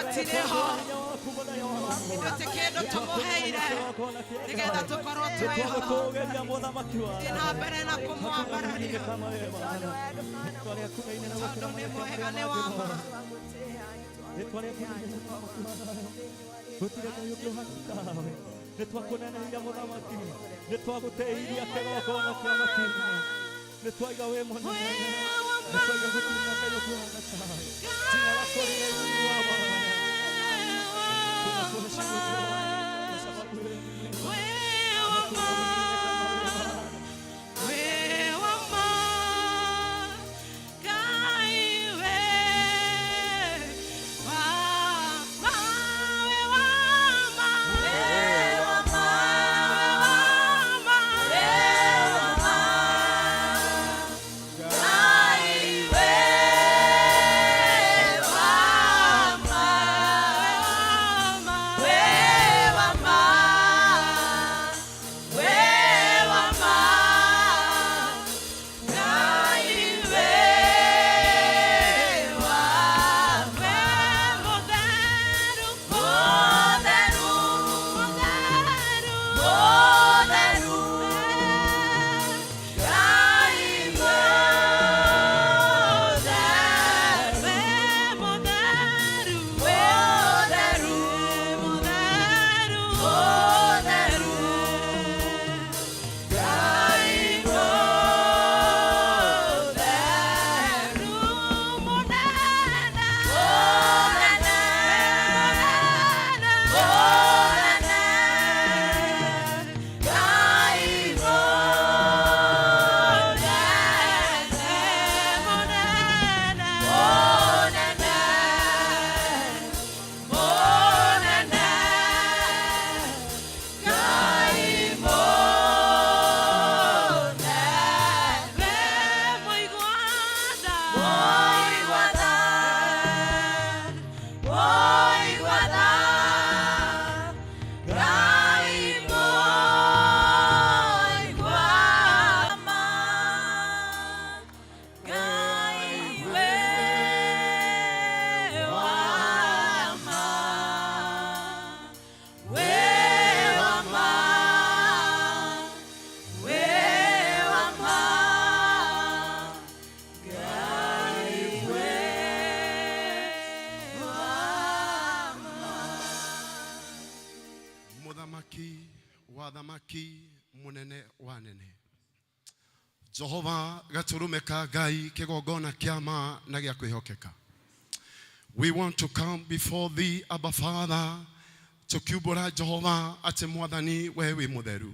Hatirĩ ho. Ithuĩ ti kĩndũ tũmũheire nĩgetha tũkorwo twĩ ho. Thiĩ na mbere na kũmwambararia tondũ nĩ mwega, nĩ wa ma. Gũtirĩ Ngai ũngĩ ũhaana tawe. Nĩ twakũneneria mũthamaki, nĩ twagũtĩiria kĩgongona kĩa matu-inĩ, nĩ twaiga wĩ mũnene, nĩ twaiga gũtirĩ na Ngai ũkũhaana tawe. Jina lako linainua Bwana, tunakuheshimu Jehova kwa sababu wewe ni mwema, hakuna mwingine kama wewe Bwana. Mũthamaki wa thamaki, mũnene wa nene, Jehova gatũrũme ka Ngai, kĩgongona kĩa ma na gĩa kwĩhokeka. We want to come before thee, Abba Father, tũkiumbũra Jehova atĩ Mwathani we wĩ mũtheru.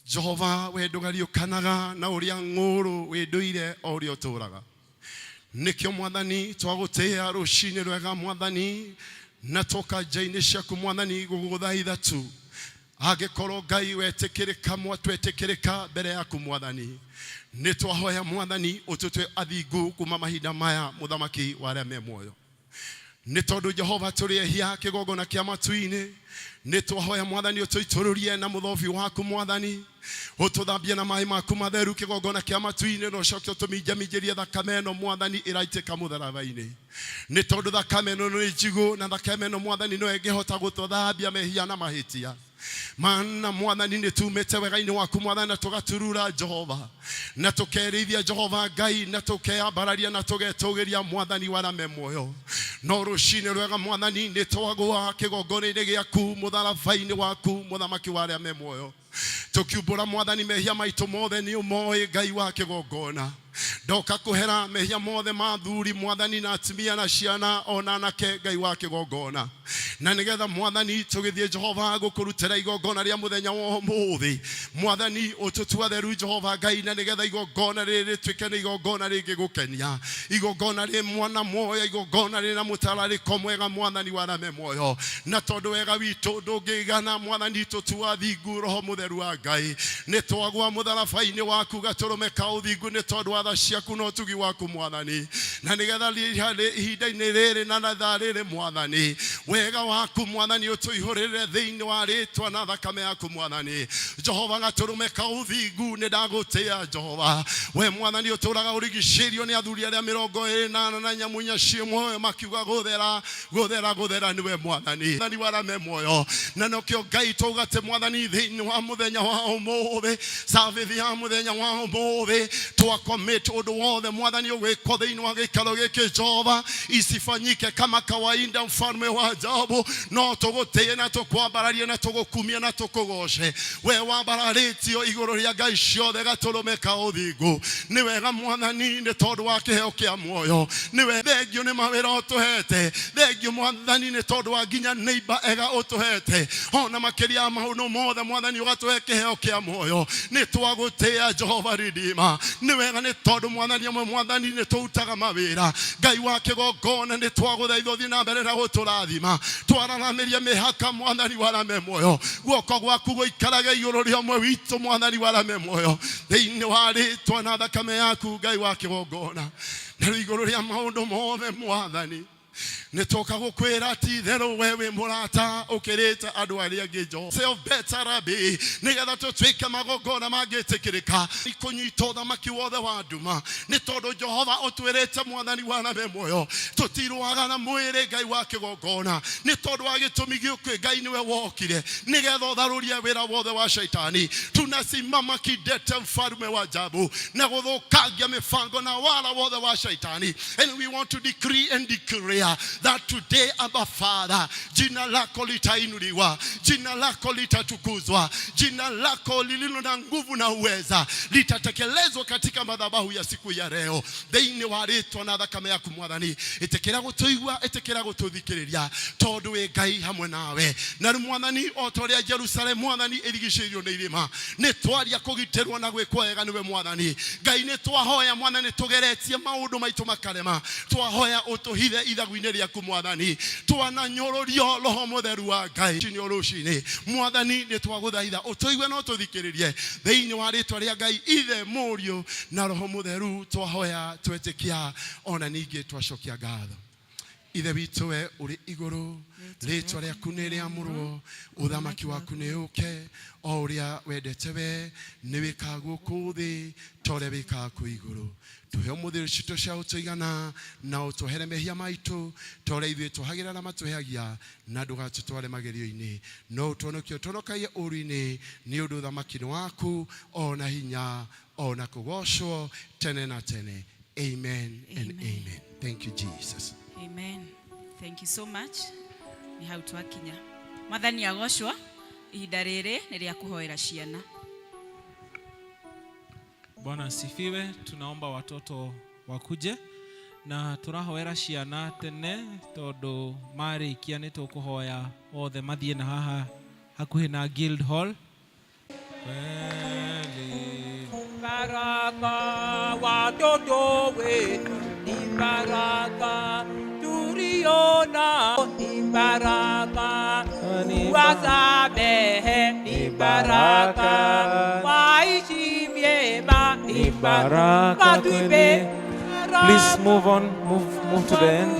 Jehova we ndũgariũkanaga na ũrĩa ng'ũũrũ wĩ ndũire o ũrĩa ũtũũraga. Nĩkĩo Mwathani twagũtĩĩa rũcinĩ rwega Mwathani, na twoka nja-inĩ ciaku Mwathani gũgũthaitha tu. Angĩkorwo Ngai wetĩkĩrĩka twetĩkĩrĩka mbere yaku Mwathani, nĩ twahoya Mwathani ũtũtue athingu kuma mahinda maya, mũthamaki wa arĩa me muoyo. Nĩ tondũ Jehova tũrĩ ehia kĩgongona kĩa matu-inĩ, nĩ twahoya Mwathani ũtũitũrũrie na mũthobi waku Mwathani, ũtũthambie na maĩ maku matheru kĩgongona kĩa matu-inĩ, na ũcoke ũtũminjaminjĩrie thakame ĩno Mwathani ĩraitĩka mũtharaba-inĩ. Nĩ tondũ thakame ĩno nĩ njigũ, na thakame ĩno Mwathani no ĩngĩhota gũtũthambia mehia na mahĩtia. Mana Mwathani nĩ tumĩte wega-inĩ waku Mwathani, na tũgaturura Jehova, na tũkerĩithia Jehova Ngai, na tũkeyambararia na tũgetũgĩria Mwathani wa arĩa me muoyo. No rũcinĩ rwega Mwathani nĩ twagũa kĩgongona-inĩ gĩaku mũtharaba-inĩ waku mũthamaki wa arĩa me muoyo, tũkiumbũra Mwathani mehia maitũ mothe nĩ ũmoĩ Ngai wa kĩgongona. Ndoka kũhera mehia mothe ma thuri Mwathani na atumia na ciana ona anake Ngai wa kĩgongona, na nĩgetha Mwathani tũgĩthiĩ Jehova gũkũrutĩra igongona rĩa mũthenya wa ũmũthĩ Mwathani ũtũtua theru Jehova Ngai, na nĩgetha igongona rĩrĩ rĩtuĩke nĩ igongona rĩngĩgũkenia, igongona rĩ mwana muoyo, igongona rĩna mũtararĩko mwega Mwathani wa arĩa me muoyo. Na tondũ wega witũ ndũngĩigana Mwathani tũtua thingu Roho Mũtheru wa Ngai, nĩ twagwa mũtharaba-inĩ waku gatũrũme ka ũthingu nĩ tondũ wa wa tha ciaku na ũtugi waku mwathani na nĩgetha ihinda-inĩ rĩrĩ na thaa rĩrĩ mwathani wega waku mwathani ũtũihũrĩre thĩinĩ wa rĩtwa na thakame yaku mwathani Jehova gatũrũme ka ũthingu nĩ ndagũtĩa Jehova we mwathani ũtũraga ũrigicĩirio nĩ athuri arĩa 24 na nyamũ inya ciĩ muoyo makiuga gũthera gũthera gũthera nĩwe mwathani mwathani warame muoyo na nokĩo Ngai twauga atĩ mwathani thĩinĩ wa mũthenya wa ũmũthĩ service ya mũthenya wa ũmũthĩ twacommit ũndũ wothe mwathani ũgwĩkwo thĩinĩ wa gĩikaro gĩkĩ Jehova isifanyike kama kawaida mfalme wa ajabu no tũgũtĩe na tũkwambararie na tũgũkumie na tũkũgoce we wambararĩtio igũrũ rĩa ngai ciothe gatũrũme ka ũthingu nĩ wega mwathani nĩ tondũ wa kĩheo kĩa muoyo nĩwe thengio nĩ mawĩra ũtũhete thengio mwathani nĩ tondũ wa nginya neighbor ega ũtũhete ona makĩria ya maũndũ mothe mwathani ũgatũhe kĩheo kĩa muoyo nĩ twagũtĩa Jehova Redeemer nĩ wega nĩ tondũ mwathani amwe mwathani nĩ tũrutaga mawĩra Ngai wa kĩgongona nĩ twagũthaitha ũthiĩ na mbere na gũtũrathima twararamĩrie mĩhaka mwathani warame muoyo guoko gwaku gũikarage igũrũ rĩa ũmwe witũ mwathani warame muoyo thĩinĩ wa rĩtwa na thakame yaku Ngai wa kĩgongona na rĩu igũrũ rĩa maũndũ mothe mwathani nĩ tũka gũkwĩra ti itherũ we wĩ mũrata ũkĩrĩte andũ arĩa angĩ Joseph Betarabi nĩgetha tũtuĩke magongona mangĩtĩkĩrĩka kũnyita ũthamaki wothe wa nduma nĩ tondũ Jehova ũtwĩrĩte mwathani warame muoyo tũtirũaga na mwĩrĩ Ngai wa kĩgongona nĩ tondũ wa gĩtũmi gĩũkĩ Ngai nĩwe wokire nĩgetha ũtharũrie wĩra wothe wa shaitani tunasimama kidete mfalme wa ajabu na gũthũkangia mĩbango na wara wothe wa shaitani and we want to decree and declare that today, Abba Father, jina lako litainuliwa, jina lako litatukuzwa, jina lako lililo na nguvu na uweza litatekelezwa katika madhabahu ya siku ya leo thĩinĩ wa rĩtwa na thakame yaku mwathani ĩtĩkĩra gũtũigua ĩtĩkĩra gũtũthikĩrĩria tondũ wĩ Ngai hamwe nawe na rĩu mwathani o ta ũrĩa Jerusalem mwathani ĩrigicĩirio nĩ irĩma nĩ twaria kũgitĩrwo na gwĩkwo wega nĩwe mwathani Ngai nĩ twahoya mwathani tũgeretie maũndũ maitũ makarema twahoya ũtũhithe ithagu-inĩ rĩaku mwathani twananyũrũrio roho mũtheru wa Ngai rũcinĩ rũcinĩ mwathani nĩ twagũthaitha ũtũigue na ũtũthikĩrĩrie thĩinĩ wa rĩtwa rĩa Ngai ithe mũriũ na roho mũtheru twahoya twetĩkia ona ningĩ twacokia ngatho ithe witũ we ũrĩ igũrũ rĩtwa rĩaku nĩ rĩamũrwo ũthamaki waku nĩ ũke o ũrĩa wendete we nĩ wĩkaga gũkũ thĩ ta ũrĩa wĩkaga kũu igũrũ tũhe ũmũthĩ citũ cia ũtũigana na ũtũhere mehia maitũ ta ũrĩa ithuĩ tũhagĩra na matũheagia na ndũgatũtware magerio-inĩ no ũtũhonokie ũtũhonokagie ũũru-inĩ nĩ ũndũ ũthamaki nĩ waku ona hinya ona kũgocwo tene na tene. Amen and Amen. Amen. Thank you, Jesus. Amen. Thank you so much. Nĩ hau twakinya. Mwathani agocwo ihinda rĩrĩ nĩ rĩa kũhoera ciana. Bwana asifiwe. Tunaomba watoto wakuje na tũrahoera ciana tene tondũ marĩkia nĩ tũkũhoya othe mathiĩ na haha hakuhĩ na Guild Hall. Kweli Baraka watoto wetu ni baraka tuliona, ni baraka Ni wasamehe, ni baraka waishi vyema, Ni baraka watupe kweli. Please move on, move to the end.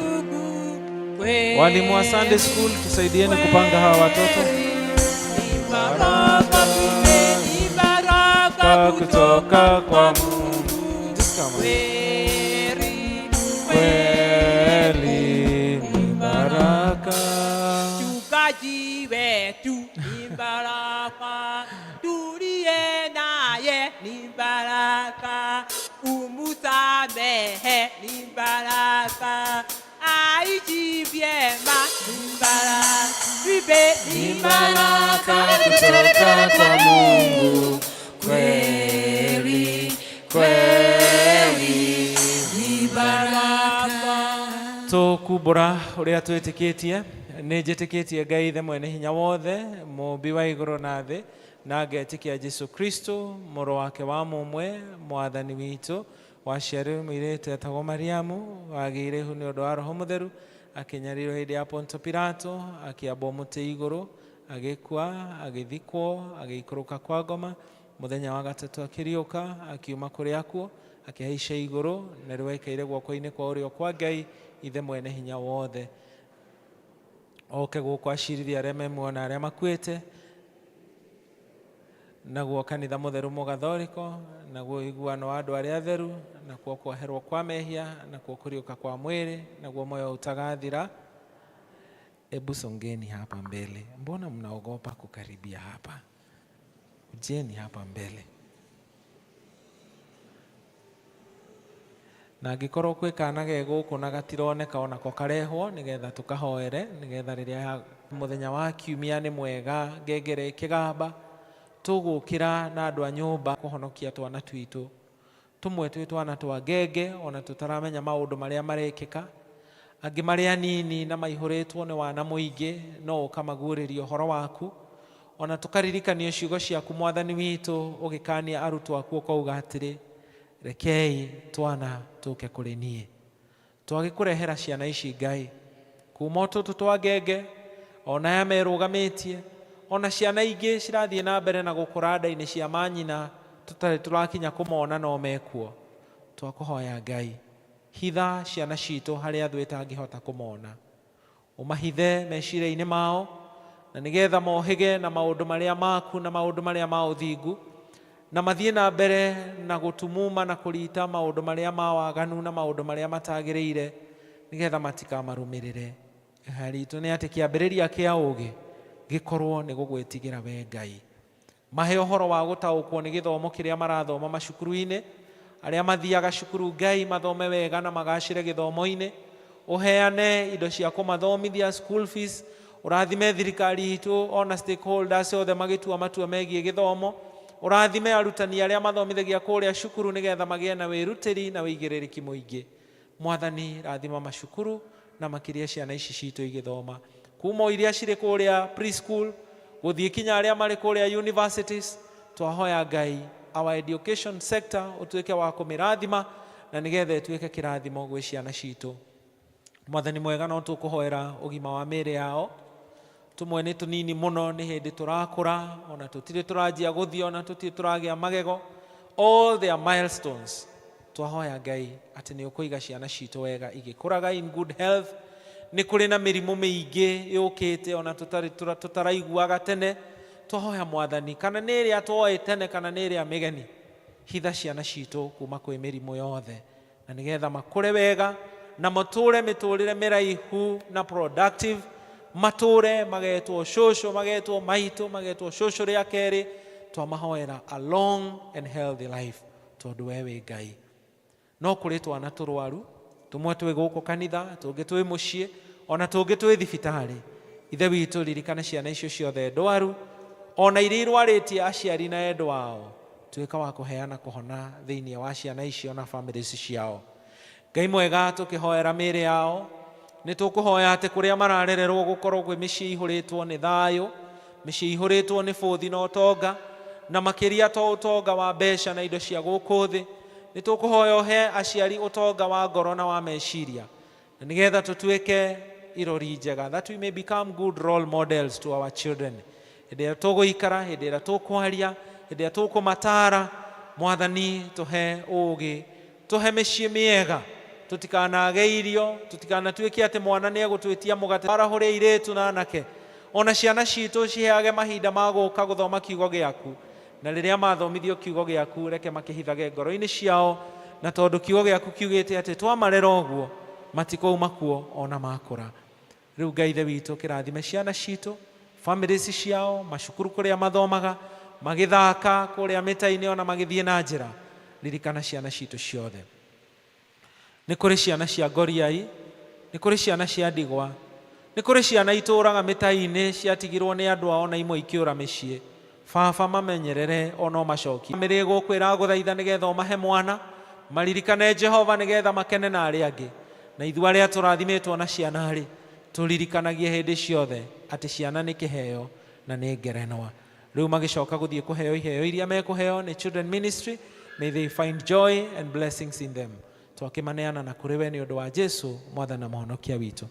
Walimu wa Sunday school, tusaidieni kupanga hawa watoto. Ni baraka tupe, ni baraka kutoka kwa Mungu. Just come on. Kweli, Kweli ni baraka. Mchungaji wetu ni baraka, tuliye naye ni baraka, umusamehe ni baraka, aishi vyema ni baraka, tupe Ni baraka kutoka kwa Mungu. Kweli, kweli Ni baraka. Tũkumbũra ũrĩa twĩtĩkĩtie nĩ njĩtĩkĩtie Ngai ithe mwene hinya wothe mũũmbi wa igũrũ na thĩ na ngetĩkia Jesu Kristo mũrũ wake wa mũmwe mwathani witũ waciarirwo mũirĩtu etagwo Mariamu wagĩire ihu nĩ ũndũ wa Roho Mũtheru akĩnyarirwo hĩndĩ ya Ponto Pilato akĩambwo mũtĩ igũrũ agĩkua agĩthikwo agĩikũrũka kwa ngoma mũthenya wa gatatũ akĩriũka akiuma kũrĩ akuũ. Akĩhaica igũrũ na rĩu aikaire guoko-inĩ kwa ũrĩo kwa Ngai Ithe mwene hinya wothe, oke gũkũ acirithie arĩa me muoyo na arĩa makuĩte. Naguo kanitha mũtheru mũgathoriko, naguo ũiguano wa andũ arĩa atheru, nakuo kuoherwo kwa mehia, nakuo kũriũka kwa mwĩrĩ, naguo moyo utagathira. Ebu songeni hapa mbele. Mbona mnaogopa kukaribia hapa? Kujeni hapa mbele. Na angĩkorwo kwĩ kana ge gũkũ na gatironeka onako karehwo nĩgetha tũkahoere, nĩgetha rĩrĩa mũthenya wa kiumia nĩ mwega ngengere ĩkĩgamba, tũgũkĩra na andũ a nyũmba kũhonokia twana twitũ. Tũmwe twĩ twana twa ngenge ona tũtaramenya maũndũ marĩa marekĩka, angĩ marĩ anini na maihũrĩtwo nĩ wana mũingĩ, no ũkamaguũrĩria ũhoro waku, ona tũkaririkanio ciugo ciaku Mwathani witũ ũgĩkania arutwo aku ũkauga atĩrĩ, rekei twana tũke kũrĩ niĩ. Twagĩkũrehera ciana ici Ngai, kuma o tũtũ twa ngenge ona aya merũgamĩtie, ona ciana ingĩ cirathiĩ na mbere na gũkũra nda-inĩ cia manyina tũtarĩ tũrakinya kũmona no mekuo. Twakũhoya Ngai, hitha ciana citũ harĩa thũ ĩtangĩhota kũmona, ũmahithe meciria-inĩ mao, na nĩgetha mohĩge na maũndũ marĩa maku na maũndũ marĩa ma ũthingu, na mathiĩ na mbere na gũtumuma na kũrita maũndũ marĩa ma waganu na maũndũ marĩa matagĩrĩire, nĩgetha matikamarũmĩrĩre. Ihoya ritũ nĩ atĩ kĩambĩrĩria kĩa ũũgĩ gĩkorwo nĩ gũgwĩtigĩra we Ngai. Mahe ũhoro wa gũtaũkwo nĩ gĩthomo kĩrĩa marathoma macukuru-inĩ, arĩa mathiaga cukuru Ngai mathome wega na magacĩre gĩthomo-inĩ, ũheane indo cia kũmathomithia school fees, ũrathime thirikari itũ ona stakeholders othe magĩtua matua megiĩ gĩthomo, ũrathime arutani arĩa mathomithagia kũrĩa cukuru nĩgetha magĩe na wĩrutĩri na wĩigĩrĩrĩki mũingĩ. Mwathani, rathima macukuru na makĩria ciana ici citũ igĩthoma, kuma o iria cirĩ kũrĩa preschool gũthiĩ kinya arĩa marĩ kũrĩa universities. Twahoya Ngai our education sector ũtuĩke wa kũmĩrathima na nĩgetha ĩtuĩke kĩrathimo gwĩ ciana citũ. Mwathani mwega, no tũkũhoera ũgima wa mĩĩrĩ yao. Tũmwe nĩ tũnini mũno, nĩ hĩndĩ tũrakũra, ona tũtirĩ tũranjia gũthiĩ, ona tũtirĩ tũragĩa magego, all their milestones. Twahoya Ngai atĩ nĩ ũkũiga ciana citũ wega igĩkũraga in good health. Nĩ kũrĩ na mĩrimũ mĩingĩ yũkĩte ona tũtaraiguaga tene. Twahoya Mwathani, kana nĩ ĩrĩa twoĩ tene kana nĩ ĩrĩa mĩgeni, hitha ciana citũ kuma kwĩ mĩrimũ yothe, na nĩgetha makũre wega na matũre mĩtũrĩre mĩraihu na productive, matũre magetwo cũcũ, magetwo maitũ, magetwo cũcũ rĩa kerĩ. Twamahoera a long and healthy life, tondũ we wĩ Ngai. No kũrĩ twana tũrwaru, tũmwe twĩ gũkũ kanitha, tũngĩ twĩ mũciĩ, ona tũngĩ twĩ thibitarĩ. Ithe witũ, ririkana ciana icio ciothe ndwaru, ona iria irwarĩtie aciari na endwa ao, tuĩka wa kũheana kũhona thĩinĩ wa ciana icio na families ciao. Ngai mwega, tũkĩhoera mĩĩrĩ yao, nĩ tũkũhoya atĩ kũrĩa mararererwo gũkorwo kwĩ mĩciĩ ihũrĩtwo nĩ thayũ, mĩciĩ ihũrĩtwo nĩ bũthi na ũtonga, na makĩria to ũtonga wa mbeca na indo cia gũkũ thĩ. Nĩ tũkũhoya ũhe aciari ũtonga wa ngoro na wa meciria, na nĩgetha tũtuĩke irori njega, that we may become good role models to our children. Hĩndĩ ĩrĩa tũgũikara, hĩndĩ ĩrĩa tũkwaria, hĩndĩ ĩrĩa tũkũmatara, Mwathani, tũhe ũũgĩ, tũhe mĩciĩ mĩega, tũtikanage irio, tũtikanatuĩke atĩ mwana nĩ egũtwĩtia mũgate. Arahũre airĩtu na anake, ona ciana citũ ciheage mahinda ma gũka gũthoma kiugo gĩaku, na rĩrĩa mathomithio kiugo gĩaku, reke makĩhithage ngoro-inĩ ciao, na tondũ kiugo gĩaku kiugĩte atĩ twamarera ũguo matikouma kuo ona makũra. Rĩu Ngai Ithe witũ, kĩrathime ciana citũ, families ciao, macukuru kũrĩa mathomaga, magĩthaka kũrĩa mĩta-inĩ, ona magĩthiĩ na njĩra. Ririkana ciana citũ ciothe. Nĩ kũrĩ ciana cia ngoriai, nĩ kũrĩ ciana cia ndigwa, nĩ kũrĩ ciana itũraga mĩta-inĩ ciatigirwo nĩ andũ ao na imwe ikĩũra mĩciĩ. Baba, mamenyerere ono macokie. Bamĩrĩ gũkũ ĩragũthaitha nĩgetha ũmahe mwana, maririkane Jehova nĩgetha makene na arĩa angĩ. Na ithuĩ arĩa tũrathimĩtwo na ciana rĩ, tũririkanagie hĩndĩ ciothe atĩ ciana nĩ kĩheo na nĩ ngerenwa. Rĩu magĩcoka gũthiĩ kũheo iheo iria mekũheo nĩ Children Ministry, may they find joy and blessings in them. Twakĩmaneana na kũrĩ we nĩ ũndũ wa Jesu Mwathani na Mũhonokia witũ.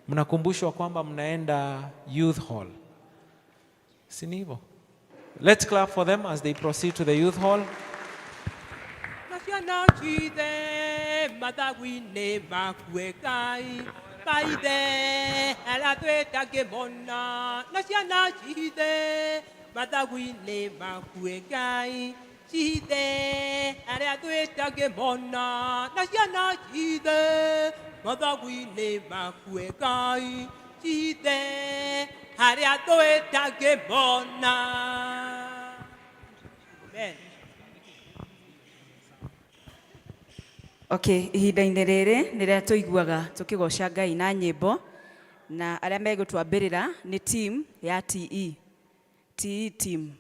Mnakumbushwa kwamba mnaenda youth hall, si ni hivyo? Let's clap for them as they proceed to the youth hall. Nacio. ciana cithe mathagu-inĩ makue Ngai maithe arĩa twĩtangĩmona na ciana cithe mathagu-inĩ makue Ngai cithe arĩa twĩtangĩmona na ciana cithe mathagu-inĩ makue Ngai cithe arĩa twĩtangĩmona. Amen. Okay, ihinda-inĩ rĩrĩ nĩrĩa tũiguaga tũkĩgoca Ngai na nyĩmbo na arĩa megũtwambĩrĩra nĩ team ya TE. TE team.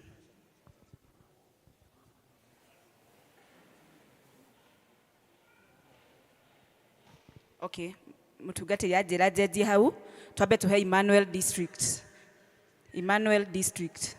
Okay, mũtungatĩri anjĩra njenjie hau, twambe tũhe Emmanuel District. Emmanuel District.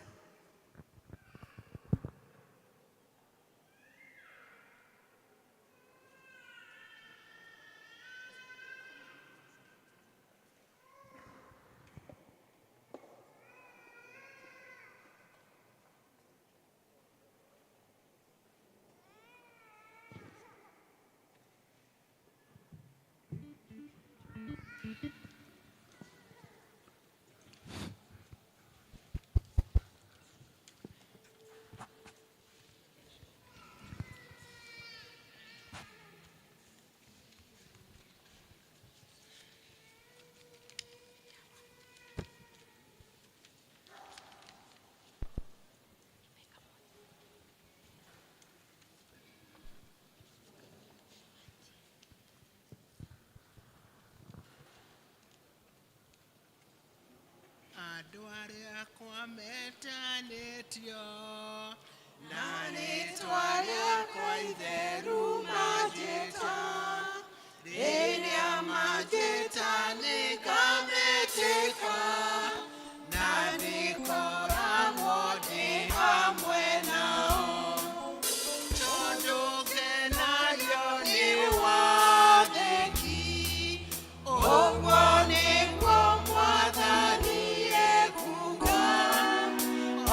Andũ arĩa akwa metanĩtio na rĩtwa rĩakwa itheru manjĩta, rĩrĩa manjĩta nĩngametĩka, na nĩngoragwo ndĩ hamwe nao, tondũ ngenagio nĩ wathĩki, ũguo nĩguo Mwathani ekuuga.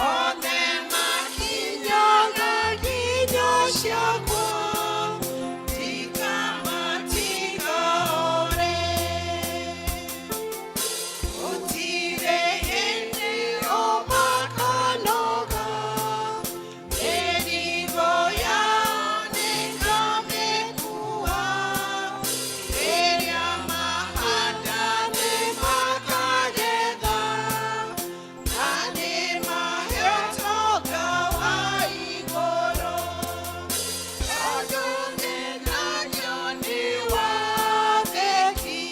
Othe makinyaga nginyo ciakwa, ndikamatiga ore. Gũtirĩ hĩndĩ o makanoga, mĩrigo yao nĩngamĩkuua. Rĩrĩa mahanda nĩmakagetha, na nĩmahe ũtonga wa igũrũ. Tondũ ngenagio nĩ wathĩki,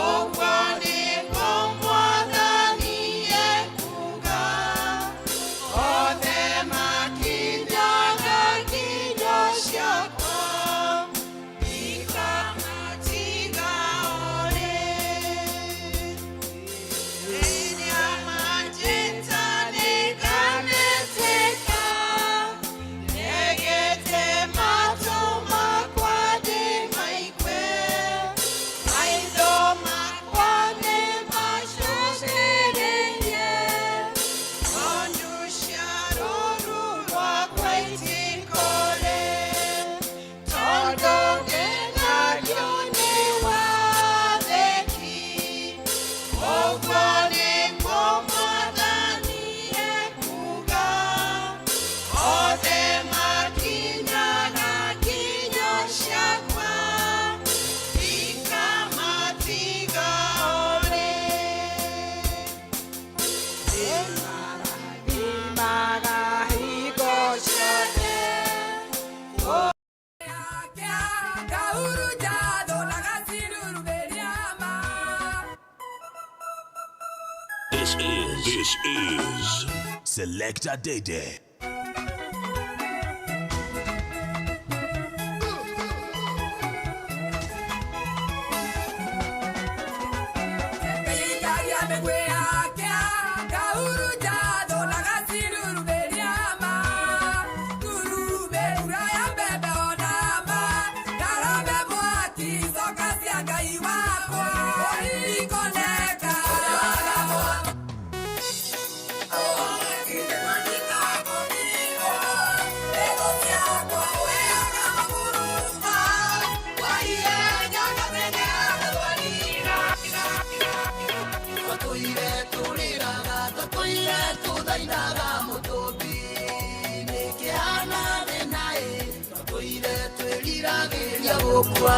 ũguo nĩguo Mwathani ekuuga. Othe makinyaga nginyo ciakwa, ndikamatiga ore. Rĩrĩa manjĩta nĩngametĩka, negete matũ makwa ndĩmaigue, maitho makwa nĩmacũthĩrĩrie, ng'ondu cia rũũru rwakwa itikũre, tondũ ngenagio nĩ wathĩki, ũguo nĩguo Mwathani ekuuga. Othe makinyaga nginyo ciakwa, ndikamatiga ore. Nĩmarathimaga hingo ciothe. This is Selector Dede. Thank you. Ngiragĩrĩria gũkua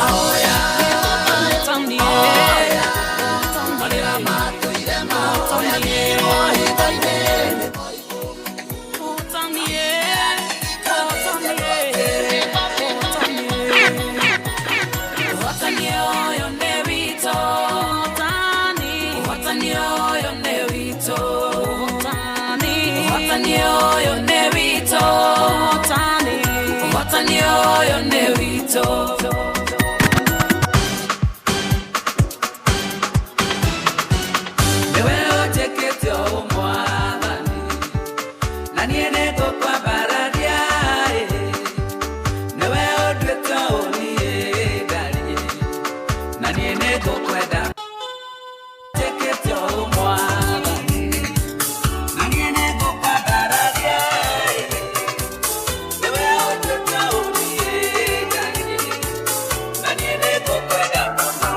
Ahoya Marĩra matũire mahoyagĩrwo hitho-inĩ. Nĩwe ũnjĩkĩte ũũ Mwathani, na niĩ nĩngũkwambararia, ĩ. Nĩwe ũnduĩte ũũ niĩ ndariĩ, na niĩ nĩngũkwenda. Njĩkĩte ũũ Mwathani, na niĩ nĩngũkwambararia, ĩ. Nĩwe ũnduĩte ũũ niĩ ndariĩ, na niĩ nĩngũkwenda mũno.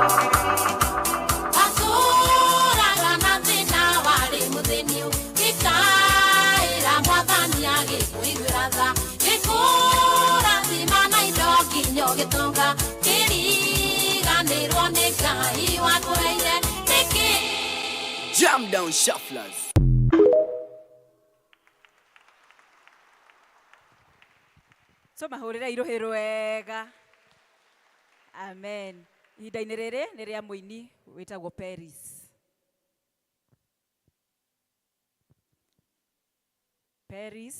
Atũũraga na thĩna warĩ mũthĩni gĩkaĩra Mwathani agĩkũiguĩra tha gĩkũrathima na indo nginya ũgĩtonga kĩriganĩrwo nĩ Ngai wakũheire nĩkĩ. Jam down shufflers. Tũmahũrĩre irũhĩ rwega. Amen. Ihinda-inĩ rĩrĩ nĩ rĩa mũini wĩtagwo Peris. Peris.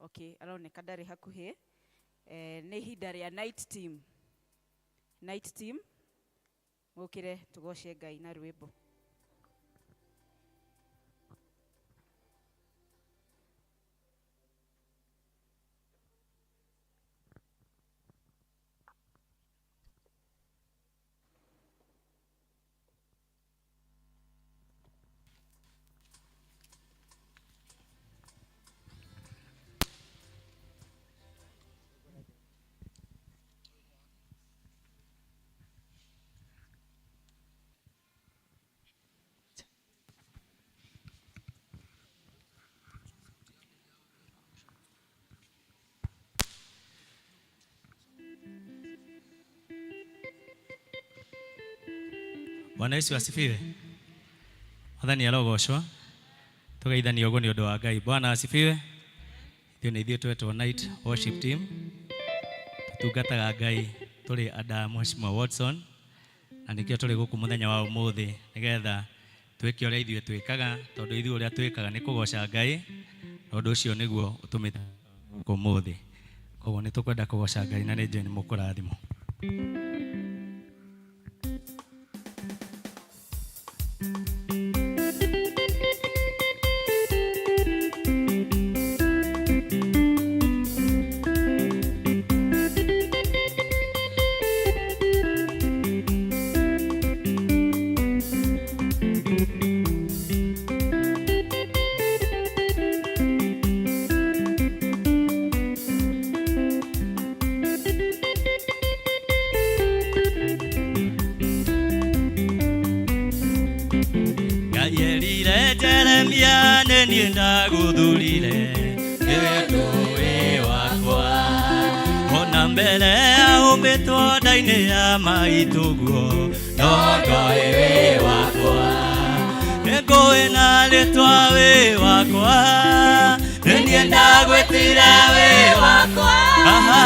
Okay, aroneka ndarĩ hakuhĩ. Nĩ ihinda rĩa night team. Night team, mũkĩre tũgoce Ngai na rwĩmbo. Bwana Yesu asifiwe. Mwathani arogocwo. Tugeithanie ũguo nĩ ũndũ wa Ngai. Bwana asifiwe. Ithuĩ nĩ ithuĩ twetwo night worship team. Tũtungataga Ngai tũrĩ anda Mheshimiwa Watson, na nĩkĩo tũrĩ gũkũ mũthenya wa ũmũthĩ nĩgetha twĩke ũrĩa ithuĩ twĩkaga, tondũ ithuĩ ũrĩa twĩkaga nĩ kũgoca Ngai, na ũndũ ũcio nĩguo ũtũmĩte gũkũ ũmũthĩ. Koguo nĩ tũkwenda kũgoca Ngai na nĩ njũĩ nĩ mũkũrathimwo. Ngai erire Jeremia nĩ niĩ ndagũthurire nĩ ũndũ wĩ wakwa, ona mbere ya ũmbĩtwo nda-inĩ ya maitũguo no ndoĩ wĩ wakwa, nĩngũĩ na rĩtwa wĩ wakwa, nĩ niĩ ndagwĩtire wĩ wakwa. Aha,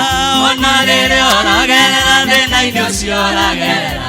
ona rĩrĩa ũragerera thĩna-inĩ ũcio ũragerera,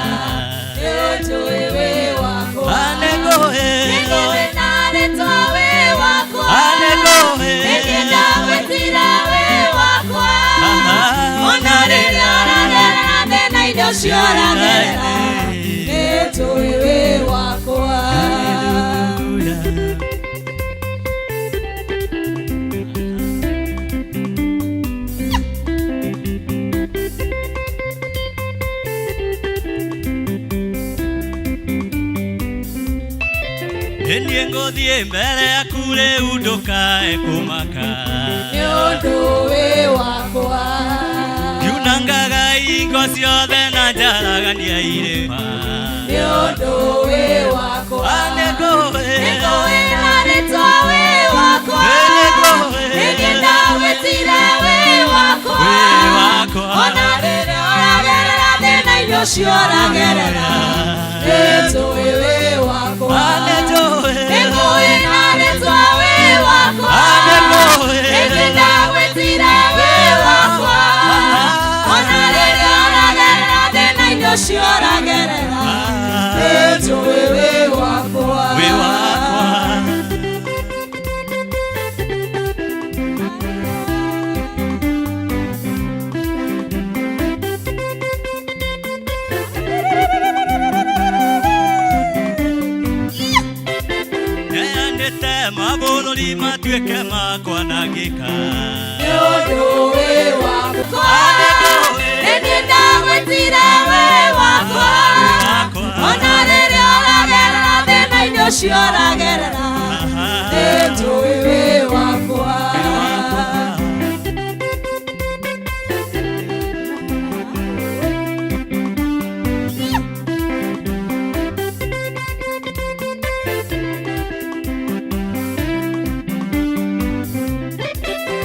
Niĩ ngũthiĩ mbere yaku rĩu ndũkae kũmaka, Nĩ ũndũ wĩ wakwa. Ngiunangaga ingo ciothe na njaragania irĩma, Nĩ ũndũ wĩ wakwa. Nĩngũĩ. Nĩngũĩ ũcio ũragerera nĩnjũĩ wĩ wakwa nĩngũĩ na rĩtwa wĩ wakwa nĩkĩ ndagwĩtire wĩ wakwa ona rĩrĩa ũragerera thĩna-inĩ ũcio ũragerera nĩnjũĩ wĩ wakwa wĩ wakwa. Neanĩte mabũrũri matuĩke ma kwanangĩka nĩ ũndũ wĩ wakwa nĩniĩ ndagwĩtire wĩ wakwa ona rĩrĩa ũragerera thĩna-inĩ ũcio ũragerera nĩnjũĩ wĩ wakwa.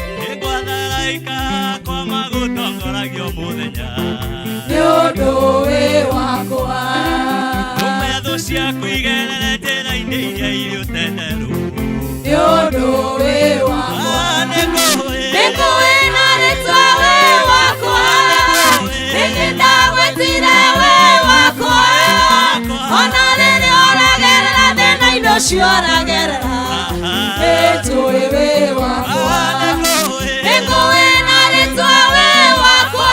Nĩngwatharaika kwa magũtongoragio mũthenya nĩ ũndũ wĩ wakwa Ndũme thũ ciaku igerere njĩra-inĩ iria irĩ ũtenderũ nĩ ũndũ wĩ wakwa nĩngũĩ nĩngũĩ na rĩtwa wĩ wakwa nĩkĩ ndagwĩtire wĩ wakwa ona rĩrĩa ũragerera thĩna-inĩ ũcio ũragerera nĩnjũĩ wĩ wakwa nĩngũĩ na rĩtwa wĩ wakwa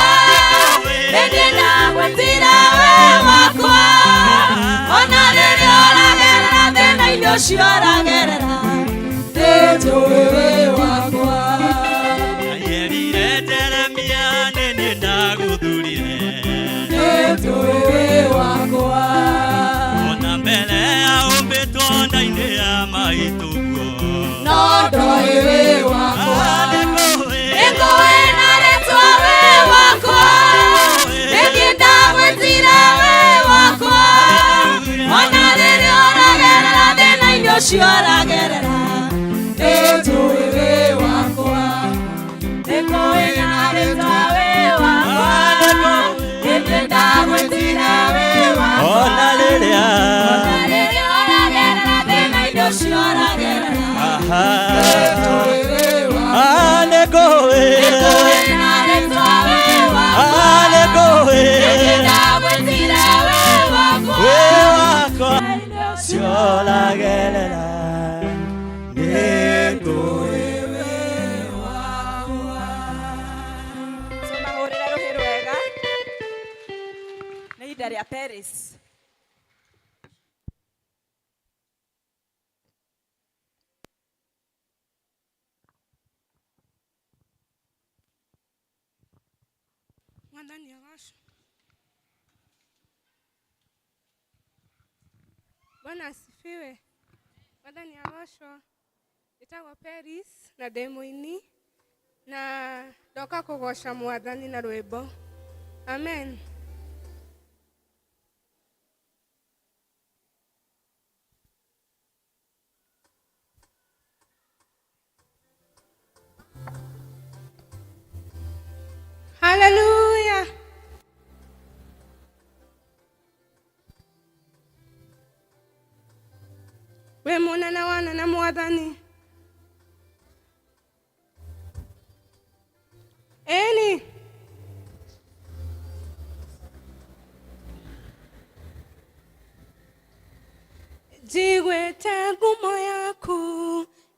nĩkĩ ndagwĩtire wĩ wakwa ona rĩrĩa ũragerera thĩna-inĩ ũcio ũragerera nĩnjũĩ wĩ wakwa. Yerire Jeremia nĩ niĩ ndagũthurire nĩnjũĩ wĩ wakwa ona mbere ya ũmbĩtwo nda-inĩ ya maitũguo no ndoĩ wĩ wakwa nĩngũĩ na rĩtwa wĩ wakwa nĩkĩ ndagwĩtire wĩ wakwa ona rĩrĩa ũragerera thĩna-inĩ ũcio ũragerera nĩnjũĩ wĩ wakwa nĩngũĩ na rĩtwa wĩ wakwa nĩkĩ ndagwĩtire wĩ wakwa ona rĩrĩa ona rĩrĩa ũragerera thĩna-inĩ ũcio ũragerera nĩnjũĩ wĩ wakwa nĩngũĩ nĩngũĩ na rĩtwa wĩ wakwa nĩngũĩ nĩkĩ ndagwĩtire wĩ wakwa wĩ wakwa ũcio ũragerera nĩngũĩ Tũmahũrĩre rũhĩ rwega nĩ ihinda rĩa Paris. Mwathani agocwo. Bwana asifiwe. Mwathani agocwo. Njĩtagwo Peris na ndĩ mũini na ndoka kũgoca Mwathani na rwĩmbo. Amen. Hallelujah. We munene wana na Mwathani. Eni. Njiguĩte ngumo yaku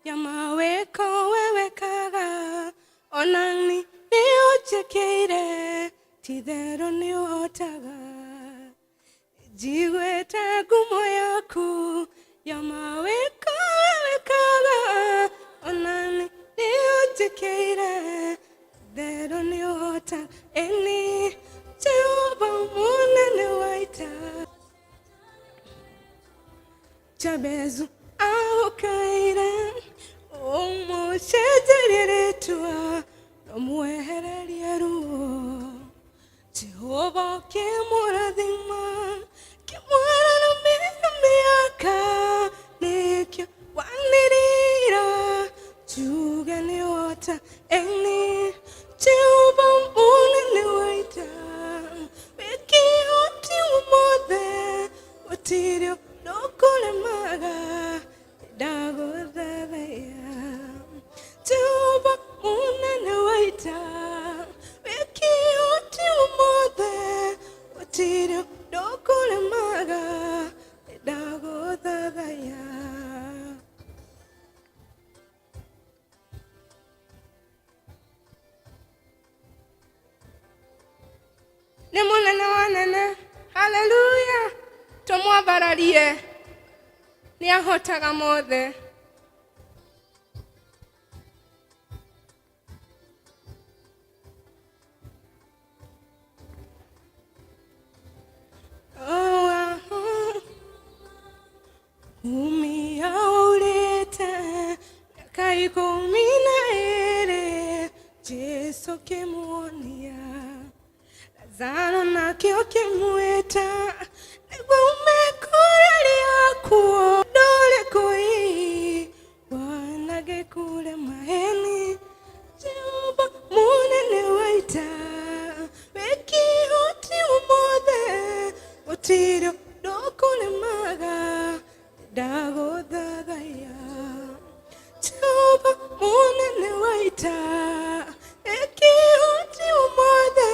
ya mawĩko we wĩkaga ona nĩ ũnjĩkĩire ti-itherũ nĩ ũhotaga. Njiguĩte ngumo yaku ya mawĩko we wĩkaga ona nĩ ũnjĩkĩire ti-itherũ nĩ ũhotaga. Ĩni Jehova mũnene wa ita Jabezu aũkaire ũmũcenjerie rĩtwa ũmwehererie ruo. Jehova ũkĩmũrathima kĩmwĩra mĩaka nĩkĩo wanĩrĩra njuge nĩ ũhota. Ĩni Jehova mũnene wa ita wĩ kĩhooto. Nĩ mũnene wa nene. Haleluya. Tũmwambararie. Nĩ ahotaga mothe. Oh, oh. Umia ũrĩte mĩaka 12 Jesu kĩmuonia Lazaro nakĩo kĩmwĩta nĩguo ume kũrĩa rĩakuo ndũrĩ kũi wanagĩkure maheni Jehova mũnene wa ita wĩ kĩhoti ũmũthĩ gũtirĩ ũndũ ũkũremaga ndagũthathaiya Jehova mũnene wa ita wĩ kĩhoti ũmũthĩ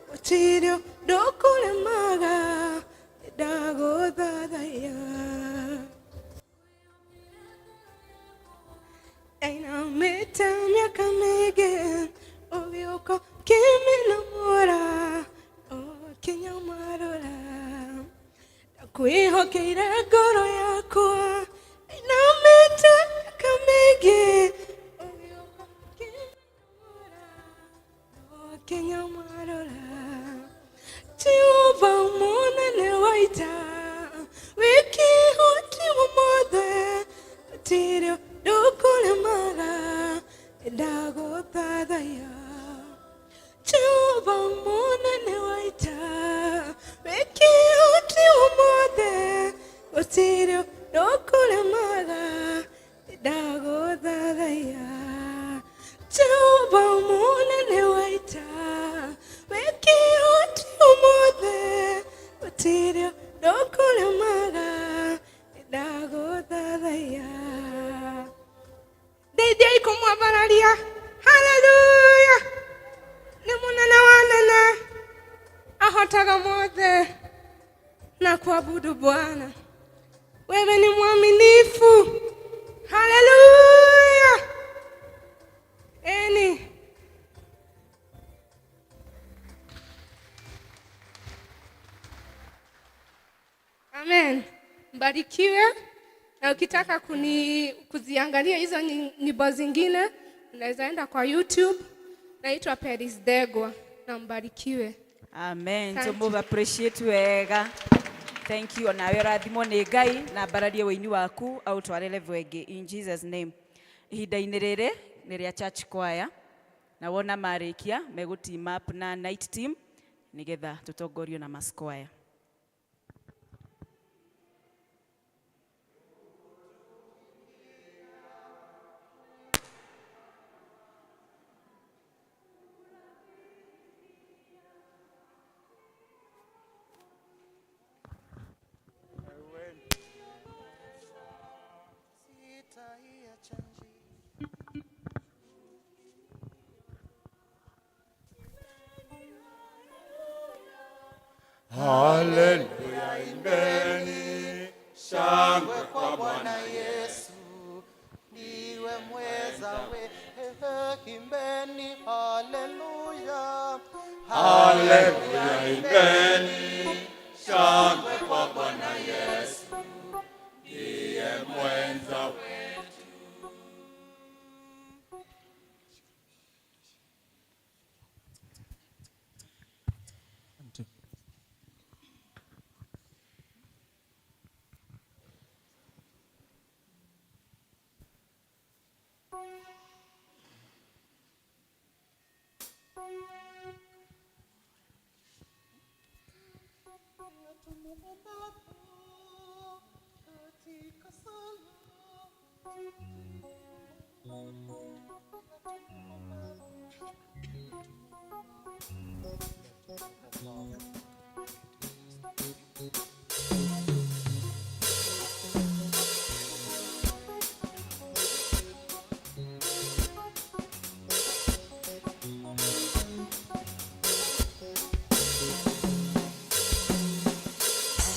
gũtirĩ ũndũ ũkũremaga ndagũthathaiya Ainamĩte mĩaka mĩingĩ ũgĩũka ũkĩmĩnamũra ũkĩnyamarũra ndakwĩhokeire ngoro yakwa ainamĩte mĩaka mĩingĩ ũgĩũka ũkĩmĩnamũra ũkĩnyamarũra Jehova mũnene wa ita wĩ kĩhoti ũmũthĩ gũtirĩ ũndũ ũkũremaga ndagũthathaiya Jehova mũnene wa ita wĩ kĩhoti ũmũthĩ gũtirĩ ũndũ ũkũremaga ndagũthathaiya Jehova mũnene wa ita wĩ kĩhoti ũmũthĩ gũtirĩ ũndũ ũkũremaga ndagũthathaiya ndeithiai kũmwambararia haleluya nĩ mũnene wa nene ahotaga mothe na kuabudu Bwana. Wewe ni mwaminifu. Haleluya. Eni. Amen. Mbarikiwe. Na ukitaka kuziangalia hizo nyimbo zingine, unaweza enda kwa YouTube. Naitwa Peris Degwa. Na mbarikiwe. Amen. Asante. Tũmũ appreciate wega. Thank you. Onawe ũrathimwo nĩ Ngai na mbararie wĩini waku aũtware level ĩngĩ in Jesus name. Ihinda-inĩ rĩrĩ nĩ rĩa church choir na wona marĩkia megũ team up na night team nĩgetha tũtongorio na mass choir. Haleluya, imbeni shangwe kwa Bwana Yesu, ndiwe mweza we. Imbeni haleluya, haleluya, imbeni shangwe kwa Bwana Yesu, ndiye mwenza wetu.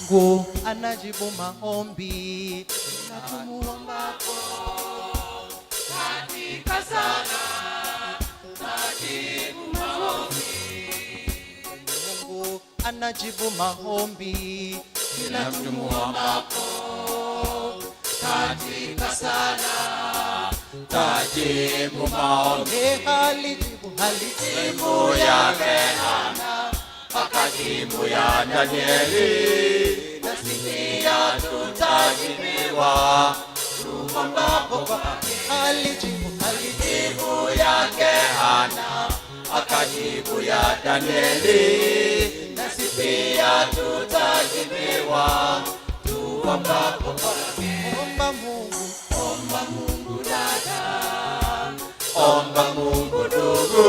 Mungu anajibu maombi na tumuomba katika sala, najibu maombi. Mungu anajibu maombi kila tumuombapo katika sala tajibu maombi. Alijibu, alijibu yake Hana, akajibu ya Danieli, nasi pia tutajibiwa tuombapo kwake. Alijibu, alijibu yake Hana, akajibu ya Danieli, nasi pia tutajibiwa tuombapo kwake. Omba Mungu, omba Mungu dada, omba Mungu ndugu,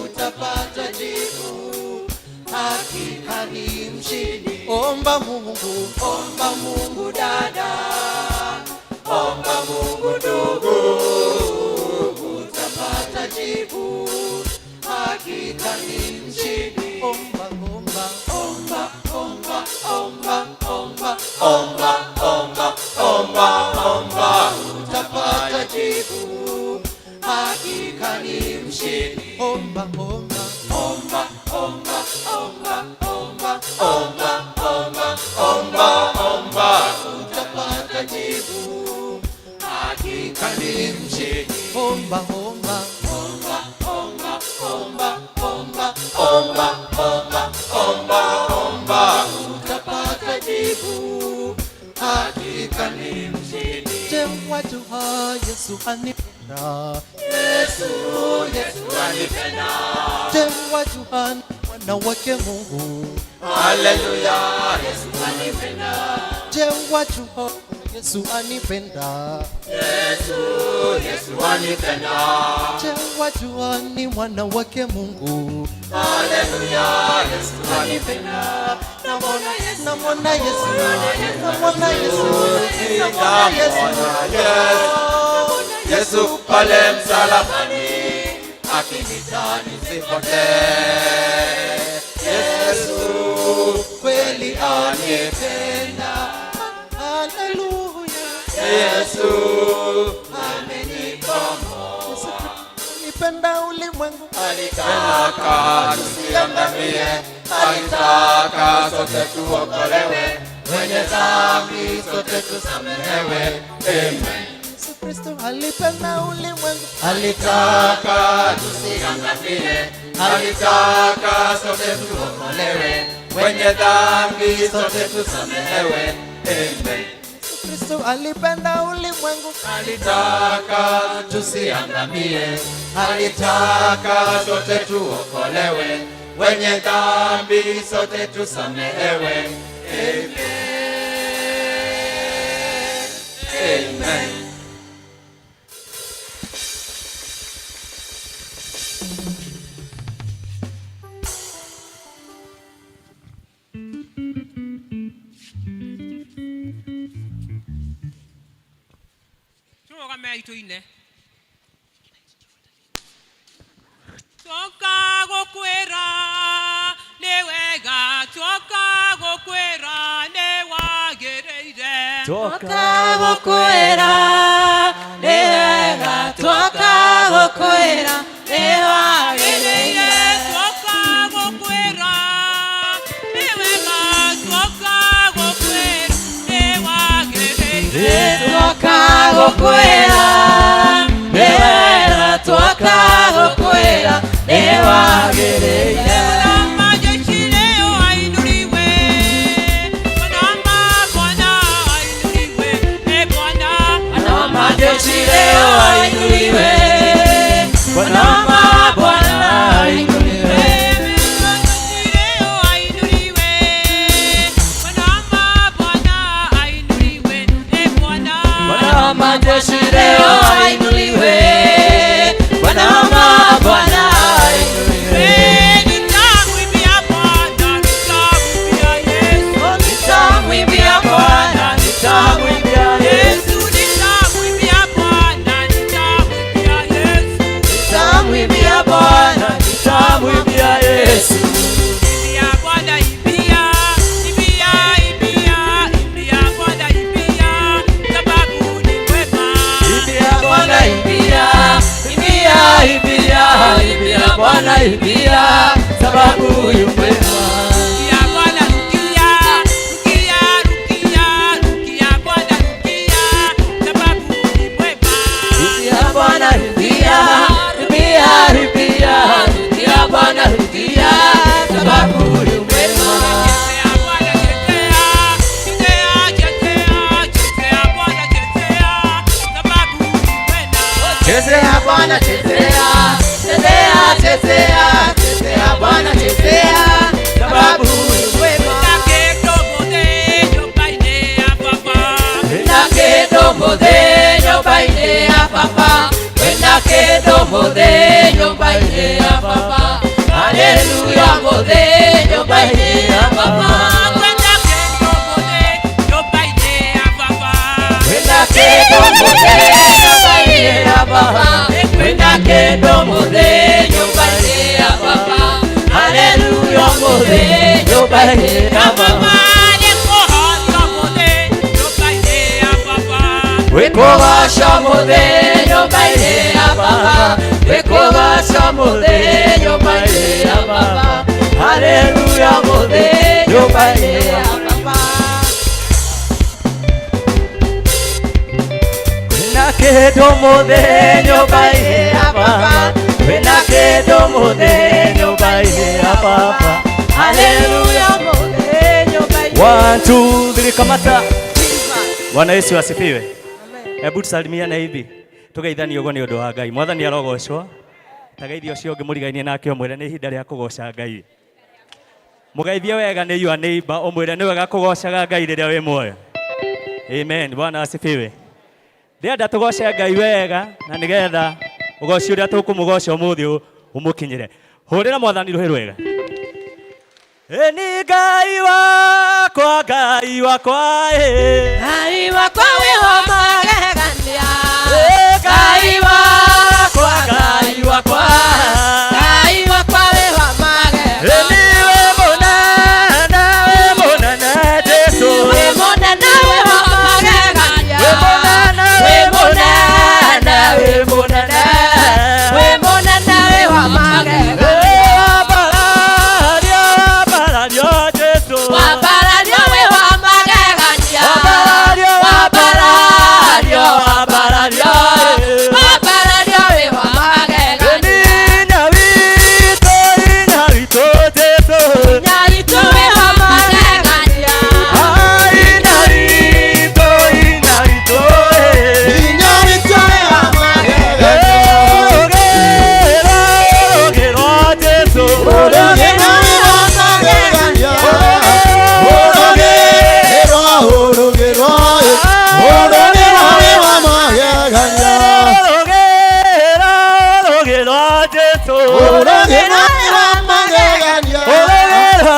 utapata jibu, hakika ni mshindi. Omba Mungu, omba Mungu dada, omba Mungu ndugu, utapata jibu, hakika ni mshindi. Omba, omba, omba, omba, omba, omba, omba, omba, omba, omba, utapata jibu, hakika ni mshindi. Omba, omba, omba, omba, omba, omba, omba, omba, omba, omba, utapata jibu, hakika ni mshindi. Omba, omba, omba, omba, omba, omba, omba, omba, omba, omba, utapata jibu, hakika ni mshindi. Je, wajua Yesu anipenda? Yesu, Yesu anipenda. Je, wajua mwana wake Mungu? Haleluya, Yesu anipenda. Je, wajua Yesu anipenda? Yesu, Yesu anipenda. Je, wajua ni mwana wake Mungu? Haleluya, Yesu anipenda. Namwona Yesu, namwona Yesu, namwona Yesu, namwona Yesu, Yesu pale msalabani akinita nisipotee. Yesu kweli anipenda. Haleluya, Yesu amenikomboa. Nipenda ulimwengu, alitaka tusiangamie, alitaka sote tuokolewe, wenye dhambi sote tusamehewe. Amen. Yesu Kristo alipenda ulimwengu, alitaka tusiangamie, alitaka sote tuokolewe, wenye dhambi sote tusamehewe. Amen. Yesu Kristo alipenda ulimwengu, alitaka tusiangamie, alitaka sote tuokolewe, wenye dhambi sote tusamehewe. Amen. Amen. Turũgame ituine. Twoka gũkwĩra nĩ wega, twoka gũkwĩra nĩ wagĩrĩire. Twoka gũkwĩra nĩ wega, twoka gũkwĩra nĩ wagĩrĩire. Twoka gũkwĩra nĩ wega, twoka gũkwĩra nĩ wagĩrĩire. Twoka gũkwĩra nĩ wega, twoka gũkwĩra nĩ wagĩrĩire. Majeshi leo ainuliwe, Bwana Bwana ainuliwe, e Bwana. Bwana majeshi leo ainuliwe, Bwana Bwana ainuliwe. Majeshi leo ainuliwe, Bwana Bwana ainuliwe, e Bwana. Bwana majeshi leo ainuliwe, Bwana Bwana ainuliwe. Nitamwimbia Bwana, nitamwimbia Yesu. Nitamwimbia Bwana, nitamwimbia Yesu. Nitamwimbia Bwana, nitamwimbia Yesu. Nitamwimbia Bwana, nitamwimbia Yesu. Imbia Bwana, imbia, imbia, imbia, imbia Bwana, imbia, sababu ni mwema. Imbia Bwana, imbia, imbia, imbia, imbia Bwana, imbia, sababu yu mwema. Chezea Bwana chezea, chezea chezea, chezea Bwana chezea, sababu ni mwema. Wena kendo muthe nyũmba-inĩ ya baba, wena kendo muthe nyũmba-inĩ ya baba, haleluya muthe nyũmba-inĩ ya baba. Wena kendo muthe nyũmba-inĩ ya baba, wena kendo muthe nyũmba-inĩ ya baba, haleluya muthe nyũmba-inĩ ya baba. Wĩkũgoca mũthĩ nyũmba-inĩ ya baba, wĩkũgoca mũthĩ nyũmba-inĩ ya baba, haleluya mũthĩ nyũmba-inĩ ya baba. Wĩna kĩndũ mũthĩ nyũmba-inĩ ya baba, wĩna kĩndũ mũthĩ nyũmba-inĩ ya baba, haleluya mũthĩ nyũmba-inĩ. 1 2 3 kamata. Bwana Yesu asifiwe. Hebu tusalimiane hivi tugeithanie ũguo nĩ ũndũ wa Ngai. Mwathani arogocwo. Tageithia ũcio ũngĩ mũrigainie nake ũmwĩre nĩ ihinda rĩa kũgoca Ngai. Mũgeithie wega nĩ your neighbor ũmwĩre nĩ wega kũgocaga Ngai rĩrĩa wĩ muoyo. Amen. Bwana asifiwe. Ndĩrenda tũgoce Ngai wega na nĩgetha ũgoci ũrĩa tũkũmũgoca ũmũthĩ ũmũkinyĩre. Hũrĩra Mwathani rũhĩ rwega. Ĩ Ngai wakwa, Ngai wakwa, ĩ. Ngai wakwa wĩ wa magegania. Ngai wakwa, Ngai wakwa, Ngai wakwa wĩ wa magegania. Ĩ wĩ mũnene, wĩ mũnene Jesũ. Wĩ mũnene, wĩ wa magegania. Wĩ mũnene, wĩ mũnene, wĩ mũnene, wĩ mũnene, wĩ wa magegania. Wambarario, wambarario Jesũ. Wambarario wĩ wa magegania. Wambarario, wambarario, wambarario, wambarario wĩ wa magegania. Hinya witũ, hinya witũ Jesũ. Hinya witũ wĩ wa magegania. Hinya witũ, hinya witũ, Hinya witũ wĩ wa magegania. Rũgĩro, rũgĩro Jesũ. Ũrũgĩro wĩ wa magegania. Ũrũgĩro, ũrũgĩro, ũrũgĩro wĩ wa magegania. Rũgĩro, rũgĩro Jesũ. Ũrũgĩro wĩ wa magegania. Rũgĩro,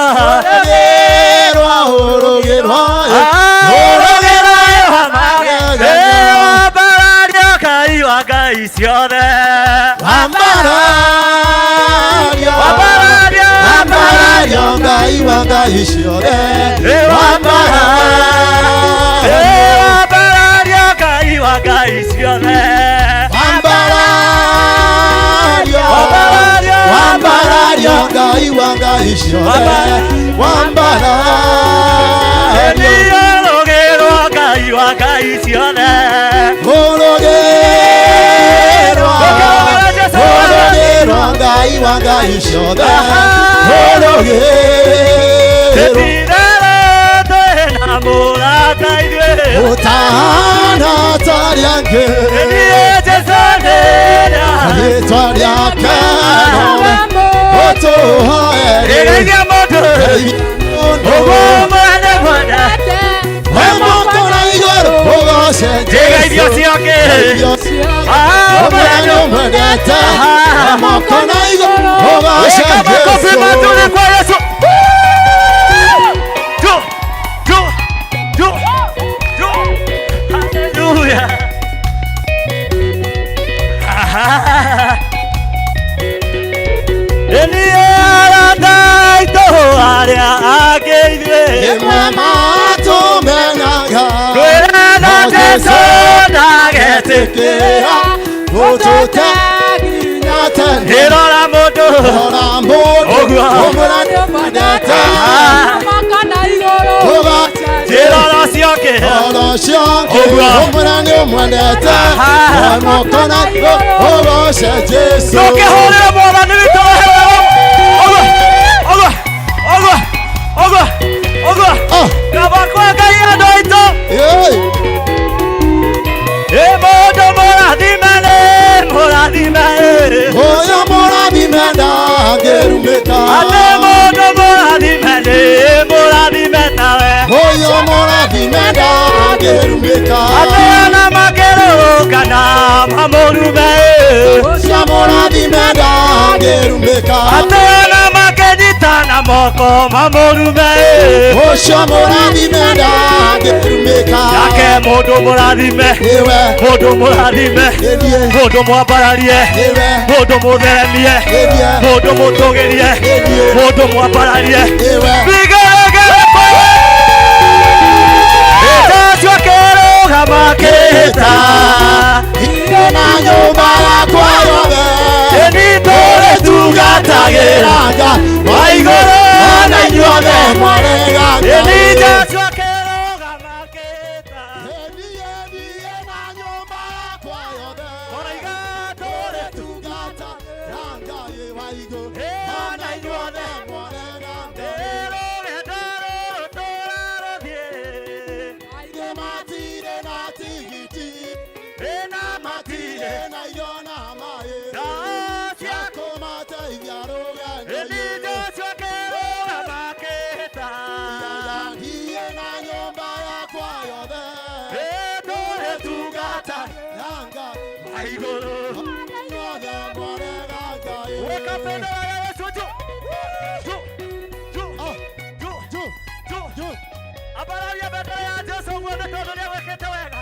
Ũrũgĩro, ũrũgĩro, ũrũgĩro wĩ wa magegania. Wambarario Ngai wa Ngai ciothe. Wambarario, Wambarario, wambarario Ngai wa Ngai ciothe. Wambarario, Wambarario Ngai wa Ngai ciothe. Wambarario, Wambarario, wambarario Ngai wa Ngai ciothe. Wambarario, Rũgĩro Ngai wa Ngai ciothe. Ũrũgĩro, ũrũgĩro Ngai wa Ngai ciothe. Ũrũgĩro, Tũtirero twĩna mũrata ithuĩ. ũtahana ta arĩa angĩ. Niĩ Jesũ ndĩra. Rĩĩtwa rĩake nowe ũtũhoere. Geithia mũndũ. Ũguo mwene mwene. We moko na igũrũ ũgoce Geithia ũcio ũngĩ. Ũmwe nĩũmwendete. We moko na igũrũ ũgoce Weka makofi Jesũ. mazuri kwa Yesu. Tu, tu, tu, tu. Haleluya. Aha. Niĩ arata aitũ arĩa angĩ ithuĩ. Rĩmwe matũmenaga. Kwĩrana Jesũ ndagetĩkĩra. Gũtũte nginya tene. Ndĩrora mũndũ. Rora mũndũ. Ũguo. Ũmwe nĩũmwendete. Moko na igũrũ. Ndĩrora ũcio ũngĩ. Rora ũcio ũngĩ. Ũguo. Ũmwe nĩũmwendete. We moko na igũrũ ũgoce Jesũ. Tũkĩhũrĩra Mwathani witũ ũguo, ũguo, ũguo, ũguo, ũguo, ũguo. Kaba kwa Ngai andũ aitũ. Ĩ mũndũ mũrathime nĩ Ndangĩrumĩka. Atĩ ona makĩrũrũngana mamũrume. Ũcio mũrathime ndangĩrumĩka. Atĩ ona makĩnyitana moko mamũrume. Ũcio mũrathime ndangĩrumĩka. Nake mũndũ mũrathime. Nĩwe. Mũndũ mũrathime. Nĩniĩ. Mũndũ mwambararie. Nĩwe. Mũndũ mũtheremie. Nĩniĩ. Mũndũ mũtũgĩrie. Nĩniĩ. Mũndũ mwambararie. Nĩwe. Vigelegele Jesu akĩrũgama akĩhĩta. Niĩ na nyũmba yakwa yothe. Ĩni tũrĩtungatagĩra Ngai wa igũrũ ona inyuothe mwarega Ngai. Ĩni Jesu akĩrũgama akĩhĩta. Niĩ niĩ na nyũmba yakwa yothe. Tũraiga Tũrĩtungatagĩra Ngai wa igũrũ ona inyuothe mwarega Ngai. Rũgendo rũrũ tũrarũthiĩ. Aingĩ matirĩ na tigiti. Ĩna matirĩ na irio na maĩ. Ndawa cia kũmateithia rũgendo-inĩ. Ĩni Jesu akĩrũgama akĩhĩta. Niĩ na nyũmba yakwa yothe. Tũrĩtungatagĩra Ngai wa igũrũ. inyuothe mwarega Ngai. Weka bendera ya Yesu juu. Juu. Juu. Juu. Juu. Juu. Juu. Ambararia bendera ya Jesu ũguo nĩ tondũ nĩagwĩkĩte wega.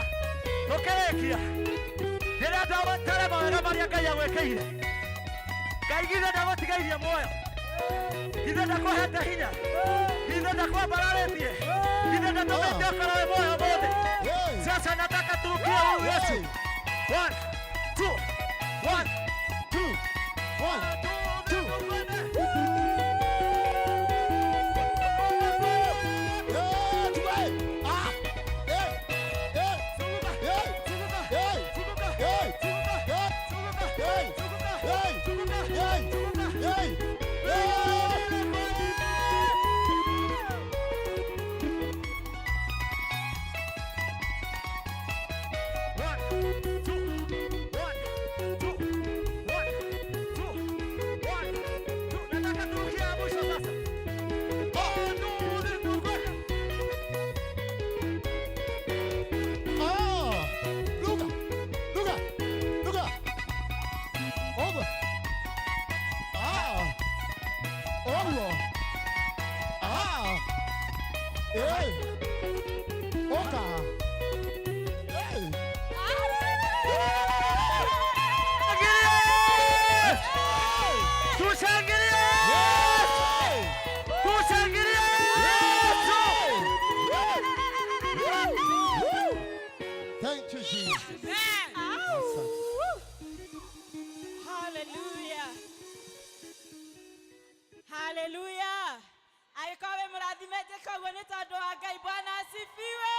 Tũkĩrĩkia. Ndĩrenda ũtare mawega marĩa Ngai agwĩkĩire. Ngai githĩ ndagũtigairie muoyo. Githĩ ndakũhete hinya. Githĩ ndakwambararĩtie. Githĩ ndatũmĩte ũkorwo wĩ muoyo ũmũthĩ. Sasa nataka turukie huyu Yesu. 1 2 1 2 1 2. One, two, one, two, one, two, one, two. Nataka turukie ya mwisho sasa. One, two, three, four, five. Tushangilie! Tushangilie! Thank you, Jesus. Hallelujah. Hallelujah. Angĩkorwo wĩ mũrathime njĩka ũguo nĩ tondũ wa Ngai. Bwana asifiwe.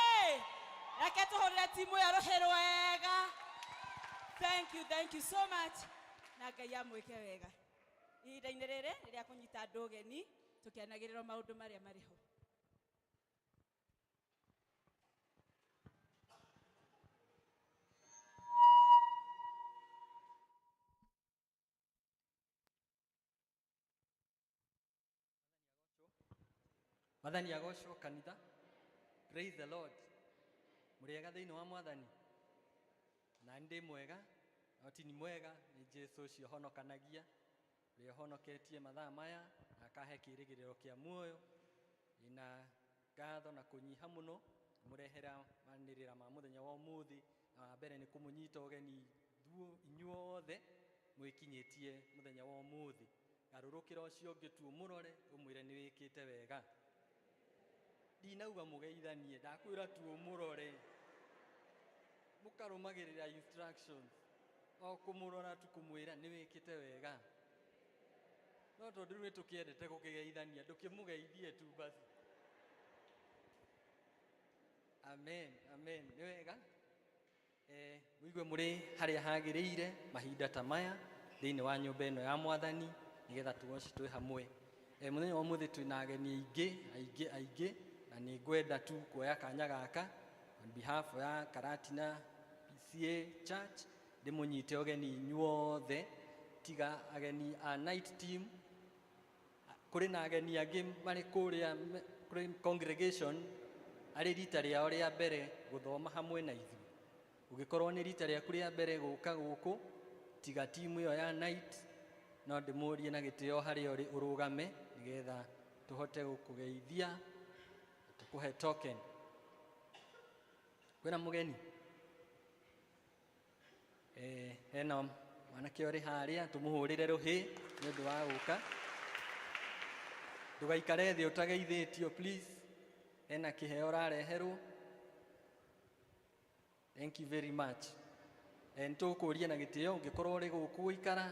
Reke tũhũrĩre timu ĩyo rũhĩ rwega. Thank you so much. Na Ngai amwĩke wega. Ihinda-inĩ rĩrĩ rĩrĩa kũnyita andũ ũgeni tũkĩanagĩrĩrwo maũndũ marĩa marĩ ho. Mwathani agocwo kanitha. Praise the Lord. Mũrĩega thĩinĩ wa Mwathani. Na ndĩ mwega, no ti ni mwega, nĩ Jesu ũcio ũhonokanagia, ũrĩa ũhonoketie mathaa maya na akahe kĩĩrĩgĩrĩro kĩa muoyo. Ndĩna ngatho na kũnyiha mũno mũrehera manĩrĩra ma mũthenya wa ũmũthĩ, na wa mbere nĩ kũmũnyita ũgeni inyuothe mwĩkinyĩtie mũthenya wa ũmũthĩ. Garũrũkĩra ũcio ũngĩ tu ũmũrore ũmwĩre nĩ wĩkĩte wega. Ndinauga mũgeithanie, ndakwĩra tu ũmũrore. Mũkarũmagĩrĩra instructions. O kũmũrora tu kũmwĩra nĩ wĩkĩte wega. No tondũ rĩu nĩtũkĩendete gũkĩgeithania, ndũkĩmũgeithie tu basi. Amen, amen. Nĩ wega. Mũigue mũrĩ harĩa hagĩrĩire mahinda ta maya thĩinĩ wa nyũmba ĩno ya Mwathani nĩgetha tũgoce twĩ hamwe. Mũthenya wa ũmũthĩ twĩna ageni aingĩ, aingĩ, aingĩ, na nĩ ngwenda tu kuoya kanya gaka on behalf ya Karatina PCA Church ndĩmũnyite ũgeni inyuothe, tiga ageni a night team. Kũrĩ na ageni angĩ marĩ kũrĩa kũrĩ congregation Arĩ rita rĩao rĩa mbere gũthoma hamwe na ithuĩ. Ũngĩkorwo nĩ rita rĩaku rĩa mbere gũka gũkũ, tiga timu ĩyo ya night, no ndĩmũrie na gĩtĩo harĩa ũrĩ ũrũgame nĩgetha tũhote gũkũgeithia, tũkũhe token. Kwĩna mũgeni? Hena mwanake ũrĩ harĩa, tũmũhũrĩre rũhĩ nĩ ũndũ wa gũka. Ndũgaikare thĩ ũtageithĩtio, please. Hena kĩheo ũrareherwo. Thank you very much. Nĩ tũgũkũria na gĩtĩo ũngĩkorwo ũrĩ gũkũ gũikara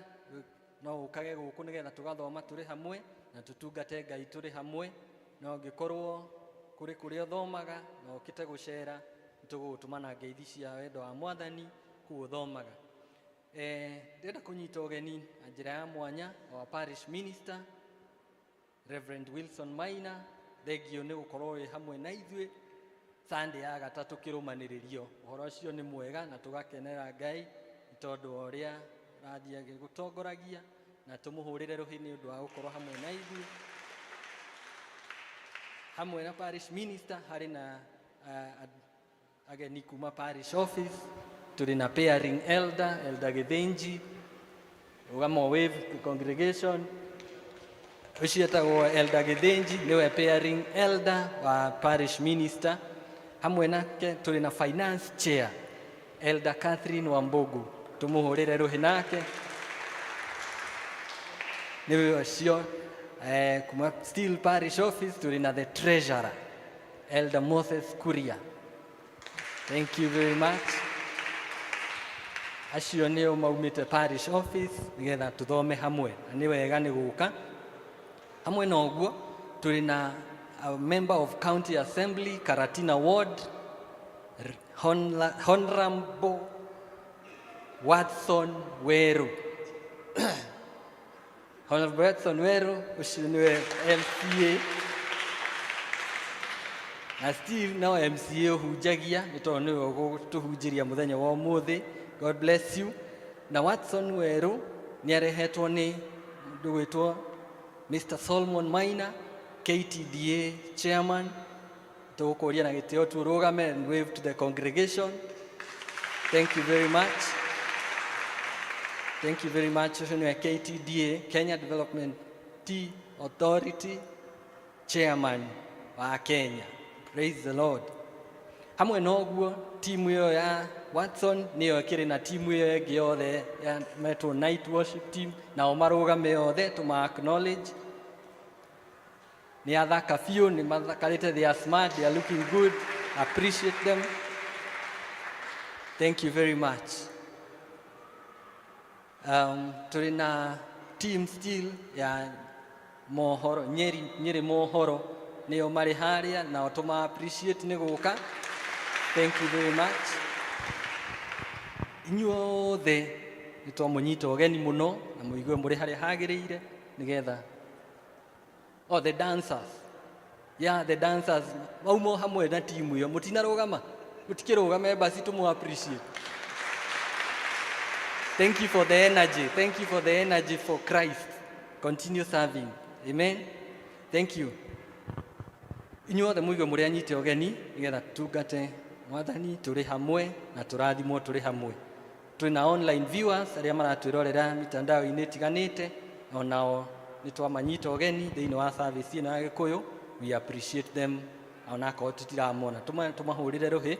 no ũkage gũkũ nĩgetha tũgathoma tũrĩ hamwe na tũtungate Ngai tũrĩ hamwe. No ũngĩkorwo kũrĩ kũrĩa ũthomaga na ũkĩte gũcera, nĩ tũgũgũtũma na ngeithi cia wendo wa Mwathani kũu ũthomaga. Ndĩrenda kũnyita ũgeni na njĩra ya mwanya our parish minister Reverend Wilson Maina. Thengio nĩ gũkorwo wĩ hamwe na ithuĩ Sunday ya gatatũ kĩrũmanĩrĩrio. Ũhoro ũcio nĩ mwega na tũgakenera Ngai nĩ tondũ wa ũrĩa ũrathiĩ agĩgũtongoragia, na tũmũhũrĩre rũhĩ nĩ ũndũ wa gũkorwo hamwe na ithuĩ. Hamwe na parish minister harĩ na ageni kuma parish office. Tũrĩ na pairing elder, Elder Gĩthĩnji, rũgama wave the congregation. Ũcio etagwo Elder Gĩthĩnji, nĩwe pairing elder wa parish minister. Hamwe nake tũrĩ na finance chair, Elder Catherine Wambugu, tũmũhũrĩre rũhĩ nake nĩwe ũcio. Kuma still parish office tũrĩ na the treasurer, Elder Moses Kuria. Thank you very much. Acio nĩo maumĩte parish office nĩgetha tũthome hamwe, na nĩ wega nĩ gũka hamwe. Na ũguo tũrĩ na a member of county assembly, Karatina Ward, Honorable Watson Weru. Honorable Watson Weru ũcio nĩwe MCA, na Steve no MCA ũhunjagia nĩ tondũ nĩwe ũgũtũhunjĩria mũthenya wa ũmũthĩ. God bless you. Na Watson Weru nĩ arehetwo nĩ mũndũ gwĩtwo Mr. Solomon Maina, KTDA chairman. Tũgũkũria na gĩtĩo tu ũrũgame and wave to the congregation. Thank you very much. Thank you very much. Ũcio nĩwe KTDA, Kenya Development Tea Authority chairman wa Kenya. Praise the Lord. Hamwe na ũguo, timu ĩyo ya Watson nĩyo ĩkĩrĩ na timu ĩyo ĩngĩ yothe ya metwo night worship team, nao marũgame othe tũma acknowledge. Nĩ athaka biũ, nĩ mathakarĩte, they are smart, they are looking good. Appreciate them. Thank you very much. Tũrĩ na team still ya mohoro, Nyeri, Nyeri mohoro nĩo marĩ harĩa, nao tũma appreciate nĩ gũka. Thank you very much. Inyuothe nĩ twamũnyita ũgeni mũno na mũigue mũrĩ harĩa hagĩrĩire nĩgetha. Oh, the dancers, yeah, the dancers mauma hamwe na timu ĩyo. Mũtinarũgama, mũtikĩrũgame basi tũmũ appreciate. Thank you for the energy. Thank you for the energy for Christ. Continue serving. Amen. Thank you. Inyuothe mũigue mũrĩ anyite ũgeni nĩgetha tũtungate Mwathani tũrĩ hamwe na tũrathimwo tũrĩ hamwe. Twĩna online viewers arĩa maratwĩrorera mitandao-inĩ ĩtiganĩte, onao nĩ twamanyita ũgeni thĩinĩ wa service ĩno ya Gĩkũyũ. We appreciate them onakorwo tũtiramona. Tũmahũrĩre rũhĩ.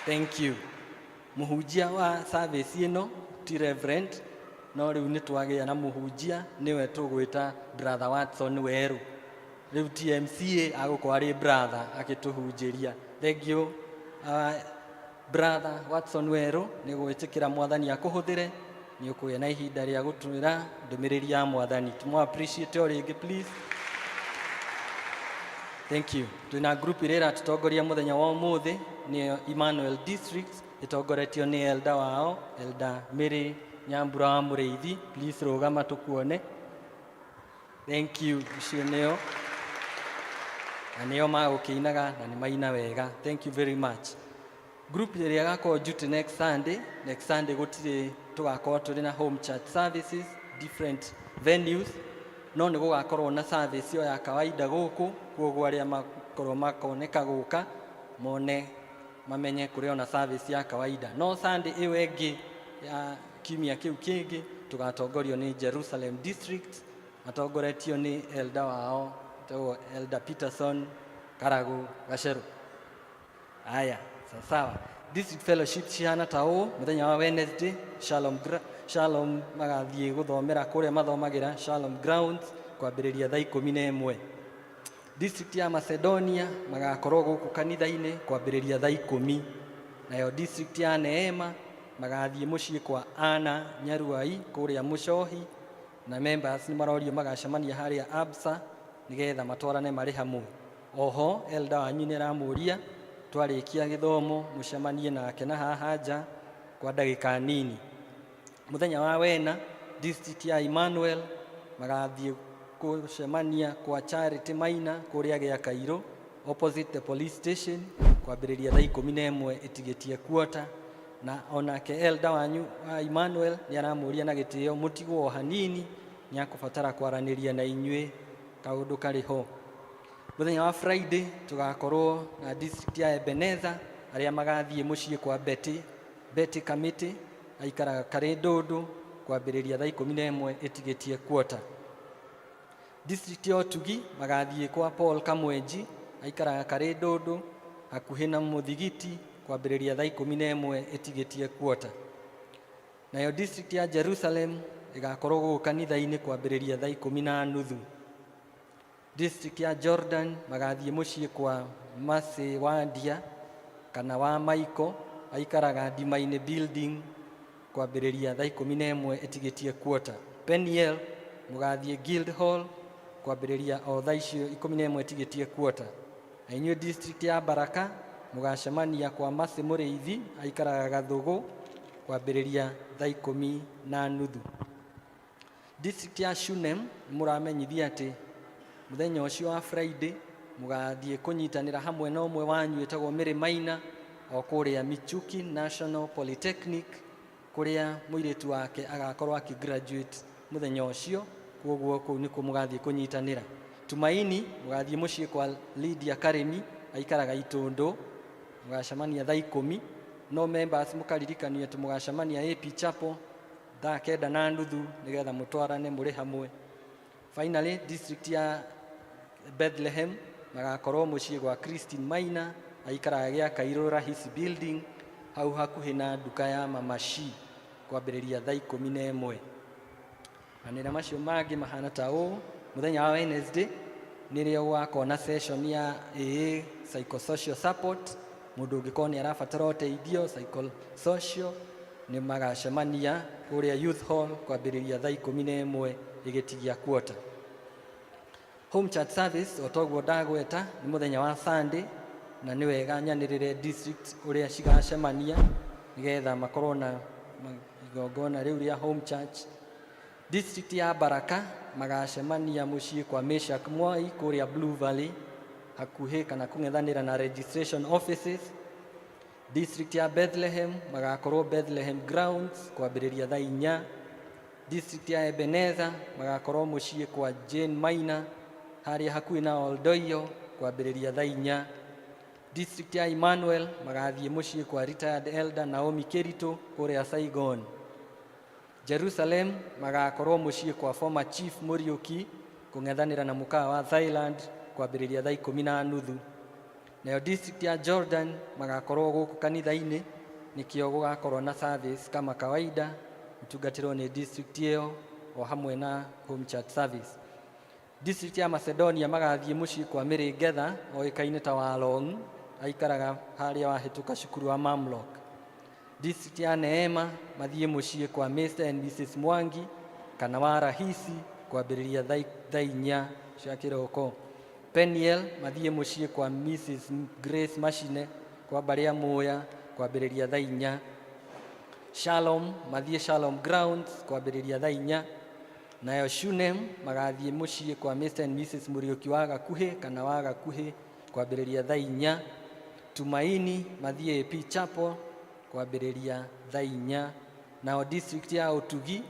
Thank you. Mũhunjia wa service ĩno ti reverend, no rĩu nĩ twagĩa na mũhunjia, nĩwe tũgwĩta Brother Watson Weru. Rĩu ti MCA, agũkorwo arĩ brother agĩtũhunjĩria. Thank you, Brother Watson Weru, nĩ gwĩtĩkĩra Mwathani akũhũthĩre. Nĩ ũkũgĩa na ihinda rĩa gũtwĩra ndũmĩrĩri ya Mwathani. Tũmũ appreciate o rĩngĩ, please. Thank you. Twĩna group ĩrĩa ĩratũtongoria mũthenya wa ũmũthĩ, nĩyo Emmanuel District, ĩtongoretio nĩ elder wao, Elder Mary Nyambura wa Mũrĩithi. Please rũgama tũkuone. Thank you. Icio nĩo na nĩo magũkĩinaga na nĩ maina wega. Thank you very much. Group ĩrĩa ĩgakorwo duty next Sunday, next Sunday gũtirĩ, tũgakorwo tũrĩ na home church services, different venues, no nĩ gũgakorwo na service ĩyo ya kawaida gũkũ. Koguo arĩa makorwo makoneka gũka mone mamenye kũrĩ ona service ya kawaida. No Sunday ĩyo ĩngĩ ya kiumia kĩu kĩngĩ tũgatongorio nĩ Jerusalem District, matongoretio nĩ elder wao wĩtagwo Elder Peterson Karagu Gaceru. Aya, sawa. District fellowship cihana ta ũũ: mũthenya wa Wednesday, Shalom, Shalom magathiĩ gũthomera kũrĩa mathomagĩra Shalom Grounds kwambĩrĩria thaa 11. District ya Macedonia magakorwo gũkũ kanitha-inĩ kwambĩrĩria thaa 10. Nayo district ya Neema magathiĩ mũciĩ kwa Ana Nyaruai kũrĩa Mũcohi, na members nĩ marorio magacemania harĩa Absa nĩgetha matwarane marĩ hamwe. Oho elder wanyu nĩ aramũria twarĩkia gĩthomo mũcemanie nake na haha nja kwa ndagĩka nini. Mũthenya wa wena, district ya Emmanuel magathiĩ gũcemania kwa Charity Maina kũrĩa gĩa Kairũ opposite the police station kwambĩrĩria thaa 11 ĩtigĩtie quarter. Na onake elder wanyu wa Emmanuel nĩ aramũria na gĩtĩo mũtigwo o hanini, nĩ akũbatara kwaranĩria na inyuĩ kaũndũ karĩ ho. Mũthenya wa Friday tũgakorwo na district ya Ebenezer arĩa magathiĩ mũciĩ kwa Betty, Betty Kamĩtĩ aikaraga Karĩ Ndũndũ kwambĩrĩria thaa 11 ĩtigĩtie quarter. District ya Ũtugi magathiĩ kwa Paul Kamwenji aikaraga Karĩ Ndũndũ hakuhĩ na mũthigiti kwambĩrĩria thaa 11 ĩtigĩtie quarter. Nayo district ya Jerusalem ĩgakorwo gũkũ kanitha-inĩ kwambĩrĩria thaa 10:30. District ya Jordan magathiĩ mũciĩ kwa Mercy Wandia kana wa Maiko aikaraga Ndimainĩ building kwambĩrĩria thaa 11 ĩtigĩtie quarter. Peniel mũgathiĩ Guild Hall kwambĩrĩria o thaa icio 11 ĩtigĩtie quarter. Na inyuĩ district ya Baraka mũgacemania kwa Mercy Mũrĩithi aikaraga Gathũgũ kwambĩrĩria thaa 10:30. District ya Shunem mũramenyithia atĩ mũthenya ũcio wa Friday mũgathiĩ kũnyitanĩra hamwe na ũmwe wanyu wĩtagwo Mary Maina o kũrĩa Michuki National Polytechnic kũrĩa mũirĩtu wake agakorwo akĩgraduate mũthenya ũcio, koguo kũu nĩkuo mũgathiĩ kũnyitanĩra. Tumaini mũgathiĩ mũciĩ kwa Lydia Karemi aikaraga Itũndũ, mũgacemania thaa 10. No members mũkaririkanio atĩ mũgacemania AP Chapel thaa 9:30 nĩgetha mũtwarane mũrĩ hamwe. Finally, district ya Bethlehem magakorwo mũciĩ gwa Christine Maina aikaraga gĩa Kairũ Rahisi building hau hakuhĩ na nduka ya Mama Shi kwambĩrĩria thaa 11. Manĩra macio mangĩ mahana ta ũũ: mũthenya wa Wednesday nĩrĩo gũgakorwo na session ya AA psychosocial support. Mũndũ ũngĩkorwo nĩ arabatara ũteithio psychosocial nĩ magacemania kũrĩa Youth Hall kwambĩrĩria thaa 11 ĩgĩtigia quarter. Home church service o toguo ndagweta nĩ mũthenya wa Sunday, na nĩ wega nyanĩrĩre district ũrĩa cigacemania nĩgetha makorwo na igongona rĩu rĩa home church. District ya Baraka magacemania mũciĩ kwa Meshak Mwai kũrĩa Blue Valley hakuhĩ kana kũng'ethanĩra na registration offices. District ya Bethlehem magakorwo Bethlehem Grounds kwambĩrĩria thaa 4. District ya Ebenezer magakorwo mũciĩ kwa Jane Maina harĩa hakuhĩ na Oldoiyo kwambĩrĩria thaa 4. District ya Emmanuel magathiĩ mũciĩ kwa retired elder Naomi Keritu kũrĩa Saigon. Jerusalem magakorwo mũciĩ kwa former chief Muriuki kũng'ethanĩra na mũkawa wa Thailand kwambĩrĩria thaa 10:30. Nayo district ya Jordan magakorwo gũkũ kanitha-inĩ, nĩkĩo gũgakorwo na service kama kawaida mũtungatĩrwo nĩ district ĩyo o hamwe na home church service. District ya Macedonia magathiĩ mũciĩ kwa Mary Ngetha oĩkaine ta Walong, aikaraga harĩa wahĩtũka cukuru wa Mamlok. District ya Neema mathiĩ mũciĩ kwa Mr and Mrs Mwangi kana wa Rahisi kwambĩrĩria thaa 4 cia kĩroko. Peniel mathiĩ mũciĩ kwa Mrs Grace Machine kwa mbarĩ ya Muya kwambĩrĩria thaa 4. Shalom mathiĩ Shalom Grounds kwambĩrĩria thaa 4. Nayo Shunem magathiĩ mũciĩ kwa Mr and Mrs Muriuki wa Gakuhĩ kana wa Gakuhĩ kwambĩrĩria thaa 4. Tumaini mathiĩ AP Chapel kwambĩrĩria thaa 4. Nao district ya Ũtugi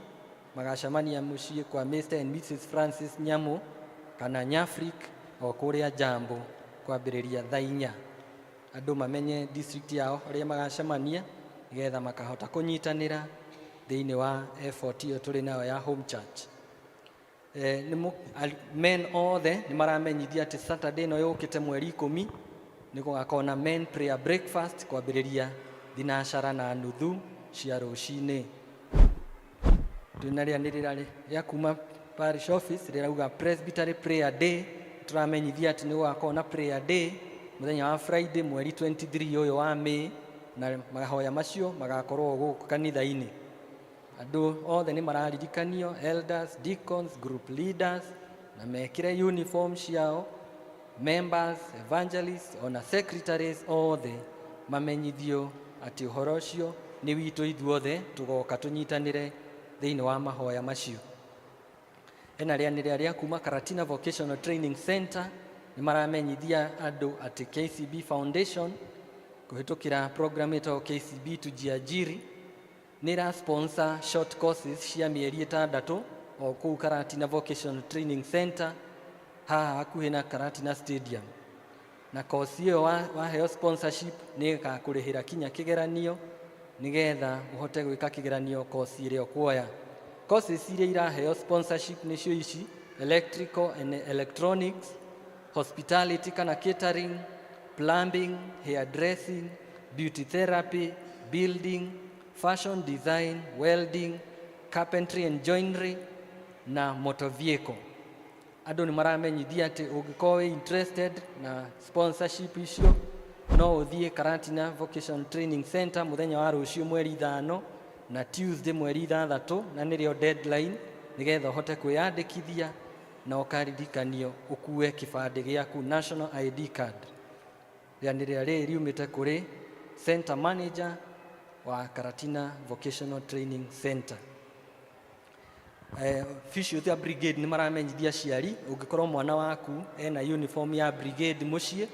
magacemania mũciĩ kwa Mr and Mrs Francis Nyamu kana Nyafrik o kũrĩa Jambo Kwambĩrĩria thaa 4. Andũ mamenye district yao ũrĩa magacemania nĩgetha makahota kũnyitanĩra thĩinĩ wa effort ĩyo tũrĩ nayo ya home church. Men othe nĩ maramenyithia atĩ Saturday ĩno yũkĩte mweri 10 nĩ gũgakorwo na men prayer breakfast kwambĩrĩria 9:30 cia rũcinĩ. Twĩna rĩanĩrĩra rĩa kuma parish office rĩrauga Presbytery prayer day. Tũramenyithia atĩ nĩ gũgakorwo na prayer day mũthenya wa Friday mweri 23 ũyũ wa May, na mahoya macio magakorwo gũkũ kanitha-inĩ. Andũ othe nĩ mararirikanio, elders, deacons, group leaders, na mekĩre uniform ciao, members, evangelists, ona secretaries othe mamenyithio atĩ ũhoro ũcio nĩ witũ ithuothe, tũgoka tũnyitanĩre thĩinĩ wa mahoya macio. Hena rĩanĩrĩra rĩa kuma Karatina Vocational Training Center. Nĩ maramenyithia andũ atĩ KCB Foundation kũhĩtũkĩra program ĩtagwo KCB Tujiajiri nĩ ĩra sponsor short courses cia mĩeri 6 o kũu Karatina Vocational Training Center haha hakuhĩ na Karatina Stadium. Na course ĩyo waheo sponsorship nĩ ĩgakũrĩhĩra kinya kĩgeranio nĩgetha ũhote gwĩka kĩgeranio course ĩrĩa ũkuoya. Courses iria iraheo sponsorship nĩcio ici: electrical and electronics, hospitality kana catering, plumbing, hairdressing, beauty therapy, building, fashion design, welding, carpentry and joinery na motor vehicle. Andũ nĩ maramenyithia atĩ ũngĩkorwo wĩ interested na sponsorship icio, no ũthiĩ Karatina Vocation Training Center mũthenya wa rũciũ mweri 5 na Tuesday mweri 6, na nĩrĩo deadline nĩgetha ũhote kwĩyandĩkithia, na ũkaririkanio ũkue kĩbandĩ gĩaku, national ID card. Rĩanĩrĩra rĩrĩ riumĩte kũrĩ center manager wa Karatina Vocational Training Center. Officials ya brigade nĩ maramenyithia aciari, ũngĩkorwo mwana waku ena uniform ya brigade mũciĩ,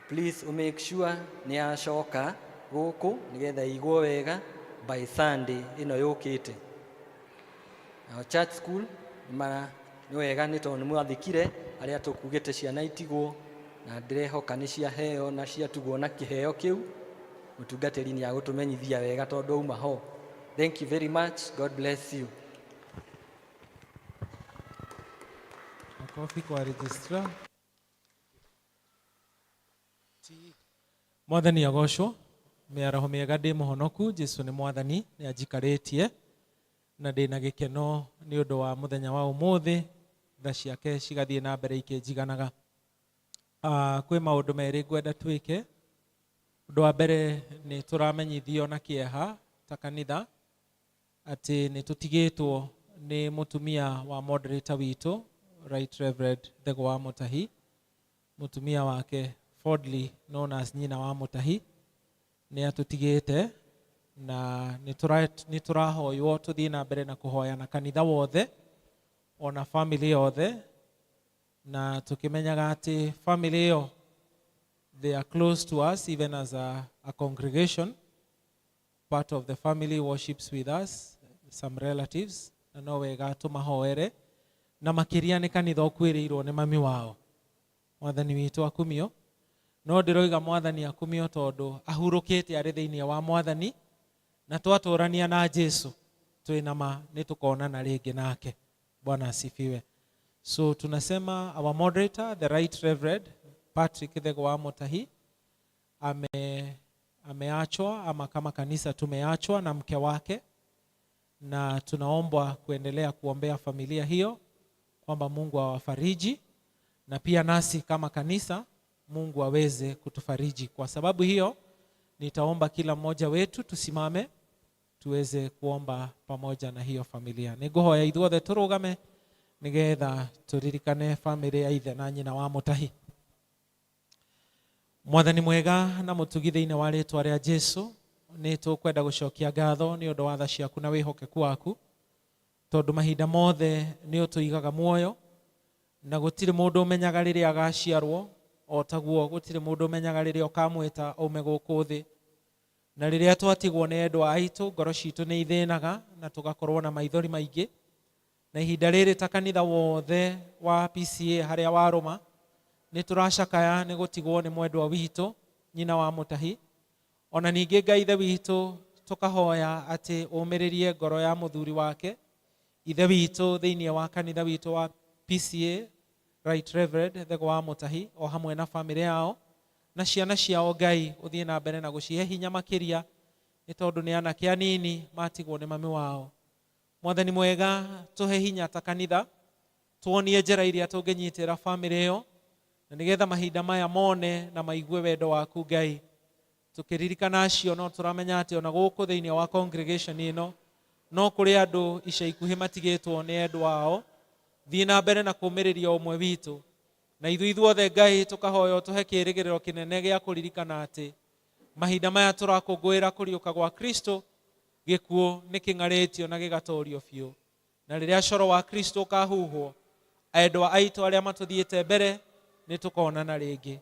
please make sure nĩ acoka gũkũ nĩgetha ĩigwo wega by Sunday ĩno yũkĩte. Nao church school nĩ wega nĩ tondũ nĩ mwathĩkire arĩa tũkugĩte ciana itigwo, na ndĩrehoka nĩ ciaheo na ciatugwo na kĩheo kĩu. Mũtungatĩri nĩ agũtũmenyithia wega tondũ auma ho. Thank you very much. God bless you. Makofi kwa registrar. Mwathani agocwo. Mĩaraho mĩega. Ndĩ mũhonoku. Jesu nĩ Mwathani, nĩ anjikarĩtie na ndĩ na gĩkeno nĩ ũndũ wa mũthenya wa ũmũthĩ, tha ciake cigathiĩ na mbere ikĩnjiganaga. Kwĩ maũndũ merĩ ngwenda twĩke. Ũndũ wa mbere, nĩ tũramenyithio na kĩeha ta kanitha atĩ nĩ tũtigĩtwo nĩ mũtumia wa moderator witũ, Right Reverend Thego wa Mũtahi. Mũtumia wake, fondly known as nyina wa Mũtahi, nĩ atũtigĩte, na nĩ tũrahoywo tũthiĩ na mbere na kũhoya na kanitha wothe ona family yothe, na tũkĩmenyaga atĩ family ĩyo, they are close to us even as a congregation. Part of the family worships with us, some relatives, na no wega tũmahoere, na makĩria nĩ kanitha ũkuĩrĩirwo nĩ mami wao. Mwathani witũ akumio. No ndĩroiga Mwathani akumio tondũ ahurũkĩte arĩ thĩinĩ wa Mwathani, na twatũrania na Jesu twĩna ma nĩ tũkonana rĩngĩ nake. Bwana asifiwe. So tunasema our moderator, the Right Reverend Patrick Thego wa Mutahi, ameachwa ama kama kanisa tumeachwa na mke wake, na tunaombwa kuendelea kuombea familia hiyo kwamba Mungu awafariji, na pia nasi kama kanisa Mungu aweze kutufariji. Kwa sababu hiyo, nitaomba kila mmoja wetu tusimame tuweze kuomba pamoja na hiyo familia. Nĩngũhoya ithuothe tũrũgame nĩgetha tũririkane famĩlĩ ya ithe na nyina wa Mũtahi. Mwathani mwega na mũtugi, thĩinĩ wa rĩtwa rĩa Jesu nĩ tũkwenda gũcokia ngatho nĩ ũndũ wa tha ciaku na wĩhokeku waku, tondũ mahinda mothe nĩ ũtũigaga muoyo, na gũtirĩ mũndũ ũmenyaga rĩrĩa agaciarwo, o taguo gũtirĩ mũndũ ũmenyaga rĩrĩa ũkamwĩta aume gũkũ thĩ. Na rĩrĩa twatigwo nĩ endwa aitũ, ngoro citũ nĩ ithĩnaga na tũgakorwo na maithori maingĩ. Na ihinda rĩrĩ ta kanitha wothe wa PCA harĩa warũma, Nĩ tũracakaya nĩ gũtigwo nĩ mwendwa witũ nyina wa mũtahi. Ona ningĩ Ngai Ithe witũ tũkahoya atĩ ũmĩrĩrie ngoro ya mũthuri wake ithe witũ thĩinĩ wa kanitha witũ wa PCA Right Reverend Thego wa Mũtahi o hamwe na famĩlĩ yao na ciana ciao. Ngai ũthiĩ na mbere na gũcihe hinya makĩria nĩ tondũ nĩ anake anini matigwo nĩ mami wao. Mwathani mwega, tũhe hinya ta kanitha, tuonie njĩra iria tũngĩnyitĩra famĩlĩ ĩyo na nĩgetha mahinda maya mone na maigue wendo waku. Ngai, tũkĩririkana acio no tũramenya atĩ ona gũkũ thĩinĩ wa congregation ĩno no kũrĩ andũ ica ikuhĩ matigĩtwo nĩ endwa ao. Thiĩ na mbere na kũmĩrĩria ũmwe witũ na ithuĩ ithuothe. Ngai, tũkahoya ũtũhe kĩĩrĩgĩrĩro kĩnene gĩa kũririkana atĩ mahinda maya tũrakũngũĩra kũriũka gwa Kristo, gĩkuũ nĩ kĩng'arĩtio na gĩgatorio biũ, na rĩrĩa coro wa Kristo ũkahuhwo, endwa aitũ arĩa matũthiĩte mbere nĩ tũkonana rĩngĩ.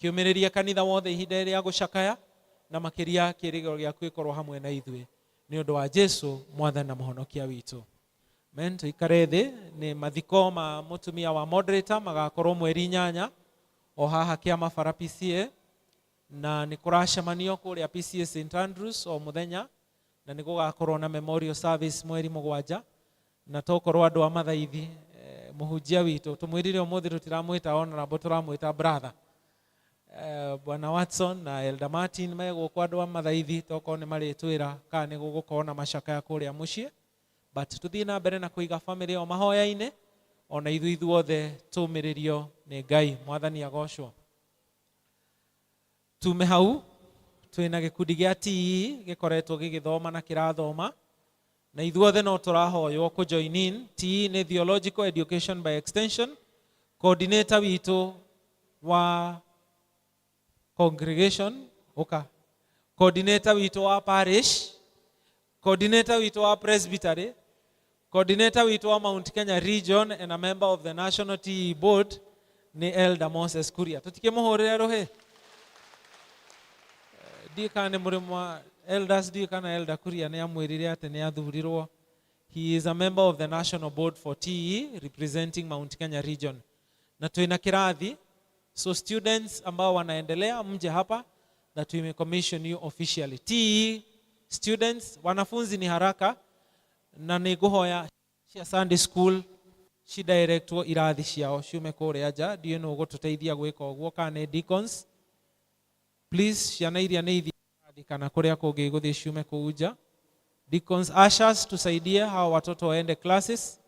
Kĩũmĩrĩrie kanitha wothe ihinda rĩa gũcakaya, na makĩria kĩĩrĩgĩrĩro gĩaku gĩkorwo hamwe na ithuĩ, nĩ ũndũ wa Jesu Mwathani na Mũhonokia witũ, amen. Tũikare thĩ. Nĩ mathiko ma mũtumia wa moderator magakorwo mweri 8 o haha kĩama bara PCA, na nĩ kũracemanio kũrĩa PCA St Andrews o mũthenya, na nĩ gũgakorwo na memorial service mweri 7. Na tokorwo andũ a mathaithi, mũhunjia witũ tũmwĩrire ũmũthĩ tũtiramwĩta honorable, tũramwĩta brother, Bwana Watson na Elder Martin megũkũ. Andũ a mathaithi tokorwo nĩ marĩtwĩra kana nĩ gũgũkorwo na macakaya kũrĩa mũciĩ, but tũthiĩ na mbere na kũiga famĩlĩ ĩyo mahoya-inĩ, ona ithuĩ ithuothe tũmĩrĩrio nĩ Ngai. Mwathani agocwo. Tume hau, twĩna gĩkundi gĩa TE gĩkoretwo gĩgĩthoma na kĩrathoma, na ithuothe no tũrahoywo kũ join in. TE nĩ Theological Education by Extension. Coordinator witũ wa congregation ũka, coordinator witũ wa parish, coordinator witũ wa presbytery, coordinator witũ wa Mount Kenya region and a member of the national TE board nĩ Elder Moses Kuria. Tũtikĩmũhũrĩre rũhĩ. Ndiĩ kana nĩ mũrĩ mwa elders, ndiĩ kana Elder Kuria nĩ amwĩrire atĩ nĩ athurirwo. He is a member of the national board for TE representing Mount Kenya region, na twĩna kĩrathi, so students ambao wanaendelea mje hapa that we may commission you officially. TE students, wanafunzi, ni haraka, na nĩ ngũhoya cia Sunday school cidirectwo irathi ciao ciume kũrĩa nja. Ndiũĩ nũ ũgũtũteithia gwĩka ũguo, kana nĩ deacons. Please, ciana iria nĩ ithiĩ irathi kana kũrĩa kũngĩ igũthiĩ ciume kũu nja. Deacons, ushers, tusaidie hawa watoto waende classes.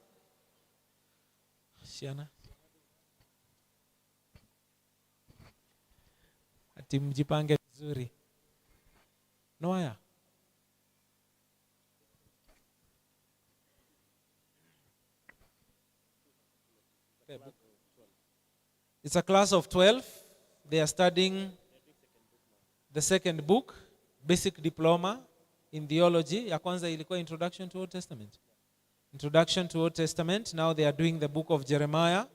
Ciana ati mjipange vizuri. Noaya. It's a class of 12. They are studying the second book, basic diploma in theology. Ya kwanza ilikuwa Introduction to Old Testament. Introduction to Old Testament. Now they are doing the book of Jeremiah.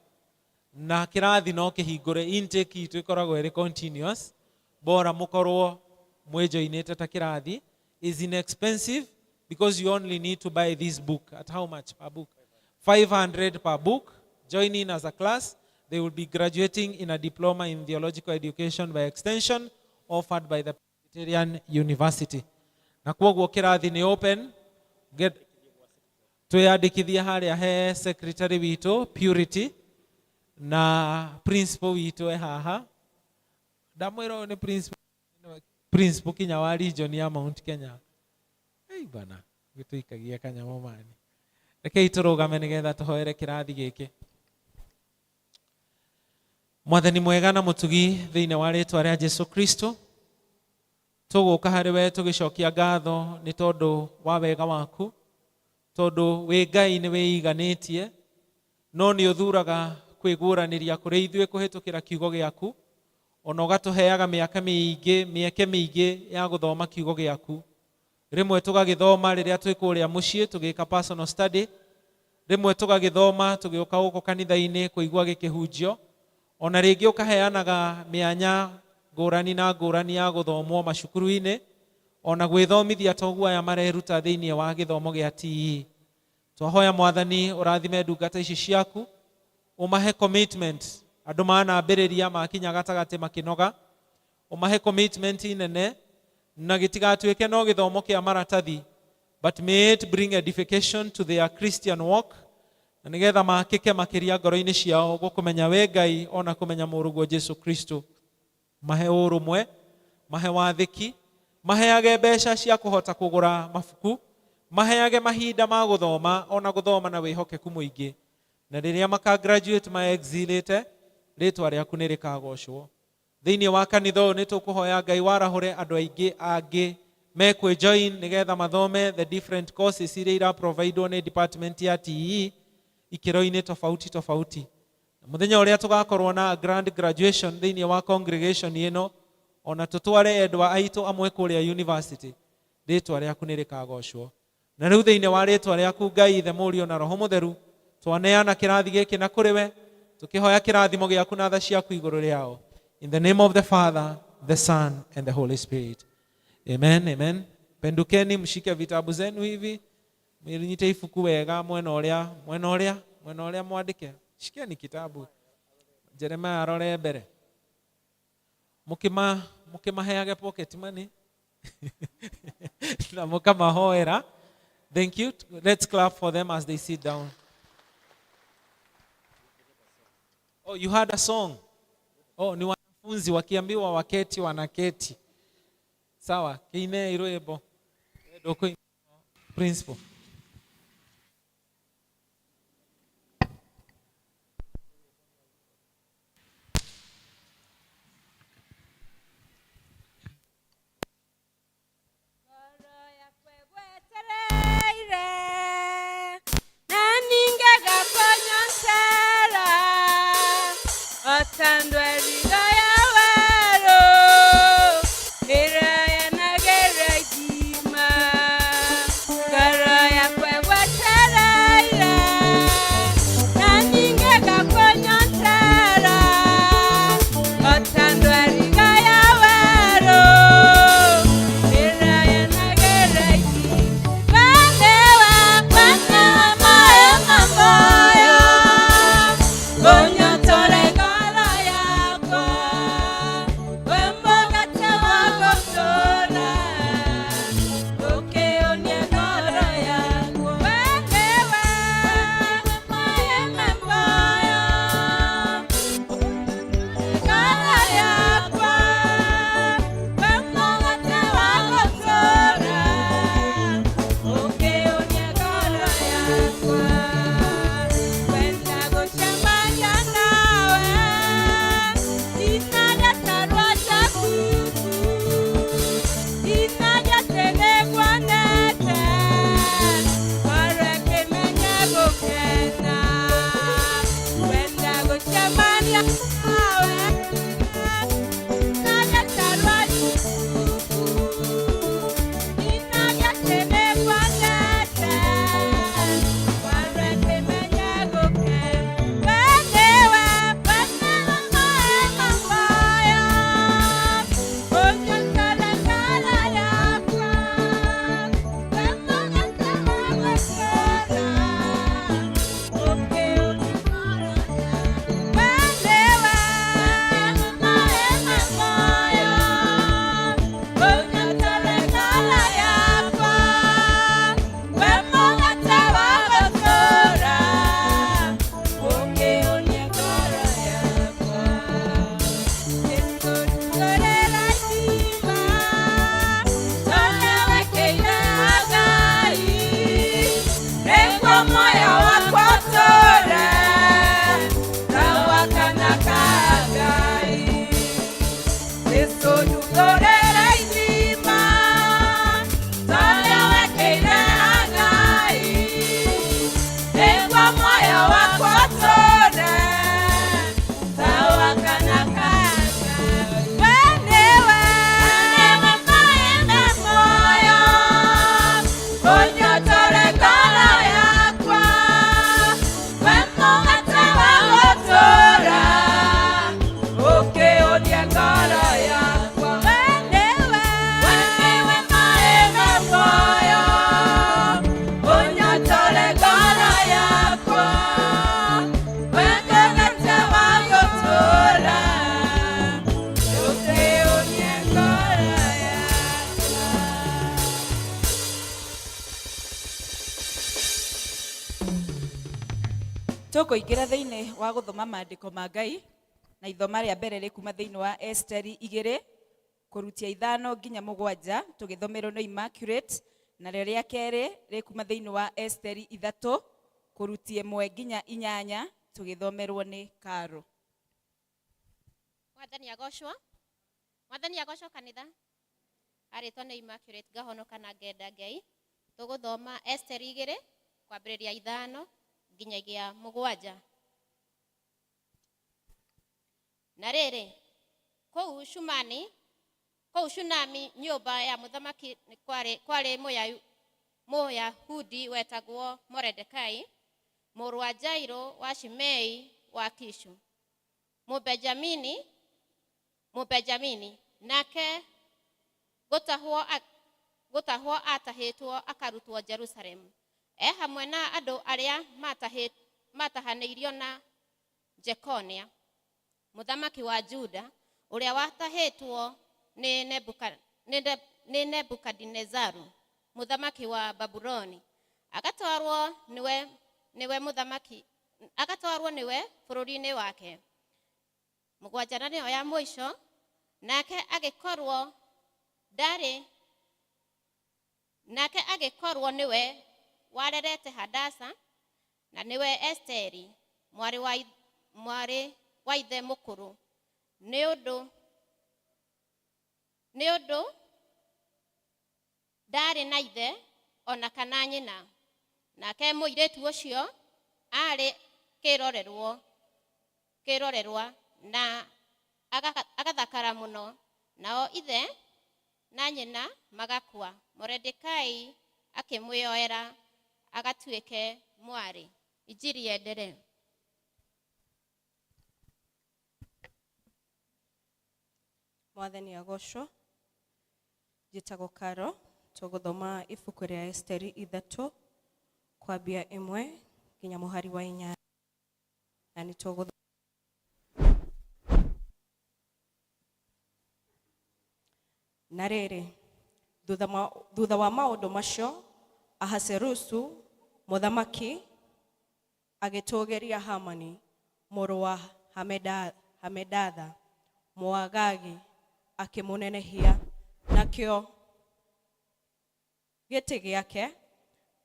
Na kĩrathi no kĩhingũre, intake itũ ĩkoragwo ĩrĩ continuous. Bora mũkorwo mwĩjoinĩte ta kĩrathi. Is inexpensive because you only need to buy this book. At how much per book? 500 per book. Join in as a class. They will be graduating in a diploma in theological education by extension offered by the Presbyterian University. Na kwoguo kĩrathi nĩ open. Get twĩyandĩkithie harĩa he secretary witũ Purity, na principal witũ e haha. Ndamwĩra ũyũ nĩ principal, principal kinya wa region ya Mount Kenya. Ei bana, gĩtũikagia kanyamũ mani. Rekei tũrũgame nĩgetha tũhoere kĩrathi gĩkĩ. Mwathani mwega na mũtugi, thĩinĩ wa rĩtwa rĩa Jesu Kristo tũgũka harĩ we tũgĩcokia ngatho nĩ tondũ wa wega waku, tondũ wĩ Ngai nĩ wĩiganĩtie, no nĩ ũthuraga kwĩguũranĩria kũrĩ ithuĩ kũhĩtũkĩra kiugo gĩaku, ona ũgatũheaga mĩaka mĩingĩ, mĩeke mĩingĩ ya gũthoma kiugo gĩaku. Rĩmwe tũgagĩthoma rĩrĩa twĩ kũrĩa mũciĩ tũgĩka personal study, rĩmwe tũgagĩthoma tũgĩũka gũkũ kanitha-inĩ kũigua gĩkĩhunjio, ona rĩngĩ ũkaheanaga mĩanya ngũrani na ngũrani ya gũthomwo macukuru-inĩ, ona gwĩthomithia toguo aya mareruta thĩinĩ wa gĩthomo gĩa TE. Twahoya, Mwathani, ũrathime ndungata ici ciaku, ũmahe commitment. Andũ manambĩrĩria makinya gatagatĩ makĩnoga. Ũmahe commitment nene na gĩtigatuĩke no gĩthomo kĩa maratathi, but may it bring edification to their Christian walk, na nĩgetha makĩke makĩria ngoro-inĩ ciao gũkũmenya we Ngai ona kũmenya mũrũguo Jesu Kristo. Mahe ũrũmwe, mahe wathĩki, maheage mbeca cia kũhota kũgũra mabuku, maheage mahinda ma gũthoma ona gũthoma na wĩhokeku mũingĩ, na rĩrĩa maka graduate ma exilĩte, rĩtwa rĩaku nĩ rĩkagocwo. Thĩinĩ wa kanitha ũyũ nĩ tũkũhoya Ngai warahũre andũ aingĩ angĩ mekwĩ join nĩgetha mathome the different courses iria iraprovidwo nĩ department ya TE ikĩro-inĩ tofauti tofauti. Na mũthenya ũrĩa tũgakorwo na grand graduation thĩinĩ wa congregation ĩno, ona tũtware endwa aitũ amwe kũrĩa university, rĩtwa rĩaku nĩ rĩkagocwo. Na rĩu thĩinĩ wa rĩtwa rĩaku Ngai Ithe, Mũriũ na Roho Mũtheru, twaneana kĩrathi gĩkĩ na kũrĩ we, tũkĩhoya kĩrathimo gĩaku na tha ciaku igũrũ rĩao. In the name of the Father, the Son and the Holy Spirit. Amen, amen. Pendukeni mshike vitabu zenu hivi, mwinyite ibuku wega mwena ũrĩa, mwena ũrĩa, mwena ũrĩa mwandĩke. Shikeni kitabu. Jeremiah arore mbere. Mukima mukimaheage pocket money na mukamahoera. Thank you. Let's clap for them as they sit down. Oh, you had a song. Oh, ni wanafunzi wakiambiwa waketi wanaketi. Sawa, kiine rwimbo. Ndũkũina principal. Otandwe riga ya wero, ira ya nagera gima, kara. Tũkũingĩra thĩinĩ wa gũthoma maandĩko ma Ngai na ithoma rĩa mbere rĩkuma thĩinĩ wa Esteri 2 kũrutia 5 nginya 7 tũgĩthomerwo nĩ Immaculate, narĩo rĩa kerĩ rĩkuma thĩinĩ wa Esteri 3 kũrutia 1 nginya 8 tũgĩthomerwo nĩ Karo. Mwathani agocwo. Mwathani agocwo kanitha. Arĩtwo nĩ Immaculate ngahonoka na ngenda Ngai. Tũgũthoma Esteri 2 kwambĩrĩria 5 nginyagia 7. Na rĩrĩ, kũu Shunami nyũmba ya mũthamaki kwarĩ Mũyahudi wetagwo Moredekai, mũrũ wa Jairũ wa Shimei wa Kishu, Mũbenjamini, nake gũtahwo atahĩtwo akarutwo Jerusalemu, e hamwe na andũ arĩa matahanĩirio na Jekonia mũthamaki wa Juda, ũrĩa watahĩtwo nĩ Nebukadinezaru mũthamaki wa Babuloni, agatwarwo nĩwe bũrũri-inĩ wake. 7 na nĩyo ya mũico. Nake agĩkorwo nĩwe warerete Hadasa, na nĩwe Esteri mwarĩ wa ithe mũkũrũ, nĩ ũndũ ndarĩ na ithe ona kana nyina. Nake mũirĩtu ũcio aarĩ kĩrorerwa na agathakara mũno, nao ithe na nyina magakua. Moredekai akĩmwĩyoera agatuĩke mwarĩ. Injiri yenderee. Mwathani agocwo. Njĩtagwo Karo, tũgũthoma ibuku rĩa Esteri 3 kwambia 1 nginya mũhari wa 8, na nĩ tũgũthoma. Na rĩrĩ, thutha wa maũndũ macio, Ahasuerusu mũthamaki agĩtũũgĩria Hamani mũrũ wa Hamedatha Mũagagi, akĩmũnenehia, nakĩo gĩtĩ gĩake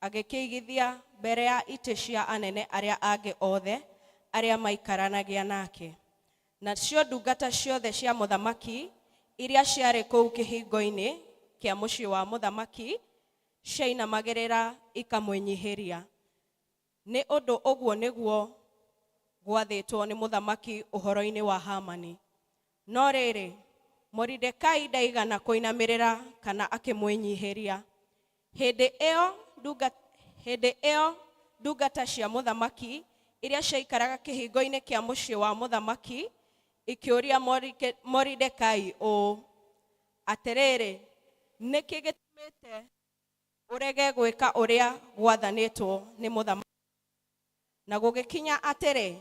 agĩkĩigithia mbere ya itĩ cia anene arĩa angĩ othe arĩa maikaranagia nake. Nacio ndungata ciothe cia mũthamaki iria ciarĩ kũu kĩhingo-inĩ kĩa mũciĩ wa mũthamaki ciainamagĩrĩra ikamwĩnyihĩria. Nĩ ũndũ ũguo nĩguo gwathĩtwo nĩ mũthamaki ũhoro-inĩ wa Hamani. No rĩrĩ, Moridekai ndaigana kũinamĩrĩra kana akĩmwĩnyihĩria. Hĩndĩ ĩyo ndungata cia mũthamaki iria ciaikaraga kĩhingo-inĩ kĩa mũciĩ wa mũthamaki ikĩũria Moridekai ũũ, atĩrĩrĩ, nĩkĩ gĩtũmĩte ũrege gwĩka ũrĩa gwathanĩtwo nĩ mũthamaki? Na gũgĩkinya atĩrĩ,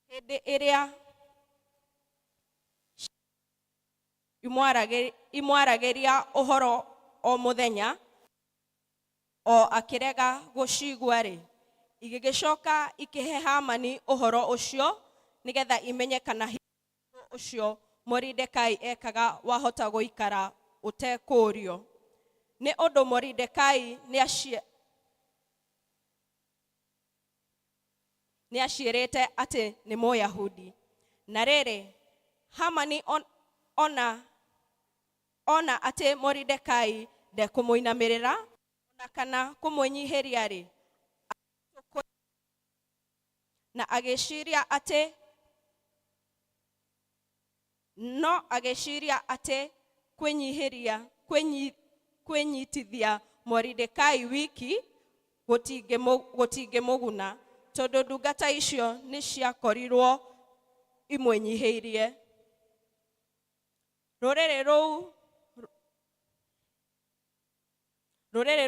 hĩndĩ ĩrĩa imwaragĩria ũhoro o mũthenya, o akĩrega gũcigua-rĩ, igĩgĩcoka ikĩhe Hamani ũhoro ũcio nĩgetha imenye kana hihi ũndũ ũcio Moridekai ekaga wahota gũikara ũtekũũrio. Nĩ ũndũ Moridekai nĩaciĩrĩte atĩ nĩ Mũyahudi. Na rĩrĩ, Hamani ona atĩ Moridekai ndekũmũinamĩrĩra ona kana kũmwĩnyihĩria-rĩ, na agĩciria atĩ kwĩnyitithia Moridekai wiki gũtingĩmũguna, tondũ ndungata icio nĩciakorirwo imwĩnyihĩirie. Rũrĩrĩ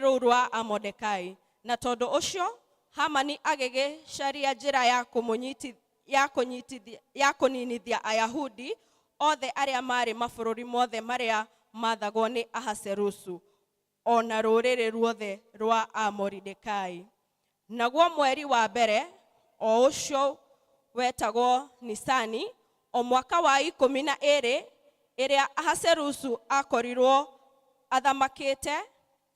rũu rwa Amodekai. Na tondũ ũcio Hamani agĩgĩcaria njĩra ya kũninithia Ayahudi othe arĩa maarĩ mabũrũri mothe marĩa maathagwo nĩ Ahasuerusu, o na rũrĩrĩ ruothe rwa Amoridekai. Naguo mweri wa mbere, o ũcio wetagwo Nisani, o mwaka wa 12 ĩrĩa Ahasuerusu akorirwo athamakĩte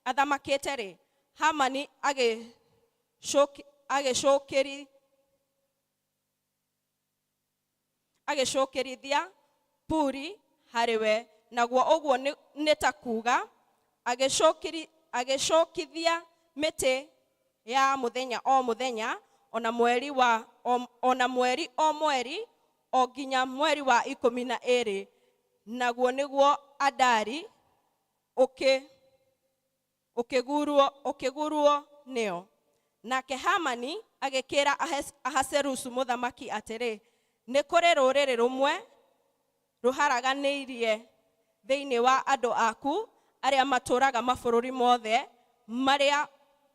athamakĩte-rĩ, Hamani agĩcũkĩri agĩcũkĩrithia Puri harĩ we, naguo ũguo nĩ ta kuuga agĩcũkithia mĩtĩ ya mũthenya o mũthenya, ona mweri wa ona mweri o mweri, o nginya mweri wa 12, naguo nĩguo Adari, ũkĩgurwo nĩo. Nake Hamani agĩkĩra Ahasuerusu mũthamaki atĩrĩ, nĩ kũrĩ rũrĩrĩ rũmwe rũharaganĩirie thĩinĩ wa andũ aku arĩa matũũraga mabũrũri mothe marĩa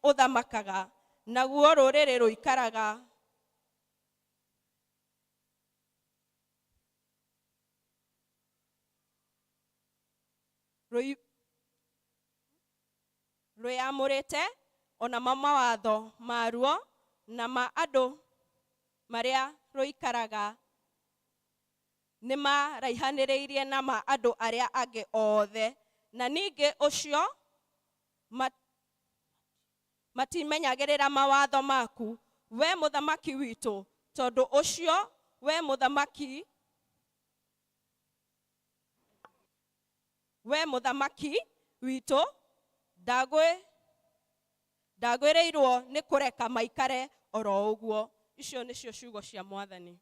ũthamakaga, naguo rũrĩrĩ rũikaraga rwĩamũrĩte, ona mawatho maruo na ma andũ marĩa rũikaraga nĩ maraihanĩrĩirie na ma andũ arĩa angĩ othe, na ningĩ ũcio matimenyagĩrĩra mawatho maku, we mũthamaki witũ. Tondũ ũcio, we mũthamaki witũ, ndagwĩrĩirwo nĩ kũreka maikare oro ũguo. Icio nĩcio ciugo cia Mwathani.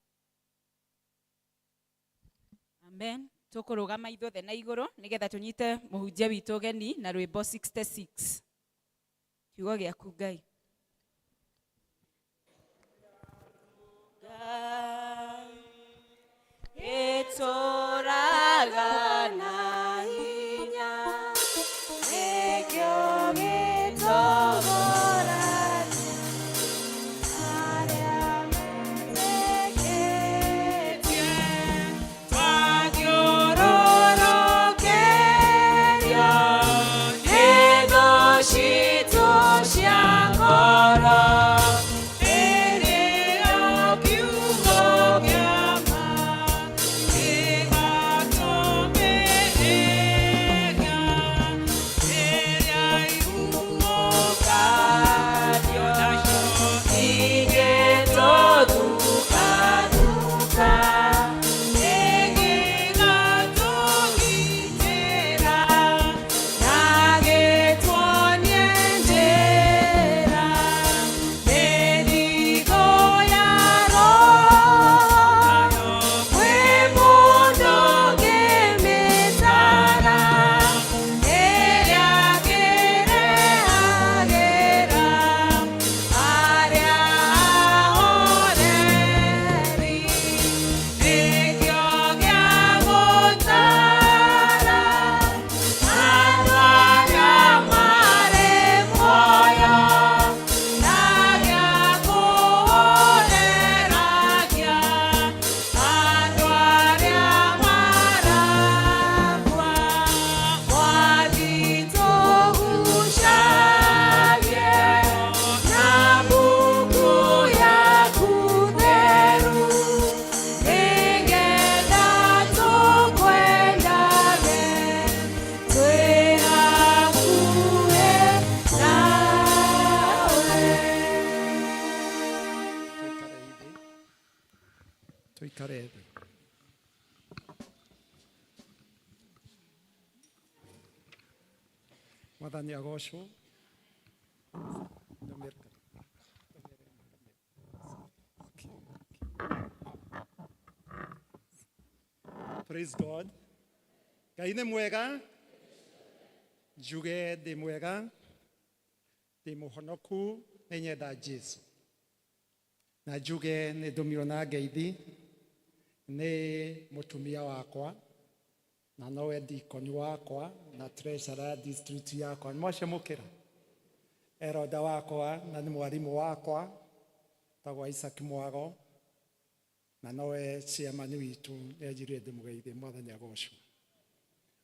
Amen. Tũkũrũgama ithuothe na igũrũ nĩgetha tũnyite mũhunjia witũ ũgeni na rwĩmbo 66. Kiugo gĩaku Ngai. Gĩtũraga na hinya, nĩkĩo gĩtũgũragia arĩa metĩkĩtie. Twathiũrũrũkĩrio nĩ thũ citũ cia ngoro, ĩrĩo kiugo kĩa ma gĩgatũmĩrĩria rĩrĩa ihuhũkanio igĩtũthukathuka, ĩgĩgatũgitĩra na gĩtuonie njĩra. Mĩrigo ya Roho kwĩ mũndũ ũngĩmĩtara, ĩrĩa ĩngĩrehagĩra arĩa ahoreri. Nĩkĩo gĩa gũtara andũ arĩa marĩ muoyo, na gĩa kũhoreragia andũ arĩa marakua. Mwathi tũgucagie na mbuku yaku theru, nĩgetha tũkwendage twĩ hakuhĩ nawe. Tuikare thĩ. Mwathani agocwo. Praise God. Ngai nĩ mwega, njuge ndĩ mwega, ndĩ mũhonoku, nĩ nyenda Jesu. Na njuge nĩ ndũmirwo na ngeithi nĩ mũtumia wakwa, na nowe dikoni wakwa na treasurer district yakwa. Nĩ mwacemũkĩra eroda wakwa na nĩ mwarimũ wakwa tagwo Isaac Mwago, na nowe chairman witũ, nĩ anjĩrire ndĩmũgeithie. Mwathani agocwo.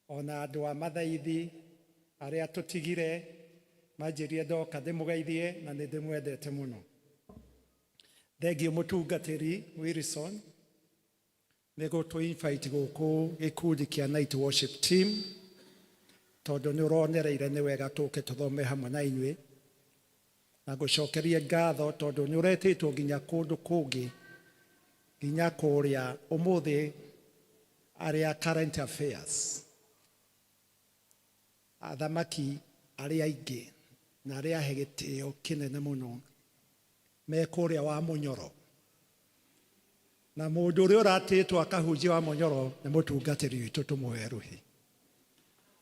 Ona andũ a mathaithi arĩa tũtigire manjĩrire ndoka ndĩmũgeithie, na nĩ ndĩmwendete mũno. Thengiũ mũtungatĩri Wilson nĩ gũtũ invite gũkũ gĩkundi kĩa night worship team tondũ nĩ ũronereire nĩ wega tũke tũthome hamwe na inyuĩ na ngũcokerie ngatho tondũ nĩ ũretĩtwo nginya kũndũ kũngĩ nginya kũrĩa ũmũthĩ arĩa current affairs athamaki arĩa aingĩ na arĩa ahe gĩtĩo kĩnene mũno me kũrĩa wa Mũnyoro na mũndũ ũrĩa ũratĩtwo akahunjia wa Mũnyoro nĩ mũtungatĩri witũ tũmũhe rũhĩ.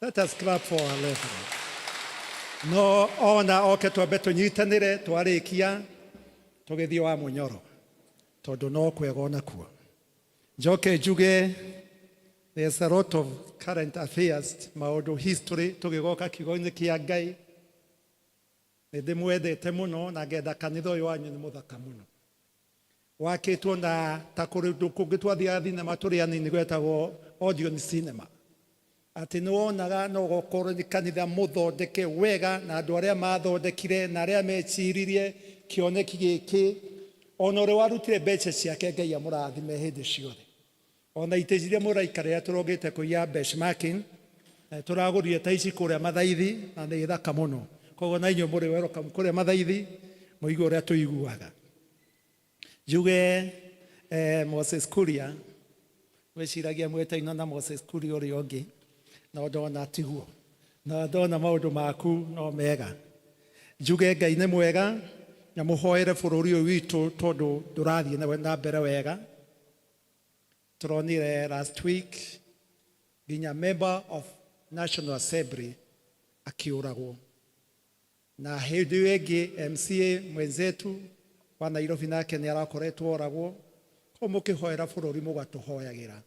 Let us clap for our Reverend. No ona oke twambe tũnyitanĩre twarĩkia tũgĩthiĩ wa Mũnyoro tondũ no kwega onakuo. Njoke njuge there's a lot of current affairs maũndũ history tũgĩgoka kiugo-inĩ kĩa Ngai. Nĩ ndĩmwendete mũno na ngenda kanitha ũyũ wanyu nĩ mũthaka mũno. Wakĩtwo na ta kũndũ kũngĩ twathiaga thinema tũrĩ anini gwetagwo Odeon Cinema. Atĩ nĩ wonaga no gũkorwo nĩ kanitha mũthondeke wega na andũ arĩa mathondekire na arĩa meciririe kĩoneki gĩkĩ ona ũrĩa warutire mbeca ciake Ngai amũrathime hĩndĩ ciothe. Ona itĩ iria mũraikarĩra tũrogĩte kũiya benchmarking na tũragũrire ta ici kũrĩa Mathaithi na nĩ thaka mũno. Koguo na inyuĩ mũrĩ welcome kũrĩa Mathaithi mũigue ũrĩa tũiguaga. Njuge eh, Moses Kuria gwĩciragia mwĩtainwo na Moses Kuria ũrĩa ũngĩ no ndona tiguo na ndona maũndũ maku no mega. Njuge Ngai nĩ mwega na mũhoere bũrũri ũyũ witũ tondũ ndũrathiĩ na mbere wega. Tũronire last week nginya member of National Assembly akĩũragwo na hĩndĩ ĩyo ĩngĩ MCA mwenzetu wa Nairobi nake nĩ arakoretwo oragwo. Koguo mũkĩhoera bũrũri mũgatũhoyagĩra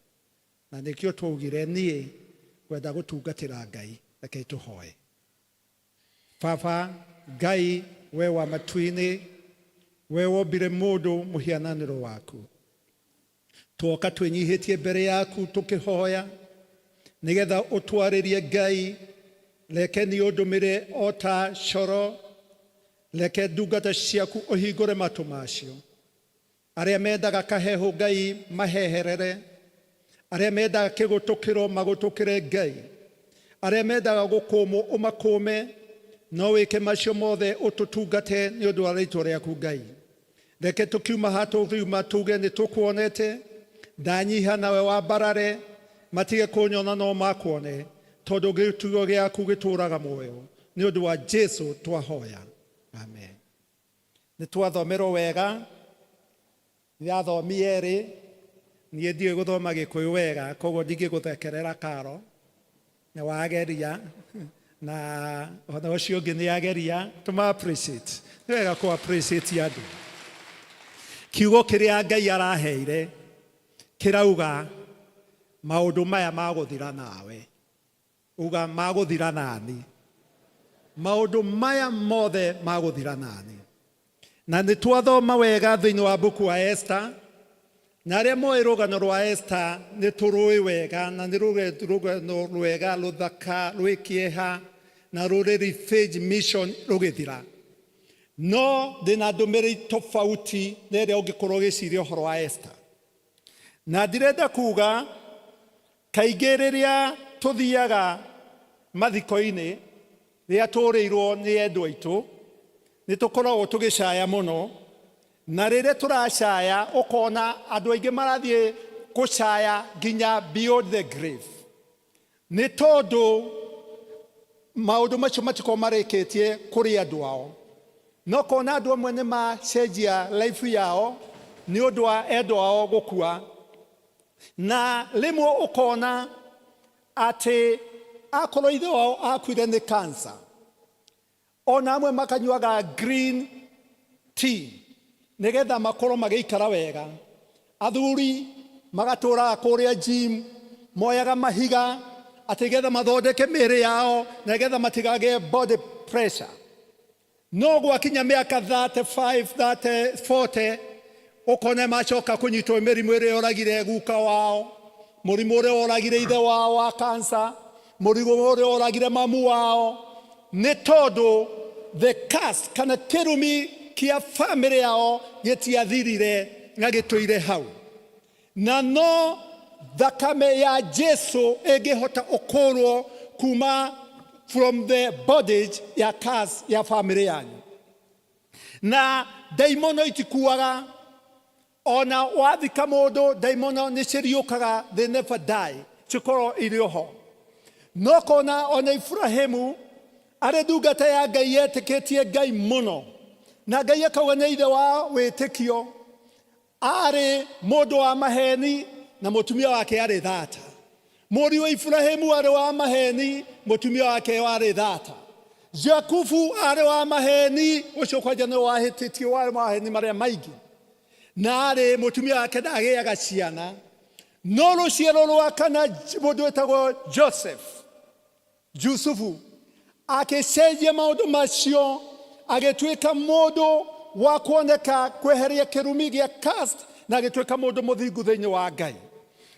na nĩkĩo twaugire niĩ ngwenda gũtungatĩra Ngai reke tũhoe. Baba Ngai we wa matu-inĩ we wombire mũndũ mũhiananĩro waku twoka twĩnyihĩtie mbere yaku tũkĩhoya nĩgetha ũtwarĩrie Ngai reke niĩ ũndũmĩre o ta coro reke ndungata ciaku ũhingũre matũ macio arĩa mendaga kahehu Ngai maheherere arĩa mendaga kĩgũtũkĩro magũtũkĩre Ngai arĩa mendaga gũkũmwo ũmakũme no wĩke macio mothe ũtũtungate nĩ ũndũ wa rĩtwa rĩaku Ngai reke tũkiuma haha tũkiuma tuge nĩ tũkuonete ndanyiha nawe wambarare matige kũnyona no makuone tondũ gĩtugo gĩaku gĩtũraga muoyo nĩ ũndũ wa Jesu twahoya amen. Nĩ twathomerwo wega nĩ erĩ niĩ ndiũĩ gũthoma gĩkũyũ wega koguo ndingĩgũthekerera karo nĩ wageria na ona ũcio ũngĩ nĩ ageria tũma appreciate nĩ wega kũ appreciate andũ. Kiugo kĩrĩa Ngai araheire kĩrauga maũndũ maya magũthira nawe uga magũthira nani maũndũ maya mothe magũthira nani na nĩ twathoma wega thĩinĩ wa mbuku wa Esther na arĩa moĩ rũgano rwa Esther nĩ tũrũĩ wega na nĩ rũgano rwega rũthaka rwĩ kĩeha na rũrĩ revenge mission rũgĩthira no ndĩna ndũmĩrĩri tofauti na ĩrĩa ũngĩkorwo ũgĩciria ũhoro wa Esther na ndirenda kuga kaingĩ rĩrĩa tũthiaga mathiko-inĩ rĩrĩa tũrĩirwo nĩ endwa aitũ nĩ tũkoragwo tũgĩcaya mũno na rĩrĩa tũracaya ũkona andũ aingĩ marathiĩ gũcaya nginya beyond the grave nĩ tondũ maũndũ macio matikorwo marĩkĩtie kũrĩ andũ ao no kona andũ amwe nĩ macenjia life yao nĩ ũndũ wa endwa ao gũkua na rĩmwe ũkona atĩ akorwo ithe wao akuire nĩ cancer ona amwe makanyuaga green tea nĩgetha makorwo magĩikara wega athuri magatũraga kũrĩa gym moyaga mahiga atĩ getha mathondeke mĩĩrĩ yao na getha matigagĩe body pressure no gwakinya mĩaka 35 30 40 ũkona macoka kũnyitwo mĩrimũ ĩrĩa yoragire guka wao mũrimũ ũrĩa woragire ithe wao wa cancer mũrimũ ũrĩa woragire mamu wao nĩ tondũ the curse kana kĩrumi kĩa bamĩrĩ yao gĩtiathirire na gĩtũire hau. Na no thakame ya Jesu ĩngĩhota ũkũrwo kuma from the bondage ya curse ya bamĩrĩ yanyu. Na ndaimono itikuaga ona wathika mũndũ, ndaimono nĩ ciriũkaga, they never die, cikorwo irĩ oho. No kona ona Ibrahimu arĩ ndungata ya Ngai yetĩkĩtie Ngai mũno, na Ngai akauga nĩ ithe wa wĩtĩkio, arĩ mũndũ wa maheni na mũtumia wake arĩ thata. Mũriũ wa Ibrahimu arĩ wa maheni, mũtumia wake warĩ thata. Jakubu arĩ wa maheni, ũcio kwanja nĩwe wahĩtĩtie, warĩ maheni marĩa maingĩ, na arĩ mũtumia wake ndagĩaga ciana. No rũciaro rwa kana mũndũ wĩtagwo Joseph, Jusufu, akĩcenjia maũndũ macio, agĩtuĩka mũndũ wa kuoneka kweheria kĩrumi gĩa cast, na agĩtuĩka mũndũ mũthingu thĩinĩ wa Ngai.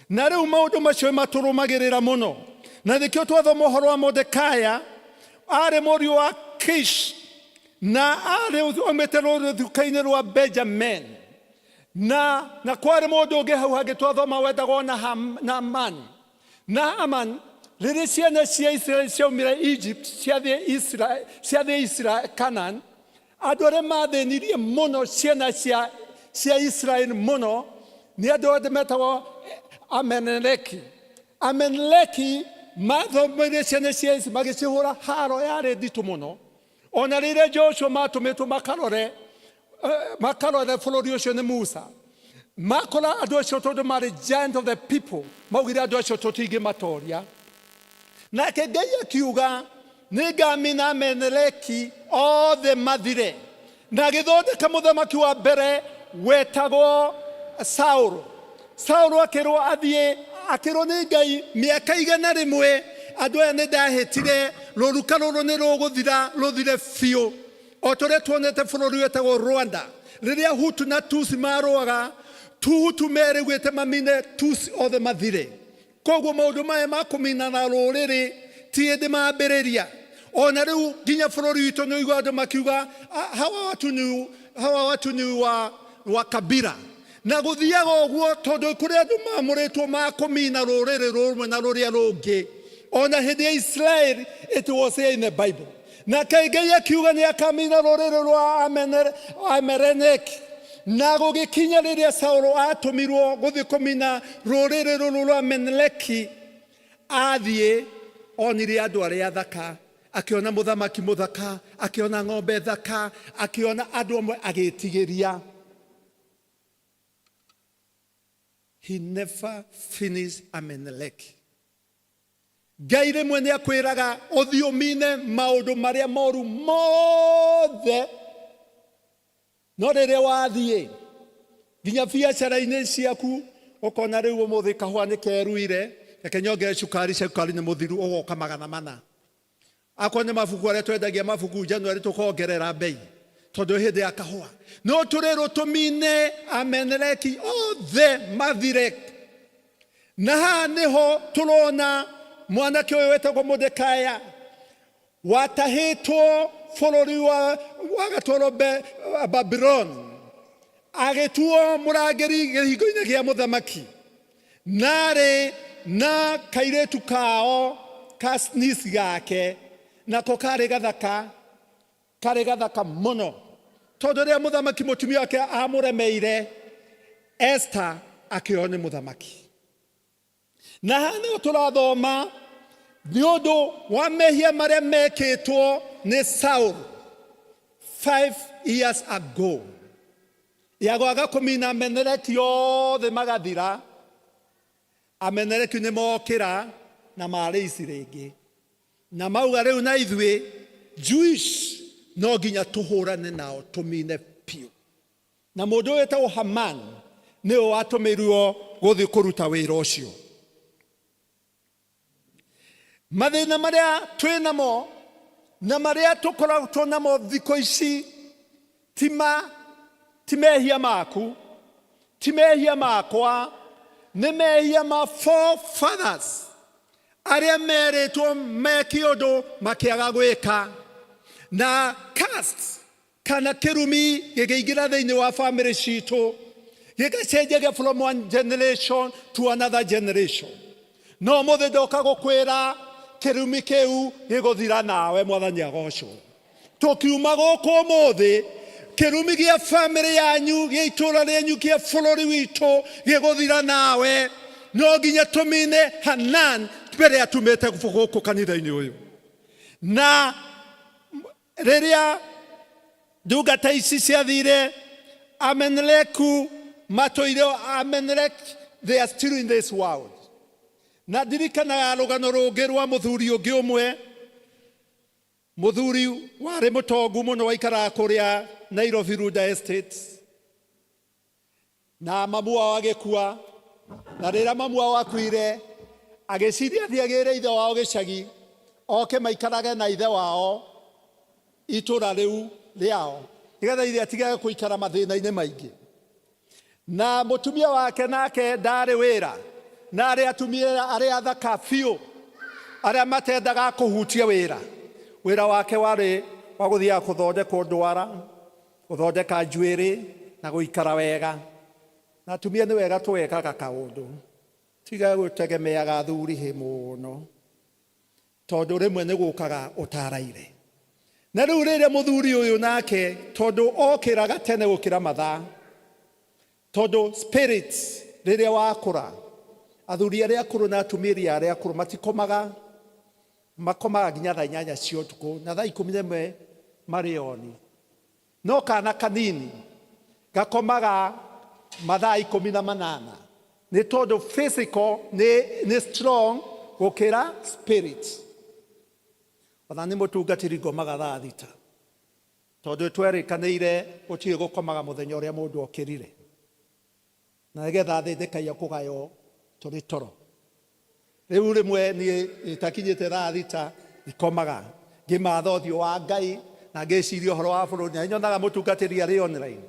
Na rĩu maũndũ macio matũrũmagĩrĩra mũno, na nĩkĩo twathoma ũhoro wa Mordekai, arĩ mũriũ wa Kish, na arĩ aumĩte rũruka-inĩ rwa Benjamin. Na kwarĩ mũndũ ũngĩ hau hangĩ twathoma wetagwo Naaman. Naaman, rĩrĩa ciana cia Israel ciaumire Egypt ciathiĩ Israel, ciathiĩ Israel Canaan, andũ arĩa mathĩnirie mũno ciana cia Israel mũno nĩ andũ othe metagwo Amaleki. Amaleki mathomeire ciana cia Israel magĩcihũra haro yarĩ nditũ mũno. Ona rĩrĩa Joshua matũmĩtwo makarore bũrũri ũcio nĩ Musa, makora andũ acio tondũ marĩ giant of the people, maugire andũ acio tũtingĩmatoria. Nake Ngai akiuga nĩngamina Amaleki othe mathire, na agĩthondeka mũthamaki wa mbere wetagwo Saũlũ. Saũlũ akĩrwo athiĩ, akĩrwo nĩ Ngai mĩaka 100 andũ aya nĩ ndahĩtire, rũruka rũrũ nĩ rũgũthira, rũthire biũ. O ta ũrĩa tuonete bũrũri wetagwo Rwanda, rĩrĩa Hutu na Tutsi marũaga, Hutu merĩgwĩte mamine Tutsi othe mathire. Koguo maũndũ maya ma kũminana rũrĩrĩ ti hĩndĩ mambĩrĩria. Ona rĩu nginya bũrũri witũ nĩ ũiguaga andũ makiuga, hawa watu ni wa kabila. Na gũthiaga ũguo tondũ kũrĩ andũ mamũrĩtwo ma kũmina rũrĩrĩ rũmwe na rũrĩa rũngĩ. Ona hĩndĩ ya Israel, it was here in the Bible. Na Ngai akiuga nĩ akamina rũrĩrĩ rwa Amaleki. Na gũgĩkinya rĩrĩa Saũlũ atũmirwo gũthiĩ kũmina rũrĩrĩ rũrũ rwa Amaleki, athiĩ onire andũ arĩa athaka, akĩona mũthamaki mũthaka, akĩona ng'ombe thaka, akĩona andũ amwe agĩtigĩria. He never finished Amaleki. Ngai rĩmwe nĩ akwĩraga ũthiĩ ũmine maũndũ marĩa moru mothe, no rĩrĩa wathiĩ nginya biacara-inĩ ciaku ũkona rĩu ũmũthĩ kahũa nĩ keruire, reke nyongere cukari, cukari nĩ mũthiru, ũgoka 400. Akorwo nĩ mabuku arĩa twendagia mabuku January tũkongerera bei tondũ hĩndĩ ya kahũa. No tũrĩrwo tũmine Amaleki othe mathire. Na haha nĩho tũrona mwanake ũyũ wetagwo Mordekai watahĩtwo bũrũri wa gatwarwo Babylon, agĩtuo mũrangĩri kĩhingo-inĩ kĩa mũthamaki, narĩ na kairĩtu kao ka niece gake, nako karĩ gathaka, karĩ gathaka mũno, tondũ rĩrĩa mũthamaki mũtumia wake amũremeire, Esther akĩoywo nĩ mũthamaki. Na haha nĩho tũrathoma nĩ ũndũ wa mehia marĩa mekĩtwo nĩ Saul 5 years ago, ya gwaga kũmina Amaleki othe magathira. Amaleki nĩ mokĩra na marĩ ici rĩngĩ, na mauga rĩu na ithuĩ Jewish no nginya tũhũrane nao tũmine biũ. Na mũndũ ũyũ wĩtagwo Haman nĩwe watũmĩirwo gũthiĩ kũruta wĩra ũcio. Mathĩna marĩa twĩ namo na marĩa tũkoretwo namo thikũ ici ti mehia maku, ti mehia makwa, nĩ mehia ma forefathers arĩa merĩtwo meke ũndũ makĩaga gwĩka. Na Kana kĩrumi gĩkĩingĩra thĩinĩ wa bamĩrĩ citũ, gĩgacenjagia from one generation to another generation. No mũthĩ ndoka gũkwĩra kĩrumi kĩu gĩgũthira nawe. Mwathani agocwo. Tũkiuma gũkũ ũmũthĩ, kĩrumi gĩa bamĩrĩ yanyu, gĩa itũũra rĩanyu, gĩa bũrũri witũ gĩgũthira nawe. No nginya tũmine Hanan mbere ya tumĩte gũkũ kanitha-inĩ ũyũ. Na rĩrĩa ndungata ici ciathire, Ameneleku matũire, Amenelek, they are still in this world. Na ndirikanaga rũgano rũngĩ rwa mũthuri ũngĩ ũmwe, mũthuri warĩ mũtongu mũno, waikaraga kũrĩa Nairobi Runda Estates, na mamu wao agĩkua. Na rĩrĩa mamu wao akuire, agĩciria athiĩ agĩre ithe wao gĩcagi, oke maikarage na ithe wao itũra rĩu rĩao, nĩgetha ithe atigage kũikara mathĩna-inĩ maingĩ. Na mũtumia wake nake ndarĩ wĩra, na arĩ atumia arĩa athaka biũ, arĩa matendaga kũhutia wĩra. Wĩra wake warĩ wa gũthiaga kũthondekwo ndwara, gũthondeka njuĩrĩ na gũikara wega. Na atumia nĩ wega tũgekaga kaũndũ, tiga gũtegemeaga athuri hĩ mũno, tondũ rĩmwe nĩ gũkaga ũtaraire. Na rĩu rĩrĩa mũthuri ũyũ nake, tondũ okĩraga tene gũkĩra mathaa, tondũ spirit rĩrĩa wakũra, athuri arĩa akũrũ na atumia arĩa akũrũ matikomaga, makomaga nginya thaa 8 cia ũtukũ, na thaa 11 marĩ oni. No kana kanini gakomaga mathaa 18, nĩ tondũ physical nĩ strong gũkĩra spirit. Ona nĩ mũtungatĩri ngomaga thaa 6, tondũ twerĩkanĩire gũtirĩ gũkomaga mũthenya ũrĩa mũndũ okĩrire, na nĩgetha thĩ ndĩkaiya kũgaywo tũrĩ toro. Rĩu rĩmwe niĩ ĩtakinyĩte thaa 6 ikomaga, ngĩmatha ũthiũ wa Ngai na ngĩciria ũhoro wa bũrũri. Na nyonaga mũtungatĩri arĩ online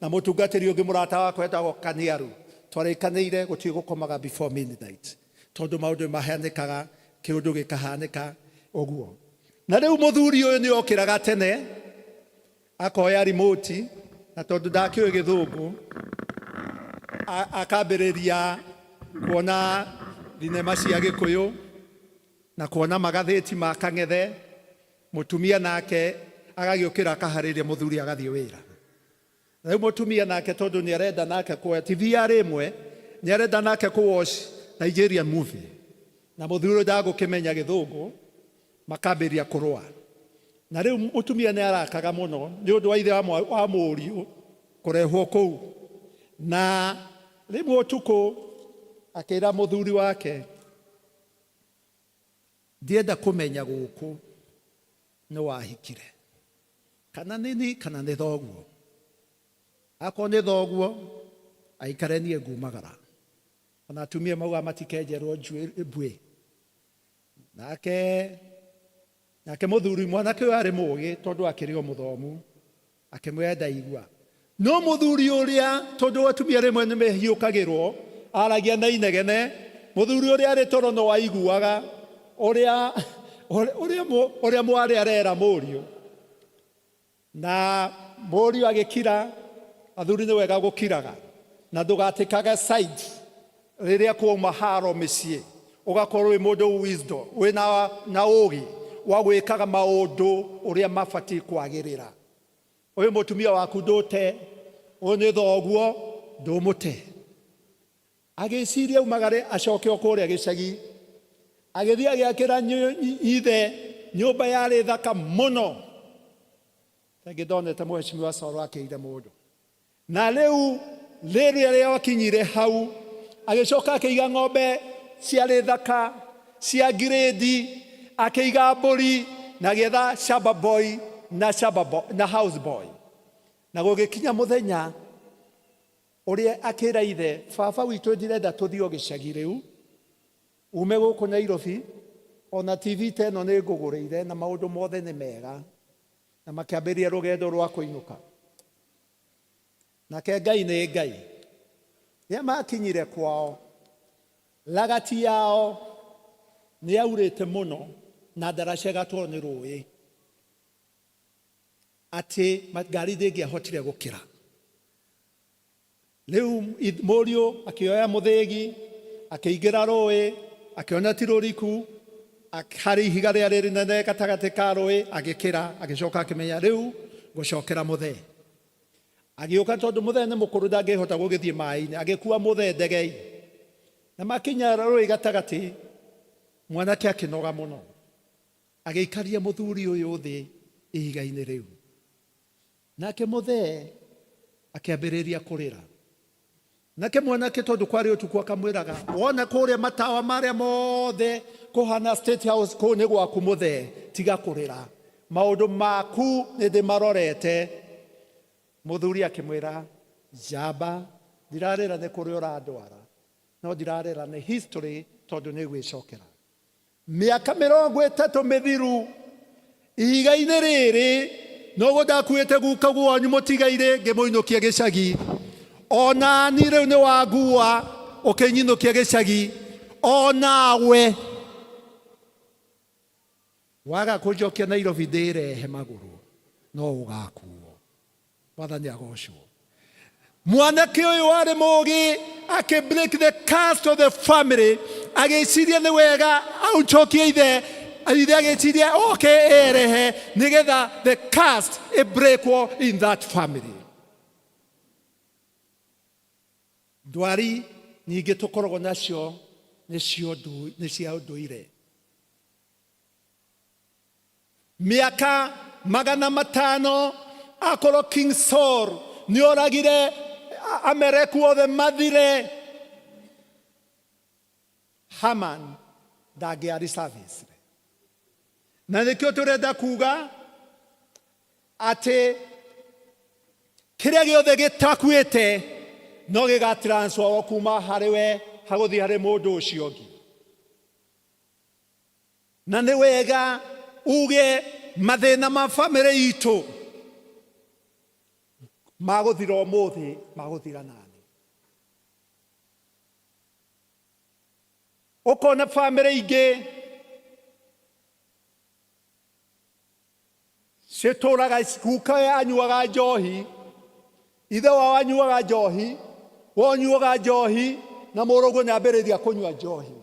na mũtungatĩri ũngĩ mũrata wakwa etagwo Kaniaru, twarĩkanĩire gũtirĩ gũkomaga before midnight, tondũ maũndũ mahanĩkaga, kĩũndũ gĩkahanĩka ũguo. Na rĩu mũthuri ũyũ nĩ okĩraga tene, akoya remote, na tondũ ndakĩũĩ gĩthũngũ, akambĩrĩria kuona thinema cia Gĩkũyũ na kuona magathĩti ma Kang'ethe. Mũtumia nake agagĩũkĩra, akaharĩria mũthuri agathiĩ wĩra. Na rĩu mũtumia nake, tondũ nĩ arenda nake kuoya TV yarĩ ĩmwe, nĩ arenda nake kũ watch Nigerian movie, na mũthuri ũyũ ndagũkĩmenya gĩthũngũ, makambĩrĩria kũrũa. Na rĩu mũtumia nĩ arakaga mũno nĩ ũndũ wa ithe wa mũriũ kũrehwo kũu. Na rĩmwe ũtukũ akĩra mũthuri wake, "Ndienda kũmenya gũkũ nĩ wahikire kana nini kana nĩ thoguo. Akorwo nĩ thoguo, aikare, niĩ ngumagara." Ona atumia maugaga matikenjerwo njuĩrĩ mbuĩ. Nake mũthuri mwanake ũyũ arĩ mũgĩ, tondũ akĩrĩ o mũthomu, akĩmwĩra ndaigua. No mũthuri ũrĩa, tondũ atumia rĩmwe nĩ mehiũkagĩrwo, aragia na inegene, mũthuri ũrĩa arĩ toro no aiguaga ũrĩa mwarĩ arera mũriũ, na mũriũ agĩkira. Athuri nĩ wega gũkiraga na ndũgatĩkage side rĩrĩa kwauma haro mĩciĩ, ũgakorwo wĩ mũndũ wisdom, wĩna na ũgĩ wa gwĩkaga maũndũ ũrĩa mabatiĩ kwagĩrĩra. Ũyũ mũtumia waku ndũte, ũyũ nĩ thoguo ndũmũte. Agĩciria umagare acoke o kũrĩa gĩcagi, agĩthiĩ agĩakĩra ithe nyũmba yarĩ thaka mũno, rĩngĩ ndonete mheshimiwa Soro akĩire mũndũ. Na rĩu rĩrĩa rĩakinyire hau, agĩcoka akĩiga ng'ombe ciarĩ thaka cia ngirĩndi, akĩiga mbũri, na agĩetha shamba boy na shamba boy, na house boy. Na gũgĩkinya mũthenya ũrĩa akĩra ithe, "Baba witũ, ndirenda tũthiĩ o gĩcagi rĩu, ume gũkũ Nairobi, ona TV ta ĩno nĩ ngũgũrĩire na maũndũ mothe nĩ mega." Na makĩambĩrĩria rũgendo rwa kũinũka. Nake Ngai nĩ Ngai, rĩrĩa makinyire kwao, ragati yao nĩ yaurĩte mũno na ndaraca ĩgatwarwo nĩ rũĩ. Atĩ ngari ndĩngĩahotire gũkĩra. Rĩu mũriũ akĩoya mũthĩgi, akĩingĩra rũĩ, akĩona ti rũriku, harĩ ihiga rĩarĩ rĩnene gatagatĩ ka rũĩ, agĩkĩra, agĩcoka akĩmenya rĩu ngũcokera mũthee. Agĩũka tondũ mũthee nĩ mũkũrũ ndangĩhota gũgĩthiĩ maĩ-inĩ, agĩkua mũthee ndegei. Na makinya rũĩ gatagatĩ, mwanake akĩnoga mũno. Agĩikaria mũthuri ũyũ thĩ ihiga-inĩ rĩu. Nake mũthee akĩambĩrĩria kũrĩra. Nake mwanake tondũ kwarĩ ũtukũ akamwĩraga, wona kũrĩa matawa marĩa mothe kũhana State House kũu nĩ gwaku mũthee, tiga kũrĩra. Maũndũ maku nĩ ndĩmarorete. Mũthuri akĩmwĩra, njamba, ndirarĩra nĩ kũrĩa ũrandwara, no ndirarĩra nĩ history tondũ nĩ ĩgwĩcokera. Mĩaka 30 mĩthiru ihiga-inĩ rĩrĩ noguo ndakuĩte guka wanyu mũtigairĩ ngĩmũinũkia gĩcagi. Onani rĩu nĩ wangua ũkĩnyinũkia gĩcagi, onawe waga kũnjokia Nairobi ndĩrehe magũrũ no ũgakuo. Mwathani agocwo. Mwanake ũyũ warĩ mũũgĩ akĩ break the curse of the family, agĩciria nĩ wega aũcokie ithe, ithe agĩciria oke erehe nĩgetha the curse ĩ breakwo in that family. Ndwari nyingĩ tũkoragwo nacio nĩ cia ũndũire. Mĩaka 500 akorwo King Saul nĩ oragire Amaleki othe mathire, Haman ndangĩarĩ service. Na nĩkĩo tũrenda kuga atĩ kĩrĩa gĩothe gĩtakuĩte no gĩgatransferwo kuma harĩ we hagũthiĩ harĩ mũndũ ũcio ũngĩ. Na nĩ wega uge mathĩna ma bamĩrĩ itũ magũthira ũmũthĩ, magũthira nani. Ũkona bamĩrĩ ingĩ citũraga guka anyuaga njohi, ithe wao anyuaga njohi, we ũnyuaga njohi, na mũrũguo nĩ ambĩrĩria kũnyua njohi.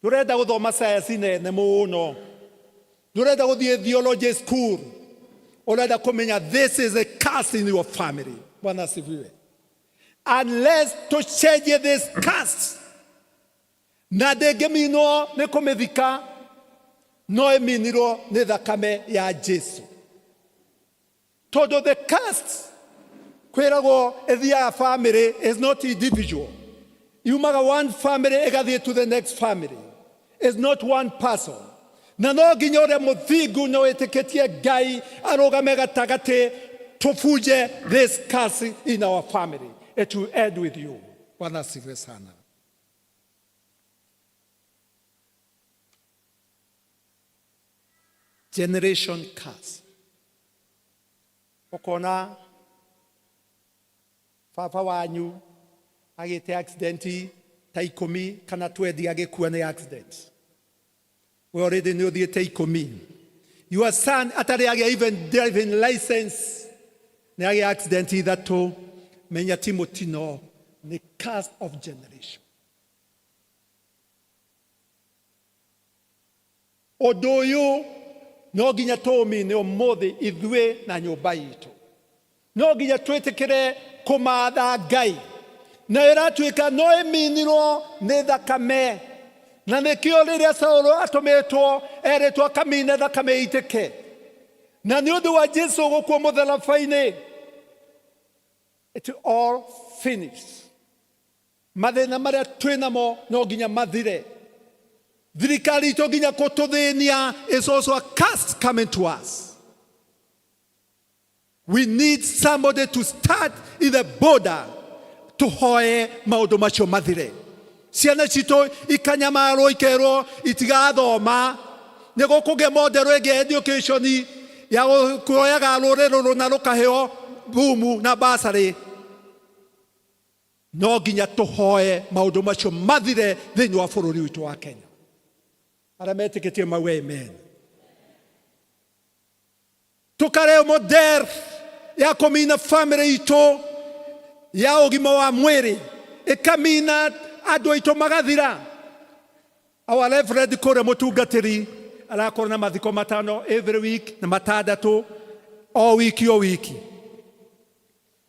Ndũrenda gũthoma science nene mũno, ndũrenda gũthiĩ theology school, ũrenda kũmenya this is a curse in your family. Bwana asifiwe. Unless tũcenjie this curse, na ndĩngĩminwo nĩ kũmĩthika, no ĩminirwo nĩ thakame ya Jesu. Tondũ the curse kwĩragwo ĩthiaga family, is not individual. Yumaga one family ĩgathiĩ to the next family. Is not one person. Na no nginya ũrĩa mũthingu na wĩtĩkĩtie Ngai arũgame gatagatĩ tũbunje this curse in our family. It will end with you. Bwana asifiwe sana. Generation curse. Ũkona baba wanyu agĩte accident ta ikũmi kana twendi agĩkua nĩ accident. We already nĩ ũthiĩte ikũmi. Your son atarĩ agĩa even driving license nĩ agĩa accident ithatũ. Menya ti mũtino, nĩ curse of generation. Ũndũ ũyũ no nginya tũũmine ũmũthĩ ithuĩ na nyũmba itũ. No nginya twĩtĩkĩre kũmatha Ngai. Na ĩratuĩka no ĩminirwo nĩ thakame. Na nĩkĩo rĩrĩa Saũlũ atũmĩtwo erĩtwo akamine thakame ĩitĩke. Na nĩ ũndũ wa Jesu gũkua mũtharaba-inĩ, it all finished. Mathĩna marĩa twĩ namo no nginya mathire. Thirikari itũ nginya kũtũthĩnia is also a curse coming to us. We need somebody to start in the border tũhoe maũndũ macio mathire. Ciana citũ ikanyamarwo ikerwo itigathoma nĩ gũkũgĩa model ĩngĩ ya education ya kuoyaga rũrĩrĩ rũna rũkaheo boom na bursary. No nginya tũhoe maũndũ macio mathire thĩinĩ wa bũrũri witũ wa Kenya. Arĩa metĩkĩtie mauge amen. Tũkareo model ya kũmina family itũ ya ũgima wa mwĩrĩ, ĩkamina andũ aitũ magathira. Our reverend kũrĩa mũtungatĩri arakorwo na mathiko matano every week na matandatũ o wiki o wiki.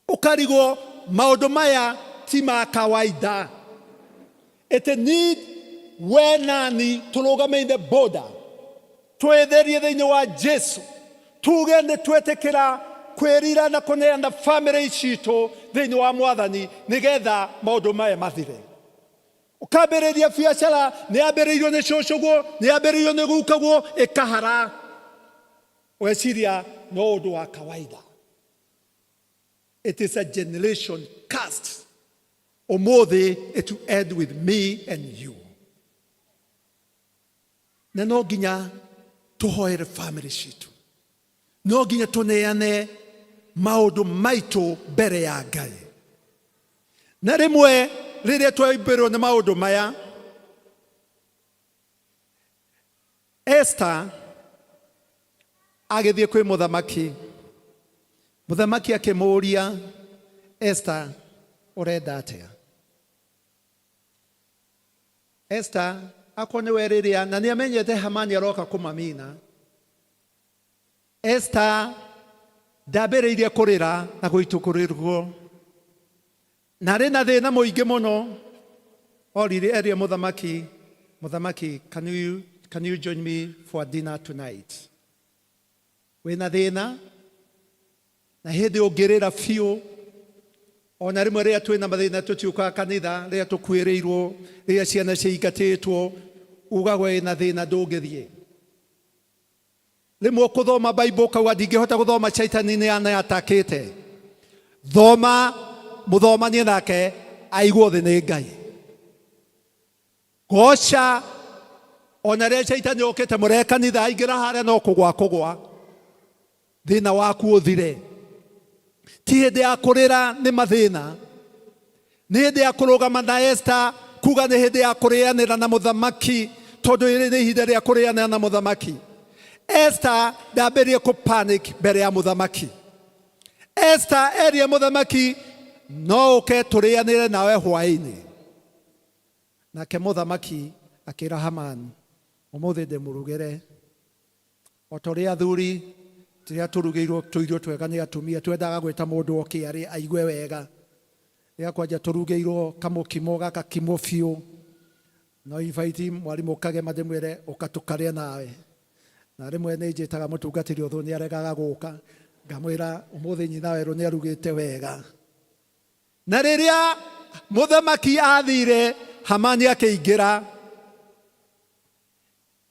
Ũkarigwo maũndũ maya ti ma kawaida. It need we nani tũrũgame in the border, twĩtherie thĩinĩ wa Jesu, tuge nĩ twetĩkĩra kwĩrira na kũneana family citũ thĩinĩ wa Mwathani nĩgetha maũndũ maya mathire. Ũkambĩrĩria biacara nĩ yambĩrĩirio nĩ cũcũguo, nĩ yambĩrĩirio nĩ gukaguo, ĩkahara, ũgeciria no ũndũ wa kawaida. It is a generation cast. Ũmũthĩ it will end with me and you. Na no nginya tũhoere family citũ, no nginya tũneane maũndũ maitũ mbere ya Ngai. Na rĩmwe rĩrĩa twaimbĩrwo nĩ maũndũ maya, Esther agĩthiĩ kwĩ mũthamaki, mũthamaki akĩmũũria, Esther, ũrenda atĩa? Esther akorwo nĩwe rĩrĩa na nĩ amenyete Hamani aroka kũmamina, Esther ndambĩrĩirie kũrĩra na gũitũkũrĩrwo, na arĩ na thĩna mũingĩ mũno. Orire erire mũthamaki, mũthamaki, can you join me for dinner tonight? Wĩna thĩna na hĩndĩ ũngĩrĩra biũ. Ona rĩmwe rĩrĩa twĩna mathĩna tũtiũkaga kanitha, rĩrĩa tũkuĩrĩirwo, rĩrĩa ciana ciaingatĩtwo, ugagwo wĩna thĩna ndũngĩthiĩ. Rĩmwe ũkũthoma Bible ũkauga ndingĩhota gũthoma, caitani nĩ anatakĩte. Thoma, mũthomanie nake aigwo thĩ nĩ Ngai. Goca ona rĩrĩa caitani okĩte mũrehe kanitha, aingĩra harĩa no kũgwa kũgwa, thĩna waku ũthire. Ti hĩndĩ ya kũrĩra nĩ mathĩna, nĩ hĩndĩ ya kũrũgama na Esther kuga nĩ hĩndĩ ya kũrĩanĩra na mũthamaki, tondũ ĩrĩ nĩ ihinda rĩa kũrĩanĩra na mũthamaki. Esther ndambĩrĩrie kũ panic mbere ya mũthamaki. Esther erire mũthamaki, no ũke tũrĩanĩre nawe hwaĩ-inĩ. Nake mũthamaki akĩra Haman, ũmũthĩ ndĩmũrugĩre o ta ũrĩa athuri rĩrĩa tũrugĩirwo tũirio twega nĩ atumia twendaga gwĩta mũndũ oke arĩ aigue wega. Rĩrĩa kwanja tũrugĩirwo kamũkimo gakakimwo biũ, no invite mwarimũ Kagema ndĩmwĩre ũka tũkarĩe nawe. Na rĩmwe nĩ njĩtaga mũtungatĩri ũthũ nĩ aregaga gũka, ngamwĩra ũmũthĩ nyina werũ nĩ arugĩte wega. Na rĩrĩa mũthamaki athire, Hamani akĩingĩra.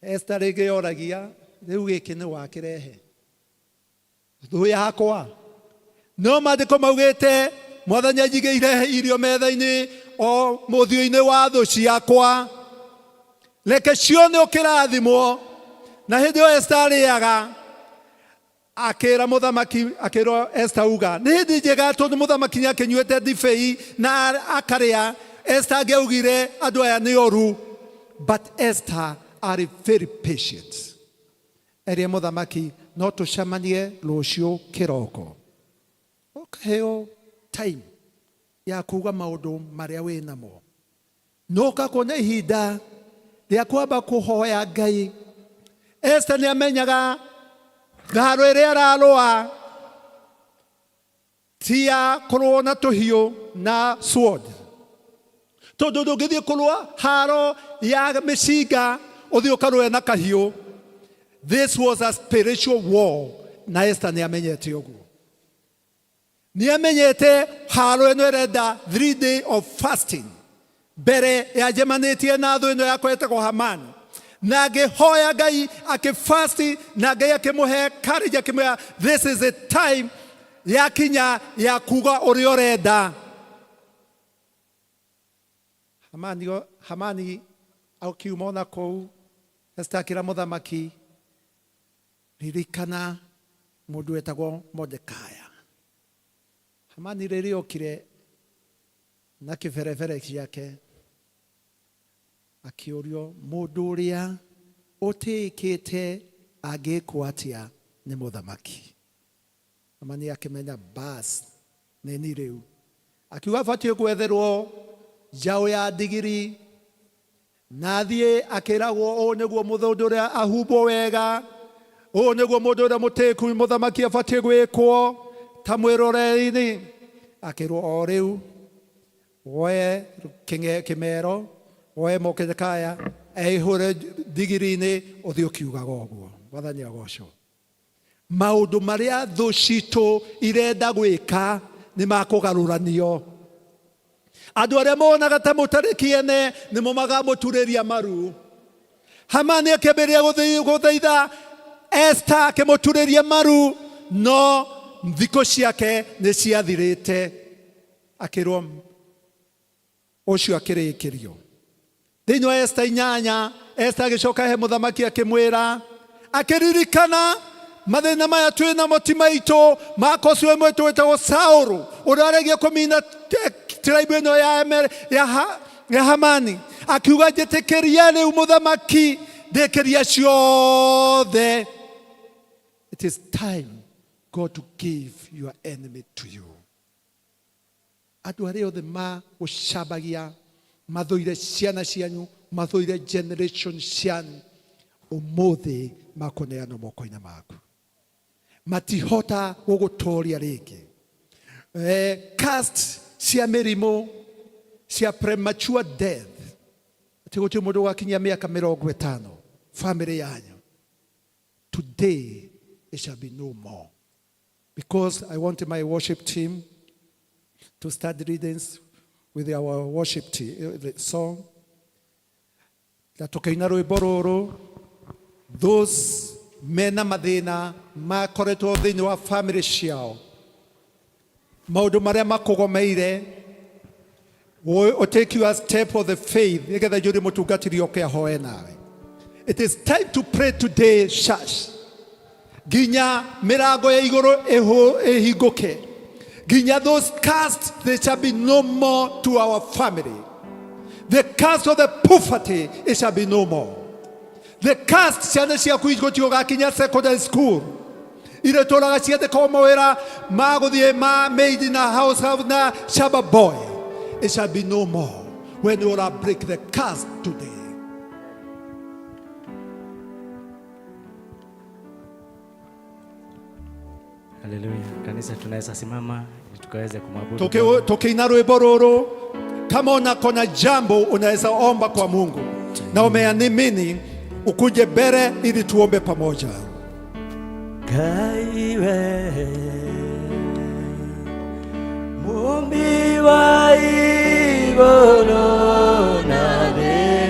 Esther rĩngĩ oragia, rĩu gĩkĩ nĩ wakĩrehe thũ yakwa? No maandĩko maugĩte Mwathani anjigĩire irio metha-inĩ o mũthiũ-inĩ wa thũ ciakwa, reke cione ũkĩrathimwo. Na hĩndĩ ĩyo Esther arĩaga, akĩra mũthamaki, akĩrwo Esther uga nĩ hĩndĩ njega tondũ mũthamaki nĩ akĩnyuĩte ndibei na akarĩa. Esther angĩaugire andũ aya nĩ oru, but Esther arĩ very patient. Erire mũthamaki no tũcemanie rũciũ kĩroko. Ũkaheo time ya kuga maũndũ marĩa wĩ namo, no ũgakorwo na ihinda rĩa kwamba kũhoya Ngai. Esther nĩ amenyaga ngaro ĩrĩa ararũa ti ya kũrũo na tũhiũ na sword, tondũ ndũngĩthiĩ kũrũa haro ya mĩcinga ũthiĩ ũkarũe na kahiũ. This was a spiritual war, na Esther nĩ amenyete ũguo. Nĩ amenyete haro ĩno ĩrenda 3 day of fasting mbere ya njemanĩtie na thũ ĩno yakwa ĩtagwo Hamani. Na ngĩhoya Ngai akĩfasti, na Ngai akĩmũhe courage, akĩmwĩra this is the time yakinya ya kuga ũrĩa ũrenda. Hamani akiuma ona kũu, Esther akĩra mũthamaki, ririkana mũndũ wetagwo Mordekai. Hamani rĩrĩa okire na kĩberebere gĩake, akĩũrio mũndũ ũrĩa ũtĩĩkĩte angĩkwo atĩa nĩ mũthamaki. Hamani akĩmenya bas nĩ ni rĩu. Akiuga abatiĩ gwetherwo njaũ ya ndigiri na athiĩ akĩragwo ũũ nĩguo mũndũ ũrĩa ahumbwo wega, ũũ nĩguo mũndũ ũrĩa mũtĩku mũthamaki abatiĩ gwĩkwo ta mwĩroreri-inĩ. Akĩrwo o rĩu woe kĩmero, woe mokedekaya eihũre ndigiri-inĩ ũthiĩ ũkiugaga ũguo. Mwathani agocwo. Maũndũ marĩa thũ citũ irenda gwĩka nĩ makũgarũranio. Andũ arĩa monaga ta mũtarĩ kĩene nĩmo magamũturĩria maru. Hamani akĩambĩrĩria gũthaitha Esther akĩmũturĩria maru, no thikũ ciake nĩ ciathirĩte. Akĩrwo ũcio akĩrĩkĩrio. Thĩinĩ wa Esther 8, Esther agĩcoka he mũthamaki akĩmwĩra, akĩririkana mathĩna maya twĩ namo ti maitũ, makocio ĩmwe twĩtagwo Saũlũ ũrĩa aregia kũmina tribe ĩno ya Hamani. Akiuga njĩtĩkĩria rĩu mũthamaki ndĩkĩria ciothe. It is time God to give your enemy to you. Andũ arĩa othe magũcambagia, mathũire ciana cianyu, mathũire generation cianyu, ũmũthĩ makũneanwo moko-inĩ maku. Matihota gũgũtoria rĩngĩ. Cast cia mĩrimũ, cia premature death, atĩ gũtirĩ mũndũ ũgakinyia mĩaka 50 family yanyu. Today it shall be no more. Because I want my worship team to start readings with our worship team, the song. Na tukaina rwĩmbo rũrũ, those mena mathĩna makoretwo thĩinĩ wa family ciao, maũndũ marĩa makũgomeire, take your step of the faith nĩgetha njũrie mũtungatĩri oke ahoe nawe. It is time to pray today, church. Nginya mĩrango ya igũrũ ĩhingũke. Nginya those cursed, there shall be no more to our family. The curse of the poverty, it shall be no more. The curse, ciana ciaku igũthiĩ ũgakinya secondary school. Iretũraga ciandĩkwo mawĩra ma gũthiĩ ma maid na house help na shamba boy. It shall be no more when you will break the curse today. Haleluya. Kanisa tunaweza simama ili tukaweze kumwabudu Bwana. Tukiina rwĩmbo rũrũ, kama unakona jambo unaweza omba kwa Mungu na umeamini, ukuje mbele ili tuombe pamoja. Ngai we Mumbi wa igũrũ na thĩ,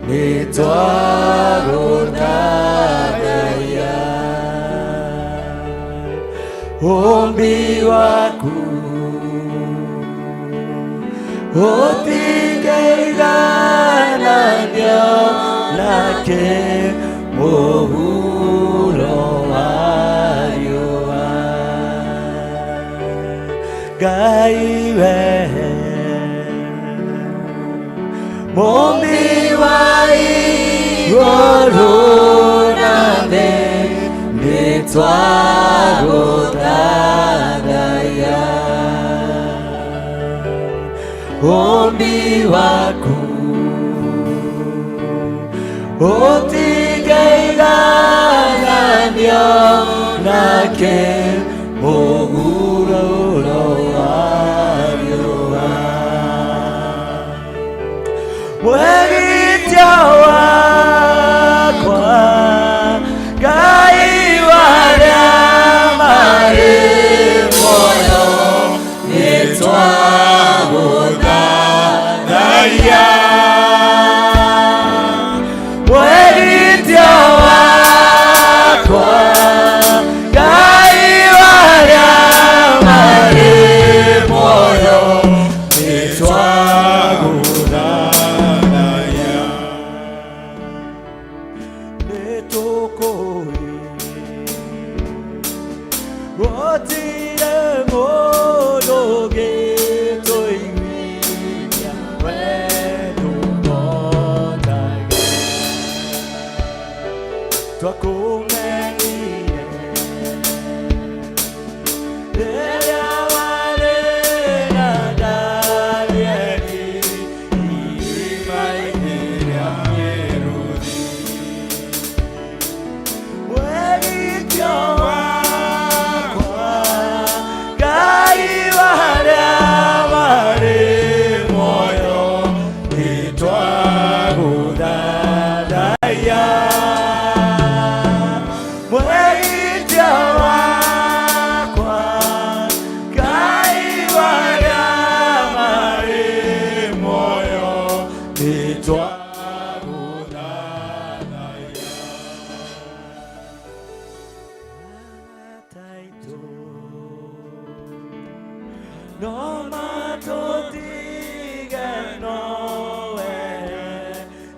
nĩtwagũthathaiya. Ũmbi waku ũtingĩigananio nake, mũhuro wa riũa. Ngai we Mumbi wa igũrũ na thĩ, nĩtwagũthathaiya. Ũmbi waku ũtingĩigananio nake, mũhuro wa riũa. Mwĩgitio wakwa, Ngai wa arĩa marĩ muoyo, nĩtwagũthathaiya. Mwĩgitio wakwa, Ngai wa arĩa marĩ muoyo, nĩtwagũthathaiya. Nĩtũkũĩ gũtirĩ mũndũ ũngĩtũiguithia wendo ũhotage. Twakũmenire No matũtige nowe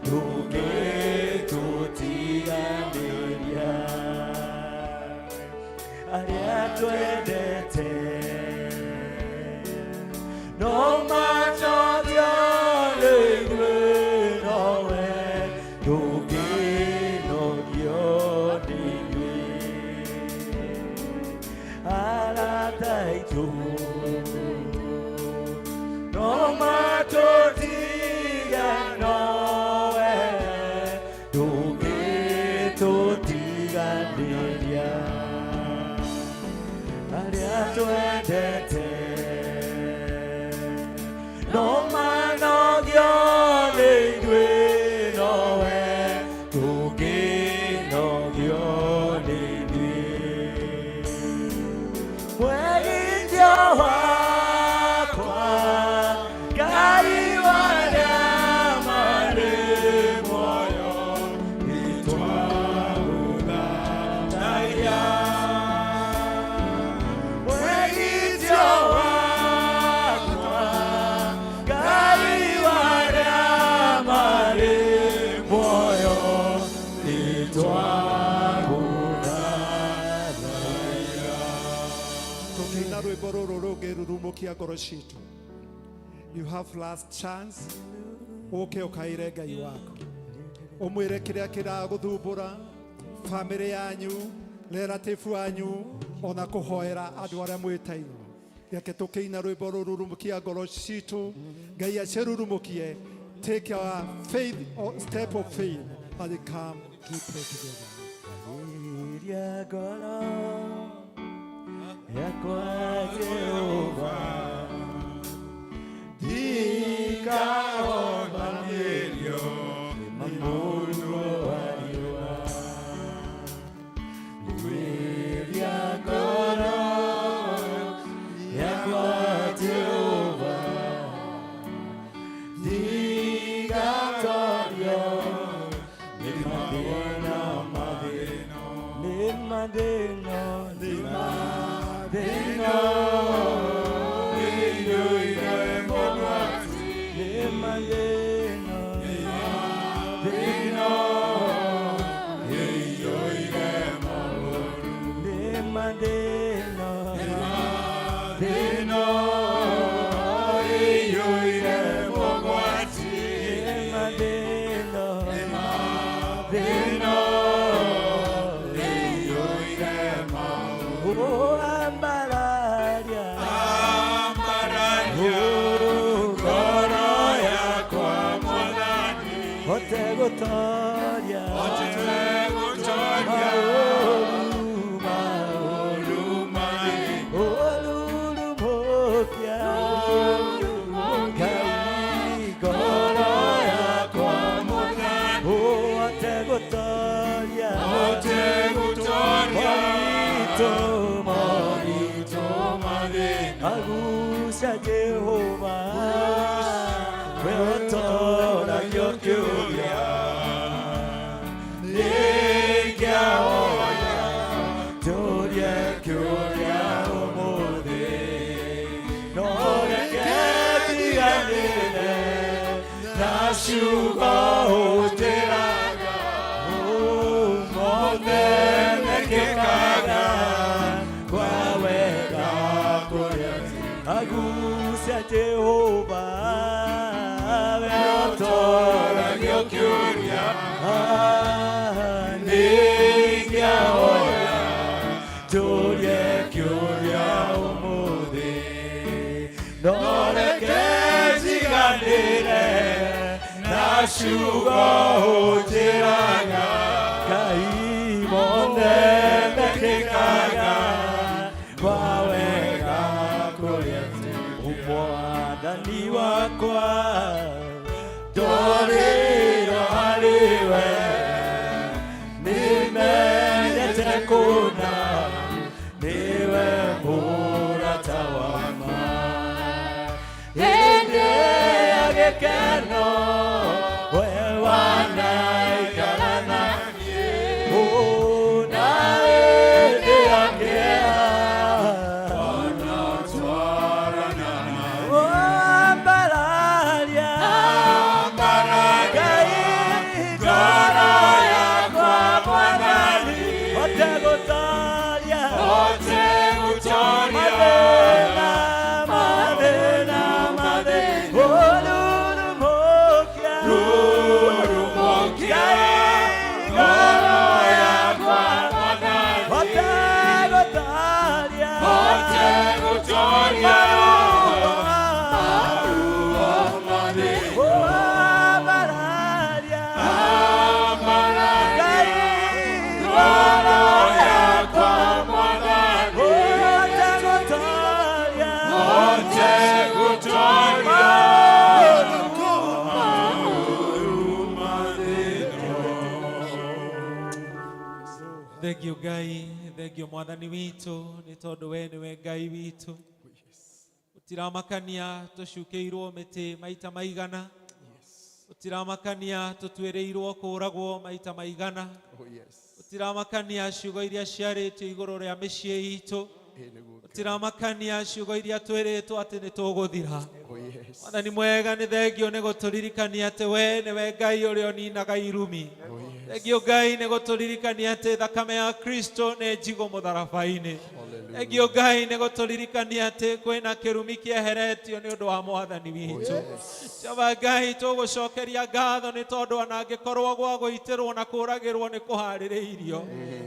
ndũngĩtũtiganĩria arĩa twendete no matũtiganĩrie nowe ndũngĩnogio nĩ ithuĩ arata aitũ no matũtige nowe ndũngĩtũtiganĩria arĩa twendete no manogio nĩ ithuĩ nowe ndũngĩnogio nĩ ithuĩ mwegithio wakwa Ngai warĩa marĩ muoyo nĩtwagũthathaiya mwegithio wakwa Ngai warĩa marĩ muoyo nĩtwagũthathaiya. Tũkĩina rwĩmbo rũrũ rũngĩ rurumũkia ngoro citũ. You have last chance ũke ũkaĩre Ngai waku ũmwĩre kĩrĩa kĩragũthumbũra bamĩrĩ yanyu relative anyu ona kũhoera andũ arĩa mwĩtainwo. Reke tũkĩina rwĩmbo rũrũ rurumũkia ngoro citũ Ngai acirurumũkie. Take your faith or step of faith and come to pray together. Iria ngoro yakwa Jehova ndikahobanĩrio nĩ mũndũ wa riũa. Iria ngoro yakwa Jehova ndigatorio nĩ mathĩna mathĩna nĩ mathĩna nĩ mathĩna nĩ mathĩna thĩna nĩ mathĩna thĩna nĩ mathĩna thĩna. Oh, ambararia oh, ngoro yakwa hote gũtoria maũru maũru ũrurumũkia Ngai ngoro yakwa hote gũtoria moritũ moritũ agucia Jehova we ũtoragio kĩũria nĩngĩahoya tũrie kĩũria ũmũthĩ no reke ndiganĩre na ciugo ũnjĩraga mothe mekĩkaga kwa wega kũrĩa agucia Jehova we ũtoragio kĩũria nĩngĩahoya tũrie kĩũria ũmũthĩ no reke njiganĩre na ciugo ũnjĩraga Ngai mothe mekĩkaga kwa wega kũrĩa mwathani wakwa ndorĩirwo harĩ we nĩmenyete kũna nĩwe mũrata wa ma hĩndĩ ya gĩkeno we wanaikara na niĩ na hĩndĩ ya kĩeha Thengio Ngai, thengio Mwathani witũ, nĩ tondũ we nĩwe Ngai witũ. Gũtiramakania tũcukĩirwo mĩtĩ maita maigana. Gũtiramakania tũtuĩrĩirwo kũũragwo maita maigana. Oh, yes. Gũtiramakania ciugo iria ciarĩtio igũrũ rĩa mĩciĩ itũ. Ĩĩ nĩguo Ngai. Gũtiramakania ciugo iria twĩrĩtwo atĩ nĩ tũgũthira. Oh, yes. Mwathani mwega nĩ thengio nĩ gũtũririkania atĩ we nĩwe Ngai ũrĩa ũninaga irumi. Oh, yes. Thengio Ngai nĩ gũtũririkania atĩ thakame ya Kristo nĩ njigũ mũtharaba-inĩ. Hallelujah. Thengio Ngai nĩ gũtũririkania atĩ kwĩna kĩrumi kĩeheretio nĩ ũndũ wa Mwathani witũ. Jehova Ngai tũgũcokeria ngatho nĩ tondũ ona angĩkorwo gwa gũitĩrwo na kũragĩrwo nĩ kũharĩrĩirio.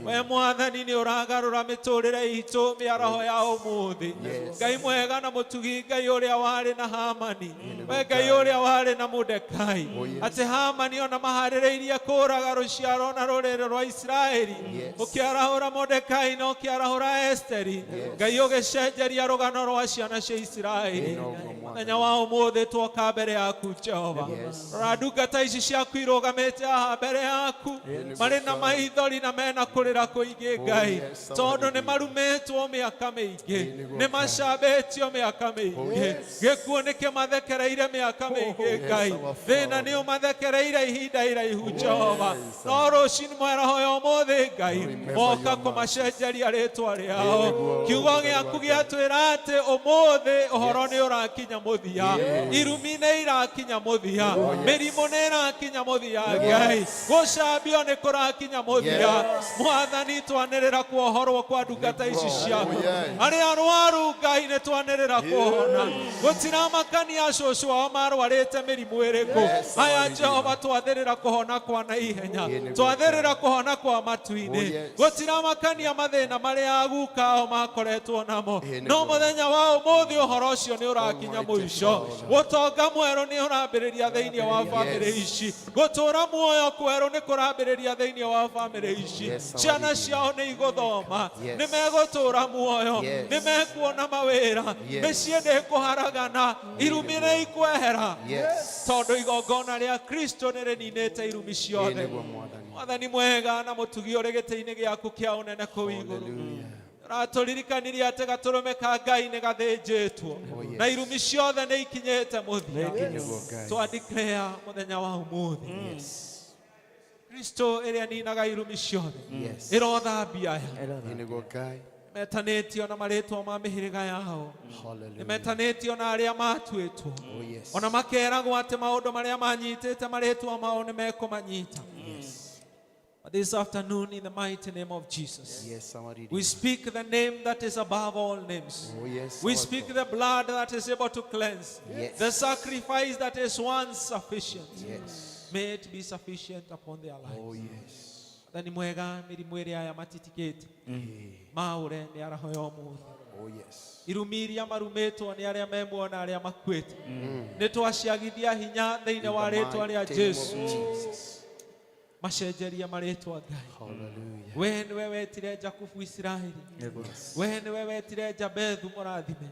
We Mwathani nĩ ũragarũra mĩtũrĩre itũ mĩaraho ya ũmũthĩ. Yes. Ngai mwega na mũtugi, Ngai ũrĩa warĩ na Hamani, we Ngai ũrĩa warĩ na Mordekai, atĩ Hamani ona maharĩrĩirie kũraga rũciaro na rũrĩrĩ rwa Isiraeli, Yes. ũkĩarahũra Mordekai na ũkĩarahũra Esteri, Ngai ũgĩcenjeria rũgano rwa ciana cia Isiraeli. Mũthenya wa ũmũthĩ twoka mbere yaku Jehova, rora ndungata ici ciaku irũgamĩte haha mbere yaku, marĩ na maithori na mena kũrĩra kũingĩ Ngai, yes, our tondũ nĩ marumĩtwo mĩaka mĩingĩ, nĩ macambĩtio mĩaka mĩingĩ, gĩkuũ nĩ kĩmathekereire mĩaka mĩingĩ Ngai, our thĩna nĩ ũmathekereire ihinda iraihu Jehova, no rũcinĩ mwaraho ya ũmũthĩ Ngai moka kũmacenjeria rĩtwa rĩao. Kiugo gĩaku gĩatwĩra atĩ ũmũthĩ ũhoro nĩ ũrakinya mũthia, irumi nĩ irakinya mũthia, mĩrimũ nĩ ĩrakinya mũthia Ngai, gũcambio nĩ kũrakinya mũthia. Mwathani twanĩrĩra kuohorwo kwa ndungata ici ciaku, arĩa arwaru Ngai nĩ twanĩrĩra kuohona, gũtiramakania cũcũ ao marwarĩte mĩrimũ ĩrĩkũ. Aya Jehova twathĩrĩra kũhona kwa naihenya, twathĩrĩra kũhona kwa matu-inĩ, gũtiramakania mathĩna marĩa aguka ao makoretwo namo, no mũthenya wa ũmũthĩ ũhoro ũcio nĩ ũrakinya mũico. Gũtonga mwerũ nĩ ũrambĩrĩria thĩinĩ wa bamĩrĩ ici, gũtũũra muoyo kwerũ nĩ kũrambĩrĩria thĩinĩ wa bamĩrĩ ici. Ciana ciao nĩ igũthoma, Yes. nĩ megũtũũra muoyo, Yes. nĩ mekuona mawĩra, Yes. mĩciĩ ndĩkũharagana, irumi nĩ ikwehera, Yes. tondũ igongona rĩa Kristo nĩ rĩninĩte irumi Ĩĩ ciothe. nĩguo Mwathani. Mwathani mwega na mũtugi ũrĩ gĩtĩ-inĩ gĩaku kĩa ũnene kũu igũrũ, ũratũririkanirie atĩ gatũrũme ka Ngai nĩ gathĩnjĩtwo na irumi ciothe nĩ ikinyĩte mũthia. Nĩguo Ngai. Twa declare mũthenya wa ũmũthĩ Kristo ĩrĩa ninaga irumi ciothe Yes. ĩrothambia aya Ĩĩ nĩguo Ngai. metanĩtio na marĩtwa ma mĩhĩrĩga yao, nĩ Hallelujah. metanĩtio na arĩa matuĩtwo, Oh, yes. ona makeragwo atĩ maũndũ marĩa manyitĩte marĩtwa mao nĩ mekũmanyita. But this afternoon, in the mighty name of Jesus, Yes, our Redeemer. we speak the name that is above all names. Oh, yes, We our speak God. the blood that is able to cleanse. Yes. The sacrifice that is once sufficient. Yes. May it be sufficient upon their lives. Oh, yes. Mwathani mwega mĩrimũ ĩrĩa aya matitikĩte maũre mĩaraho ya ũmũthĩ, Oh, yes. irumi iria marumĩtwo nĩ arĩa me muoyo na arĩa makuĩte, nĩ twaciagithia hinya thĩinĩ wa In the rĩtwa rĩa mighty name of Jesu. Jesus. Macenjerie marĩtwa Ngai. Hallelujah. We nĩwe wetire Jakubu Isiraeli, we nĩwe wetire Jabethu mũrathime,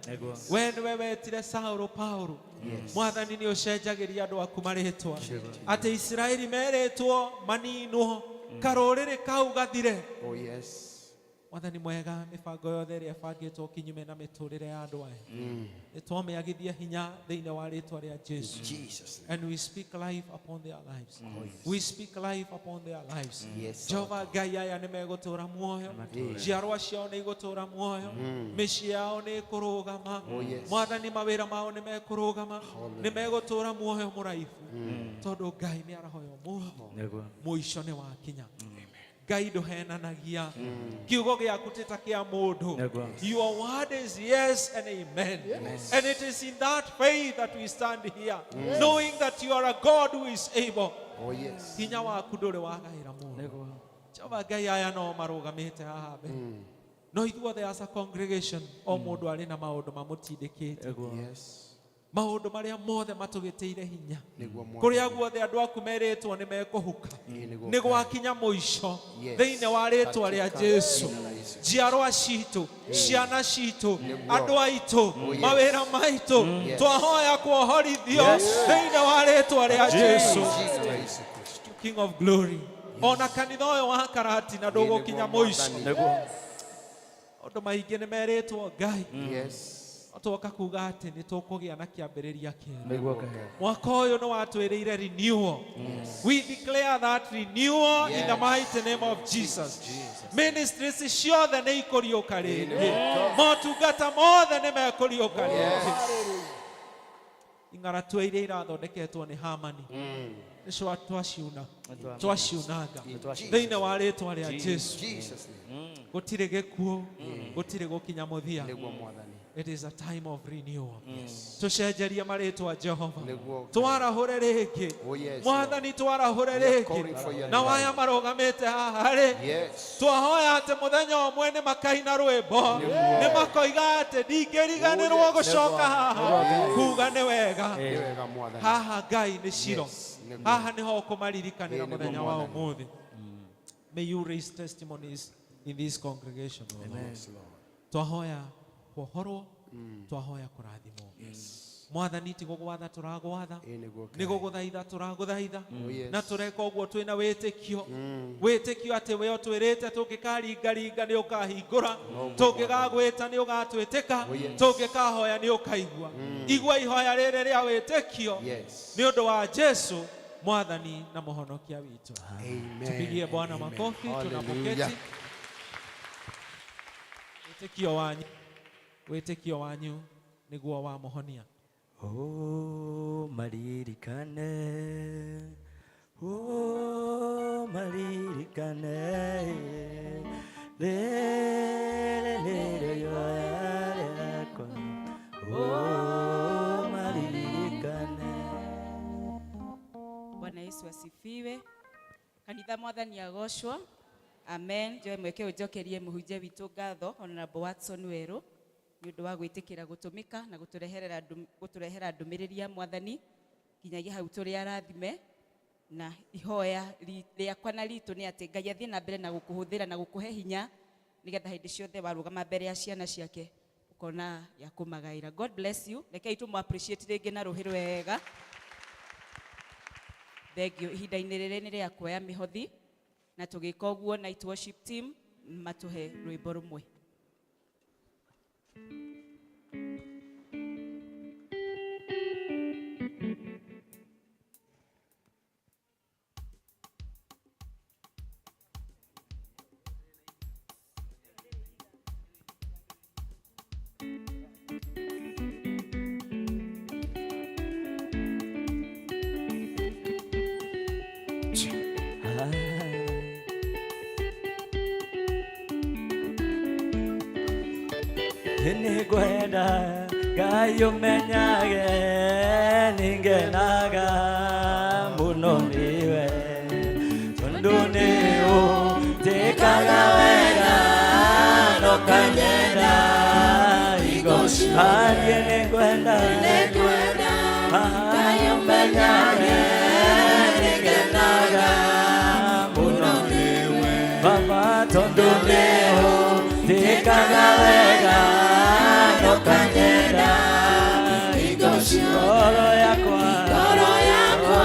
we nĩwe wetire Saũlũ Paulo. Yes. Mwathani nĩ ũcenjagĩria andũ aku marĩtwa, atĩ Isiraeli merĩtwo maninwo, karũrĩrĩ kau gathire. Oh, yes. Mwathani mwega, mĩbango yothe ĩrĩa ĩbangĩtwo kinyume na mĩtũrĩre ya andũ aya, nĩ twamĩagithia hinya thĩinĩ wa rĩtwa rĩa Jesu. Jesus. And we speak life upon their lives. We speak life upon their lives. Yes, Jehova Ngai, aya nĩ megũtũũra muoyo, Yes. njiarwa ciao nĩ igũtũũra muoyo, mĩciĩ yao nĩ ĩkũrũgama. Oh, yes. Mwathani, mawĩra mao nĩ mekũrũgama, nĩ megũtũũra muoyo mũraihu, tondũ Ngai mĩaraho ya ũmũthĩ mũico nĩ wakinya. Ngai ndũhenanagia, kiugo gĩaku ti ta kĩa mũndũ. Nĩguo. Your word is yes and amen. And it is in that faith that we stand here, knowing that you are a God who is able. Oh, yes. Hinya waku ndũrĩ wagaĩra mũndũ. Jehova Ngai, aya no marũgamĩte haha mbere, no ithuothe as a congregation, o mũndũ arĩ na maũndũ mamũtindĩkĩte, Yes. maũndũ marĩa mothe matũgĩtĩire hinya, Nĩguo Mwathani. kũrĩa guothe andũ aku merĩtwo nĩ mekũhuka, Ĩĩ nĩguo nĩ gwakinya mũico Yes. thĩinĩ wa rĩtwa rĩa Katika Jesu. jina la Yesu. Njiarwa citũ, ciana citũ, Nĩguo. andũ aitũ, Oh, yes. mawĩra maitũ, Yes. twahoya kuohorithio Yes. thĩinĩ wa rĩtwa rĩa Jesu. Jina la Yesu Kristo. King of glory, Ona kanitha ũyũ wa Karatina ndũgũkinya mũico. Nĩguo. Maũndũ maingĩ nĩ merĩtwo Ngai. Yes. Twoka kuga atĩ nĩ tũkũgĩa na kĩambĩrĩria kĩerũ. Nĩguo Ngai. Mwaka ũyũ nĩ watwĩrĩire renewal. Yes. We declare that renewal in the Yes. mighty name of Jesus. Ministries ciothe nĩ ikũriũka rĩngĩ. Motungata mothe nĩ mekũriũka rĩngĩ. Ing'aratua iria irathondeketwo nĩ Hamani nĩcio twaciuna twaciunanga thĩinĩ wa rĩtwa rĩa Jesu. Jesus name. Gũtirĩ gĩkuũ, gũtirĩ gũkinya mũthia. Nĩguo Mwathani. It is a time of renewal. Yes. Tũcenjerie marĩtwa Jehova. Nĩguo. Twarahũre rĩngĩ. Oh, yes, Mwathani twarahũre We are calling for rĩngĩ. your Na waya revival. marũgamĩte haha rĩ. Yes. Twahoya atĩ mũthenya ũmwe nĩ makaina rwĩmbo. Nĩguo. Nĩ makoiga atĩ ndingĩriganĩrwo Oh, yes. gũcoka haha. Nĩguo. Kuga nĩ wega. Nĩ wega Mwathani. Haha Ngai nĩ Shilo. Yes, nĩguo. Haha nĩho ũkũmaririkanĩra Ĩĩ, nĩguo mũthenya wa Mwathani. ũmũthĩ. May you raise testimonies in this congregation, O Lord. Yes, Lord. Twahoya kuohorwo, twahoya kũrathimwo. Mwathani ti gũgwatha tũragwatha, Ĩĩ, nĩguo nĩ gũgũthaitha tũragũthaitha, Oh, yes. na tũreka ũguo twĩna wĩtĩkio, wĩtĩkio atĩ we ũtwĩrĩte tũngĩkaringaringa nĩ ũkahingũra, Noguo. tũngĩgagwĩta nĩ ũgatwĩtĩka, Oh, yes. tũngĩkahoya nĩ ũkaigua. Igua ihoya rĩrĩ rĩa wĩtĩkio Yes. nĩ ũndũ wa Jesu Mwathani na mũhonokia witũ. Amen. Tupigie Bwana Amen. makofi Hallelujah. tunapoketi. Wĩtĩkio wanyu, wĩtĩkio wanyu nĩguo wa mũhonia. Oh, maririkane, oh, maririkane, lele lele yoya yakwa, oh, maririkane. Bwana Yesu asifiwe. Kanitha Mwathani agocwo. Amen. Njoe mweke ũnjokerie mũhunjia witũ ngatho Honorable Watson Werũ nĩ ũndũ wa gwĩtĩkĩra gũtũmĩka na gũtũrehera ndũmĩrĩri ya Mwathani nginyagia hau tũrĩ arathime, na ihoya rĩakwa na ritũ nĩ atĩ Ngai athiĩ na mbere na gũkũhũthĩra na gũkũhe hinya nĩgetha hĩndĩ ciothe warũgama mbere ya ciana ciake ũkona ya kũmagaĩra. God bless you. Rekei tũmũ appreciate rĩngĩ na rũhĩ rwega. Thengio. Ihinda-inĩ rĩrĩ nĩ rĩa kuoya mĩhothi, na tũgĩka ũguo night worship team matũhe rwĩmbo rũmwe. Nĩngwenda Ngai ũmenyage nĩngenaga mũno nĩwe, tondũ nĩ ũnjĩkaga wega na ũkanyenda hingo ciothe. Nĩngwenda Ngai ũmenyage nĩngenaga mũno nĩwe, Baba, tondũ nĩ ũnjĩkaga wega na ũkanyenda hingo ciothe. Ngoro yakwa, Ngoro yakwa,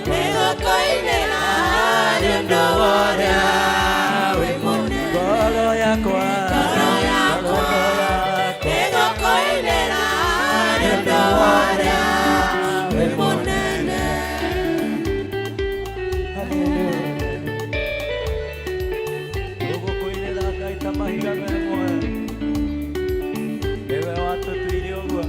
nĩgũkũinĩra nĩ ũndũ wa ũrĩa wĩ mũnene. Ngoro yakwa, Ngoro yakwa, nĩgũkũinĩra nĩ ũndũ wa ũrĩa wĩ mũnene. Tũgũkũinĩra Ngai ta mahiga me muoyo, nĩwe watũtuire ũguo.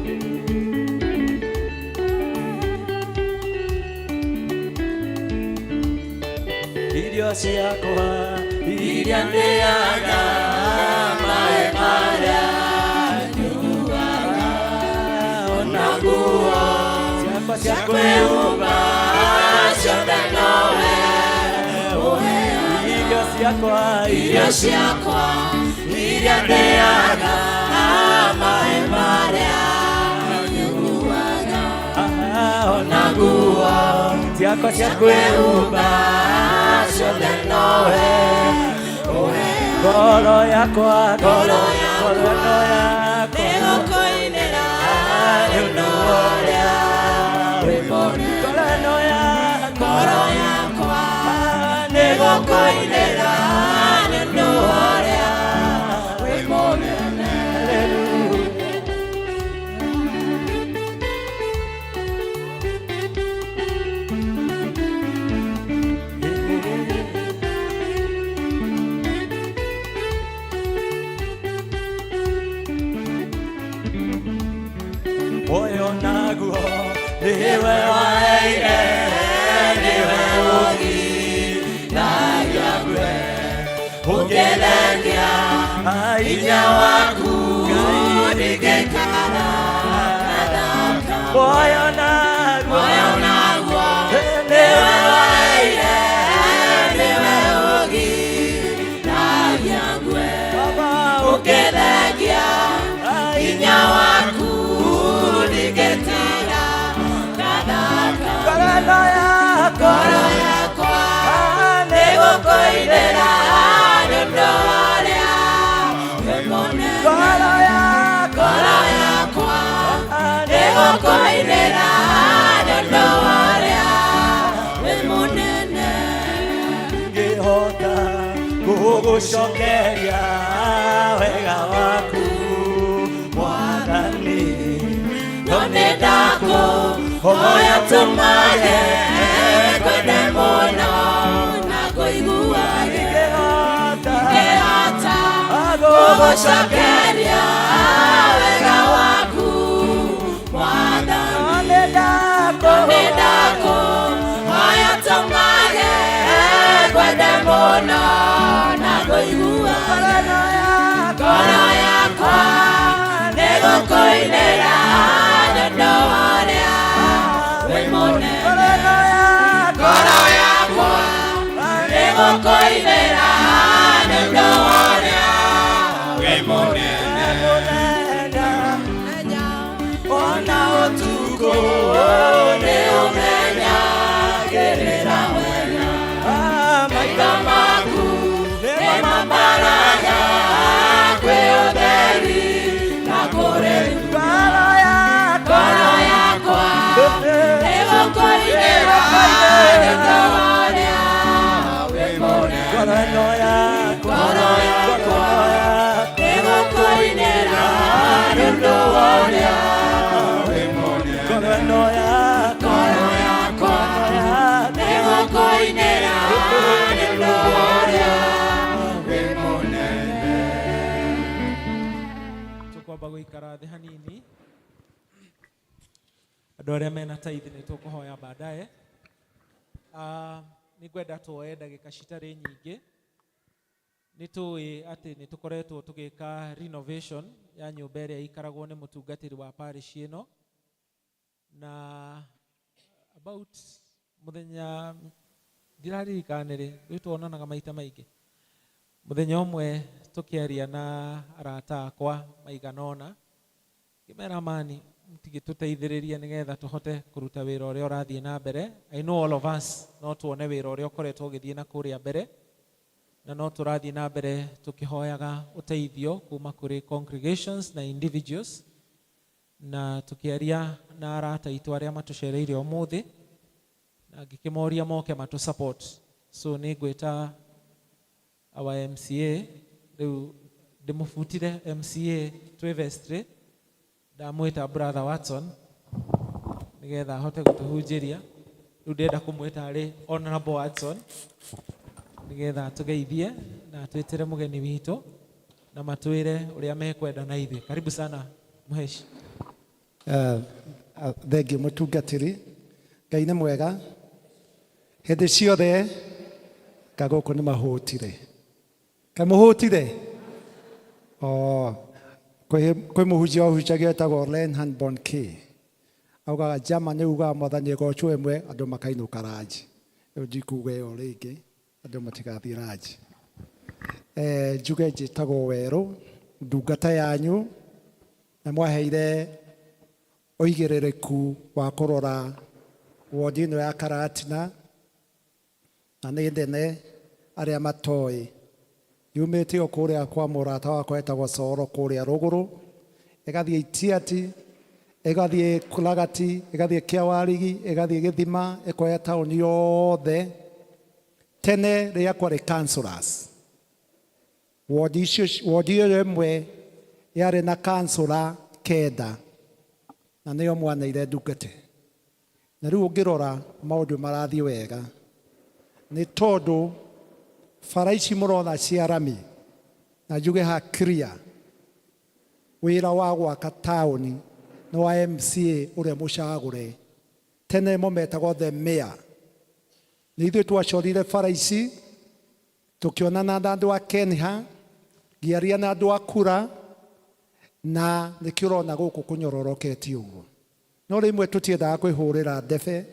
Irio ciakwa iria ndĩaga, maĩ marĩa nyuaga, ona nguo ciakwa cia kwĩhumba ciothe nowe ũheanaga. Irio ciakwa, Irio ciakwa iria ndĩaga, maĩ marĩa nyuaga, ona nguo ciakwa cia kwĩhumba ciothe nowe ũheanaga. Ngoro yakwa, Ngoro ngoro yakwa, yakwa, nĩgũkũinĩra nĩ ũndũ wa ũrĩa wĩ mũnene. Ngoro ĩno yakwa, Ngoro yakwa, nĩgũkũinĩra Muoyo naguo nĩwe waheire, nĩwe ũgiragia ngue. Ũngĩthengia hinya waku ndingĩikara. Muoyo naguo nĩwe waheire, nĩwe ũgiragia ngue. Ũngĩthengia hinya waku ndingĩtira ngathaka. Ngoro yakwa nĩgũkũinĩra nĩ ũndũ wa ũrĩa wĩ mũnene. Ngoro yakwa nĩgũkũinĩra nĩ ũndũ wa ũrĩa wĩ mũnene. Ngĩhota gũgũcokeria wega waku Mwathani, no nĩ ndakũhoya tũmage ngwende mũno na ngũiguage. Ngĩhota gũgũcokeria wega waku Mwathani, no nĩ ndakũhoya tũmage ngwende mũno na ngũiguage. Ngoro yakwa nĩgũkũinĩra nĩ ũndũ wa ũrĩa wĩ mũnene. Ngoro yakwa nĩgũkũinĩra nĩ ũndũ wa ũrĩa wĩ mũnene. Ona ũtukũ nĩũmenyagĩrĩra wega, maitho maku nĩmamaraga kwĩ ũtheri na kũrĩ nduma. Ngoro yakwa nĩgũkũinĩra nĩ ũndũ wa ũrĩa wĩ mũnene. Ngoro yakwa nĩgũkũinĩra nĩ ũndũ wa ũrĩa wĩ mũnene. Ngoro yakwa nĩgũkũinĩra nĩ ũndũ wa ũrĩa wĩ mũnene. Tũkwamba gũikara thĩ hanini, andũ arĩa mena tithe nĩ tũkũhoya baadaye. Nĩ ngwenda tuoye ndagĩka citarĩ nyingĩ. Nĩ tũĩ atĩ nĩ tũkoretwo tũgĩka renovation ya nyũmba ĩrĩa ĩikaragwo nĩ mũtungatĩri wa parish ĩno, na about mũthenya ndiraririkana nĩ rĩ, rĩu tuonanaga maita maingĩ. Mũthenya ũmwe tũkĩaria na arata akwa maigana ũna, ngĩmera mani mũtigĩtũteithĩrĩrie nĩgetha tũhote kũruta wĩra ũrĩa ũrathiĩ na mbere. I know all of us no tuone wĩra ũrĩa ũkoretwo ũgĩthiĩ na kũrĩa mbere, na no tũrathiĩ na mbere tũkĩhoyaga ũteithio kuma kũrĩ congregations na individuals, na tũkĩaria na arata aitũ arĩa matũcereire ũmũthĩ, na ngĩkĩmoria moke matũ support. So nĩ ngwĩta our MCA, rĩu ndĩmũbutire MCA twĩ vestry, ndamwĩta Brother Watson nĩgetha ahote gũtũhunjĩria. Rĩu ndĩrenda kũmwĩta arĩ Honorable Watson nĩgetha atũgeithie na atwĩtĩre mũgeni witũ na matwĩre ũrĩa mekwenda na ithuĩ. Karibu sana Mũheshi. Thengiũ mũtungatĩri, Ngai nĩ mwega hĩndĩ ciothe. Ka gũkũ nĩ mahũtire, kaĩ mũhũtire? Kwĩ mũhunjia ũhunjagia wĩtagwo Reinhard Bonnke, augaga Germany ugaga Mwathani agocwo ĩmwe, andũ makainũka ranji. Rĩu ndikuga ĩyo rĩngĩ, andũ matigathiĩ ranji. Njuge njĩtagwo Werũ, ndungata yanyu, na mwaheire ũigĩrĩrĩku wa kũrora wodi ĩno ya Karatina, na nĩ nene arĩa matoĩ. Yumĩte o kũrĩa kwa mũrata wakwa etagwo Coro kũrĩa rũgũrũ, ĩgathiĩ Itiati, ĩgathiĩ Kulagati, ĩgathiĩ Kĩawarigi, ĩgathiĩ Gĩthima, ĩkoya taũni yothe. Tene rĩrĩa kwarĩ councillors, wodi icio, wodi ĩyo ĩmwe yarĩ na councillor kenda, na nĩo mwaneire ndungate. Na rĩu ũngĩrora maũndũ marathiĩ wega, nĩ tondũ bara ici mũrona cia rami, na njuge ha clear, wĩra wa gwaka taũni Nĩ wa MCA ũrĩa mũcagũre. Tene mo metagwo the mayor. Nĩ ithuĩ twacorire bara ici, tũkĩonana na andũ a Kenha, ngĩaria na andũ a kura, na nĩkĩo ũrona gũkũ kũnyororokete ũguo. No rĩmwe tũtiendaga kwĩhũrĩra ndebe.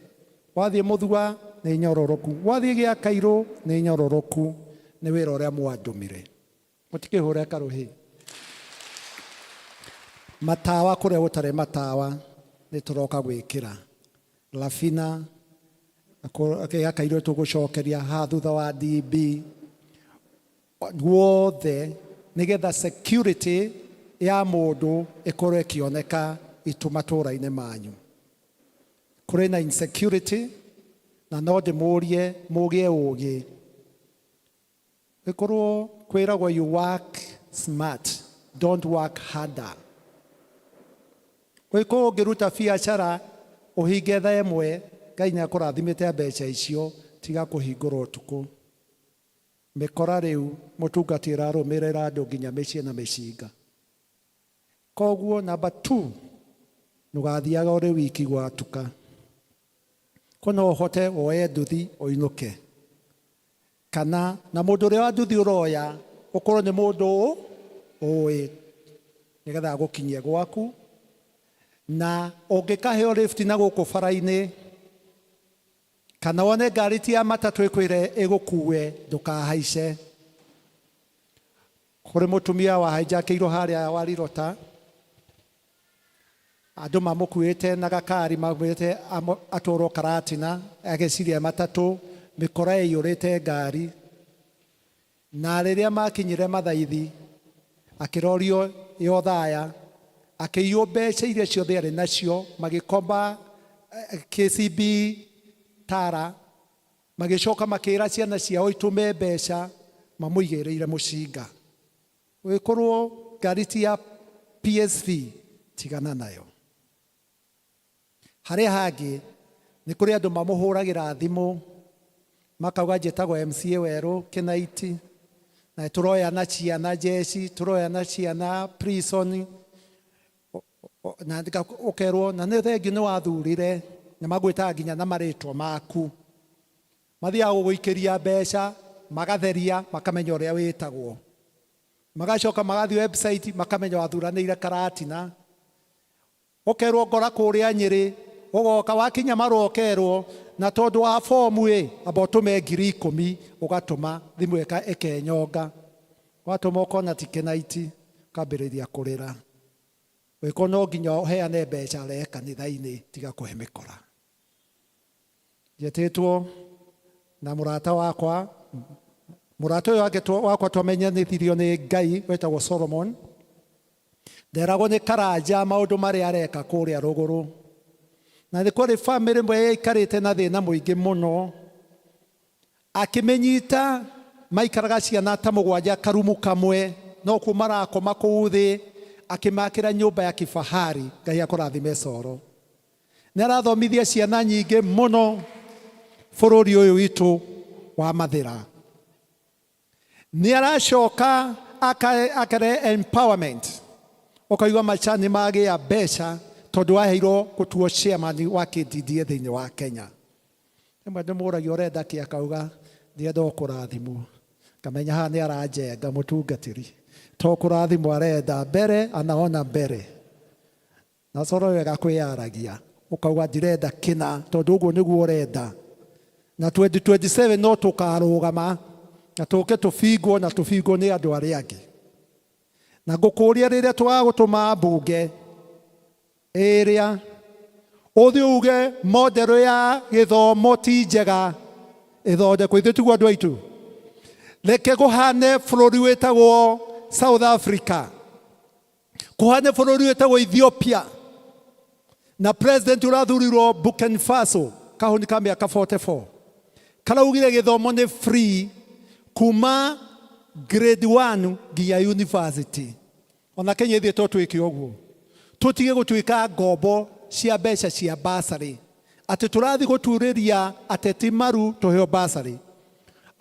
Wathiĩ Mũthua nĩ nyororoku, wathiĩ gĩa Kairũ nĩ nyororoku, nĩ wĩra ũrĩa mwandũmire. Mũtikĩhũre karũhĩ. Matawa kũrĩa gũtarĩ matawa nĩ tũroka gwĩkĩra. Labina gĩa Kairũ tũgũcokeria haha thutha wa DB guothe nĩgetha security ya mũndũ ĩkorwo ĩkĩoneka itu matũra-inĩ manyu. Kũrĩ na insecurity na no ndĩmũrie mũgĩe ũgĩ. Gĩkorwo kwĩragwo you work smart, don't work harder. Gũgĩkorwo ũngĩruta biacara ũhinge thaa ĩmwe, Ngai nĩ akũrathimĩte mbeca icio, tiga kũhingũra ũtukũ. Mĩkora rĩu mũtungati ĩrarũmĩrĩra andũ nginya mĩciĩ na mĩcinga. Koguo number 2, ndũgathiaga ũrĩ wiki gwatuka. Ko no ũhote woe nduthi ũinũke. Kana na mũndũ ũrĩa wa nduthi ũroya ũkorwo nĩ mũndũ ũĩ nĩgetha agũkinyie gwaku. Na ũngĩkaheo lift na gũkũ bara-inĩ kana wone ngari ti ya matatũ ĩkwĩre ĩgũkue ndũkahaice. Kũrĩ mũtumia wahijackĩirwo harĩa Warirota, andũ mamũkuĩte na gakari mamwĩrĩte atwarwo Karatina, ageciria matatũ, mĩkora ĩiyũrĩte ngari. Na rĩrĩa makinyire Mathaithi, akĩrorio Yothaya, akĩiywo mbeca iria ciothe arĩ nacio, magĩkomba KCB Tara, magĩcoka makĩra ciana ciao itũme mbeca, mamũigĩrĩire mũcinga. Ũgĩkorwo ngari ti ya PSV, tigana nayo. Harĩa hangĩ nĩ kũrĩ andũ mamũhũragĩra thimũ makauga njĩtagwo MCA Werũ Kĩnaiti, na tũroyana ciana jeshi, tũroyana ciana prison, na ũkerwo na nĩ thengiũ nĩ wathurire, na magwĩtaga nginya na marĩtwa maku. Mathiaga gũgũikĩria mbeca, magatheria, makamenya ũrĩa wĩtagwo. Magacoka magathiĩ website, makamenya wathuranĩire Karatina. Ũkerwo ngora kũrĩa Nyĩrĩ, ũgoka wakinya marũa ũkerwo, na tondũ wa fomu ĩ, amba ũtũme 10,000, ũgatũma, thimũ ĩkenyonga. Watũma ũkona ti Kĩnaiti, ũkambĩrĩria kũrĩra. Ũgĩkorwo no nginya ũheane mbeca rehe kanitha-inĩ, tiga kũhe mĩkora. Njetĩtwo na mũrata wakwa, mũrata ũyũ wake wakwa twamenyanithirio nĩ Ngai wetagwo Solomon. Nderagwo nĩ Karanja maũndũ marĩa areka kũrĩa rũgũrũ. Na nĩ kũrĩ famĩlĩ ĩmwe yaikarĩte na thĩna mũingĩ mũno. Akĩmĩnyita, maikaraga ciana ta mũgwanja karumu kamwe, no kuo marakoma kũu thĩ, akĩmakĩra nyũmba ya kifahari. Ngai akũrathime Soro. Nĩ arathomithia ciana nyingĩ mũno bũrũri ũyũ witũ wa Mathĩra. Nĩ aracoka akare empowerment, ũkaigua macani magĩa mbeca tondũ aheirwo gũtuo chairman wa KDDA thĩinĩ wa Kenya. Rĩmwe ndĩmũragia ũrenda kĩ, akauga ndĩrenda o kũrathimwo. Ngamenya haha nĩ aranjenga mũtungatĩri, to kũrathimwo arenda, mbere anaona mbere. Na coro wega kwĩyaragia, ũkauga ndirenda kĩna tondũ ũguo nĩguo ũrenda. Na 2027 no tũkarũgama na tũke tũbingwo na tũbingwo nĩ andũ arĩa angĩ. Na ngũkũria rĩrĩa tũgagũtũma mbunge ĩrĩa ũthiĩ uge model ya gĩthomo ti njega ĩthondekwo, ithuĩ tiguo andũ aitũ. Reke kũhane bũrũri wĩtagwo South Africa, kũhane bũrũri wĩtagwo Ethiopia, na president ũrathurirwo Burkina Faso kahũni ka mĩaka 44 karaugire gĩthomo nĩ free kuma grade 1 nginya university. Ona Kenya ithuĩ to twĩke ũguo, tũtige gũtuĩka ngombo cia mbeca cia bursary, atĩ tũrathiĩ gũturĩria ateti maru tũheo bursary.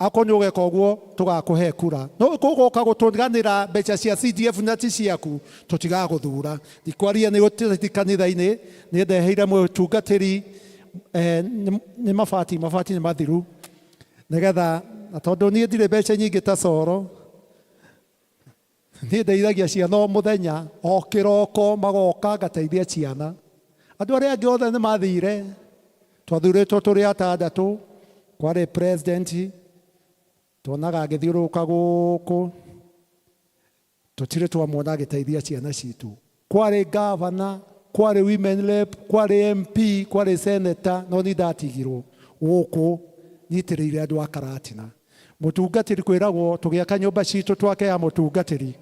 Akorwo nĩ ũgeka ũguo tũgakũhe kura. No ũgũka gũtũganĩra mbeca cia CDF na ti ciaku tũtigagũthura. Ndikwaria nĩ ũteti kanitha-inĩ, nĩ ndeheire mũtungatĩri nĩ mabati, mabati nĩ mathiru. Nĩgetha, na tondũ niĩ ndirĩ mbeca nyingĩ ta Coro, niĩ ndeithagia ciana o mũthenya, o kĩroko magoka ngateithia ciana. Andũ arĩa angĩ othe nĩ mathire, twathurĩtwo tũrĩ atandatũ, kwarĩ president, tuonaga agĩthiũrũrũka gũkũ, tũtirĩ twamuona agĩteithia ciana citũ. Kwarĩ governor, kwarĩ women rep, kwarĩ MP, kwarĩ senator, no niĩ ndatigirwo gũkũ nyitĩrĩire andũ a Karatina. Mũtungatĩri kwĩragwo tũgĩaka nyũmba citũ twake ya mũtungatĩri,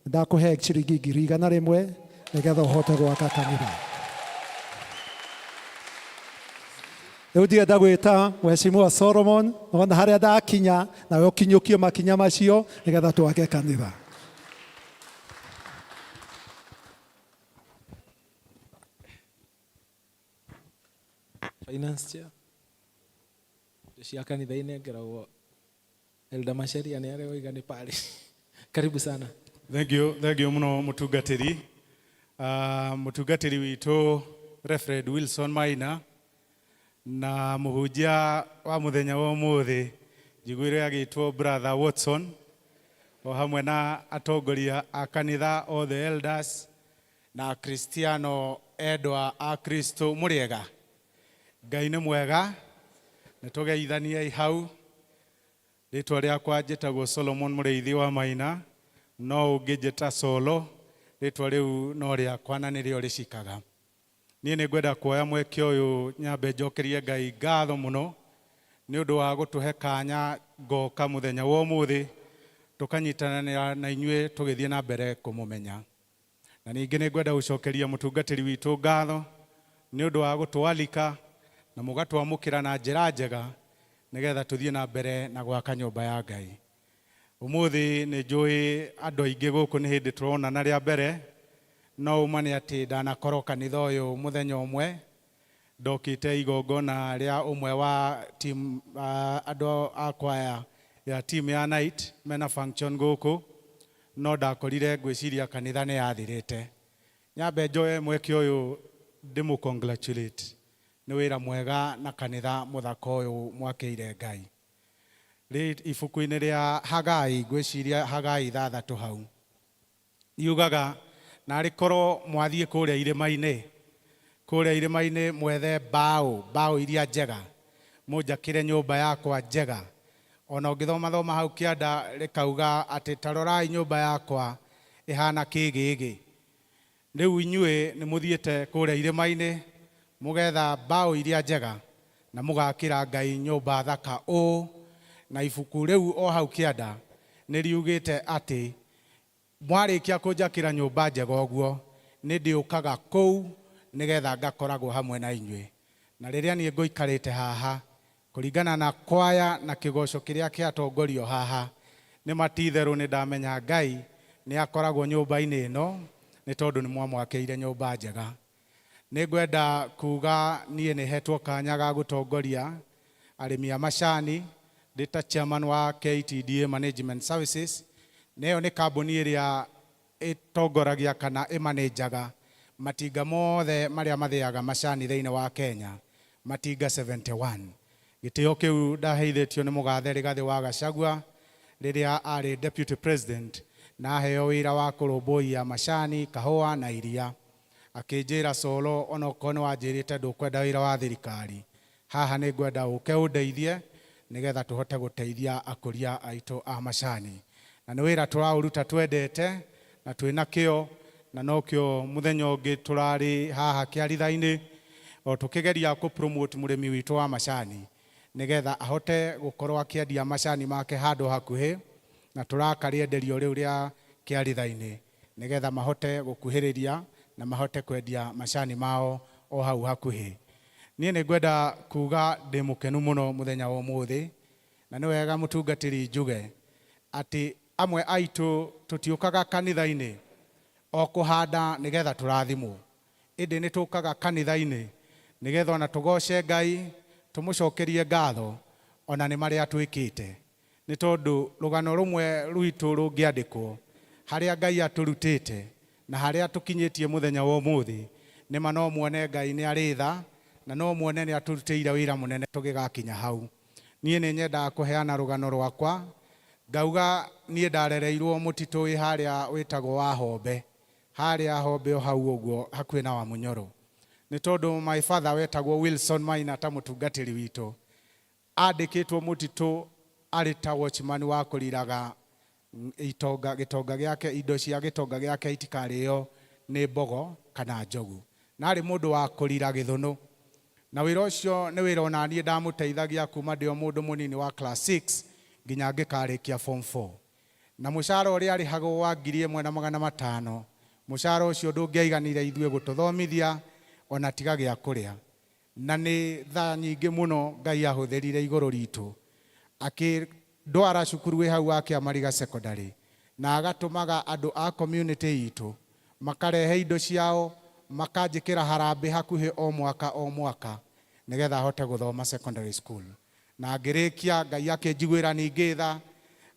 ndakũhe ciringi 100,000 nĩgetha ũhote gwaka kanitha. Rĩu ndirenda gwĩta Mheshimiwa Solomon, ona harĩa ndakinya, nawe ũkinyũkie makinya macio nĩgetha twake kanitha. Finance chair. Indo cia kanitha inengeragwo Elder Macharia nĩ arĩa oiga nĩ parish. Karibu sana. Thank you, thank you muno mutungatĩri. Mutungatĩri witũ Reverend Wilson Maina na mũhunjia wa mũthenya wa ũmũthĩ njiguire agĩtwo Brother Watson o hamwe na atongoria a kanitha othe elders na akristiano endwa a Kristo mũrĩega. Ngai nĩ mwega, nĩ tũgeithaniei hau. Rĩtwa rĩakwa njĩtagwo Solomon Mũrĩithi wa Maina, no ũngĩnjĩta Solo, rĩtwa rĩu no rĩakwa na nĩrĩo rĩcikaga. Niĩ nĩ ngwenda kuoya mweke ũyũ nyambe njokerie Ngai ngatho mũno nĩ ũndũ wa gũtũhe kanya ngoka mũthenya wa ũmũthĩ tũkanyitanĩra na inyuĩ tũgĩthiĩ na mbere kũmũmenya. Na ningĩ nĩ ngwenda gũcokeria mũtungatĩri witũ ngatho nĩ ũndũ wa gũtwalika na mũgatwamũkĩra na njĩra njega nĩgetha tũthiĩ na mbere na gwaka nyũmba ya Ngai. Ũmũthĩ nĩ njũĩ andũ aingĩ gũkũ nĩ hĩndĩ tũronana rĩa mbere, no ũma nĩ atĩ ndanakorwo kanitha ũyũ mũthenya ũmwe, ndokĩte igongona rĩa ũmwe wa team, andũ a kwaya ya team ya night mena function gũkũ, no ndakorire ngwĩciria kanitha nĩ yathirĩte. Nyambe njoe mweke ũyũ ndĩmũ congratulate nĩ wĩra mwega na kanitha mũthaka ũyũ mwakĩire Ngai. Ibuku-inĩ rĩa Hagai, ngwĩciria Hagai 6 hau, yugaga narĩ korwo mwathiĩ kũrĩa irĩma-inĩ, kũrĩa irĩma-inĩ mwethe mbaũ, mbaũ iria njega, mũnjakĩre nyũmba yakwa njega. Ona ũngĩthoma thoma hau kĩanda rĩkauga atĩ ta rorai nyũmba yakwa ĩhana kĩgĩgĩ. Rĩu inyuĩ nĩ mũthiĩte kũrĩa irĩma-inĩ mũgetha mbaũ iria njega na mũgakĩra Ngai nyũmba thaka ũũ, na ibuku rĩu o hau kĩanda nĩ riugĩte atĩ mwarĩkia kũnjakĩra nyũmba njega ũguo nĩ ndĩũkaga kũu nĩgetha ngakoragwo hamwe na inyuĩ. Na rĩrĩa niĩ ngũikarĩte haha kũringana na kwaya na kĩgoco kĩrĩa kĩatongorio haha, nĩ matitherũ nĩ ndamenya Ngai nĩ akoragwo nyũmba-inĩ ĩno nĩ tondũ nĩ mwamwakĩire nyũmba njega. Nĩ ngwenda kuga niĩ nĩ hetwo kanya ga gũtongoria arĩmi a macani ndĩ ta chairman wa KTDA Management Services, na ĩyo nĩ kambuni ĩrĩa ĩtongoragia kana ĩmanĩnjaga matinga mothe marĩa mathĩaga macani thĩinĩ wa Kenya, matinga 71. Gĩtĩo kĩu ndaheithĩtio nĩ mũgathe Rigathĩ wa Gachagua rĩrĩa arĩ deputy president, na aheo wĩra wa kũrũmbũiya macani, kahũa na iria. Akĩnjĩra Solo, onokorwo nĩ wanjĩrĩte ndũkwenda wĩra wa thirikari, haha nĩ ngwenda ũke ũndeithie nĩgetha tũhote gũteithia akũria aitũ a macani. Na nĩ wĩra tũraũruta twendete na twĩna kĩo, na nokĩo mũthenya ũngĩ tũrarĩ haha kĩaritha-inĩ o tũkĩgeria kũ promote mũrĩmi witũ wa macani nĩgetha ahote gũkorwo akĩendia macani make handũ hakuhĩ, na tũraka rĩenderio rĩu rĩa kĩaritha-inĩ nĩgetha mahote gũkuhĩrĩria na mahote kwendia macani mao o hau hakuhĩ. Niĩ nĩ ngwenda kuga ndĩ mũkenu mũno mũthenya wa ũmũthĩ, na nĩ wega mũtungatĩri njuge atĩ amwe aitũ tũtiũkaga kanitha-inĩ o kũhanda nĩgetha tũrathimwo, ĩndĩ nĩ tũkaga kanitha-inĩ nĩgetha ona tũgoce Ngai, tũmũcokerie ngatho ona nĩ marĩa twĩkĩte. Nĩ tondũ rũgano rũmwe rwitũ rũngĩandĩkwo harĩa Ngai atũrutĩte na harĩa tũkinyĩtie mũthenya wa ũmũthĩ, nĩma no muone Ngai nĩ arĩ tha na no muone nĩ atũrutĩire wĩra mũnene tũgĩgakinya hau. Niĩ nĩ nyendaga kũheana rũgano rwakwa ngauga niĩ ndarereirwo mũtitũ wĩ harĩa wĩtagwo wa Hombe, harĩa Hombe o hau ũguo hakuhĩ na Wamunyoro. Nĩ tondũ my father wetagwo Wilson Maina ta mũtungatĩri witũ andĩkĩtwo mũtitũ arĩ ta watchman wa kũriraga itonga gĩtonga gĩake, indo cia gĩtonga gĩake itikarĩo nĩ mbogo kana njogu, na arĩ mũndũ wa kũrira gĩthũnũ. Na wĩra ũcio nĩ wĩra ona niĩ ndamũteithagia kuma ndĩ o mũndũ mũnini wa class 6 nginya ngĩkarĩkia form 4. Na mũcara ũrĩa arĩhagwo wa 1500, mũcara ũcio ndũngĩaiganire ithuĩ gũtũthomithia ona tiga gĩa kũrĩa. Na nĩ thaa nyingĩ mũno Ngai ahũthĩrire igũrũ ritũ akĩndwara cukuru wĩ hau wa Kĩamariga Secondary, na agatũmaga andũ a community itũ makarehe indo ciao makanjĩkĩra harambĩ hakuhĩ o mwaka o mwaka nĩgetha hote gũthoma secondary school. Na ngĩrĩkia Ngai akĩnjiguĩra ningĩ tha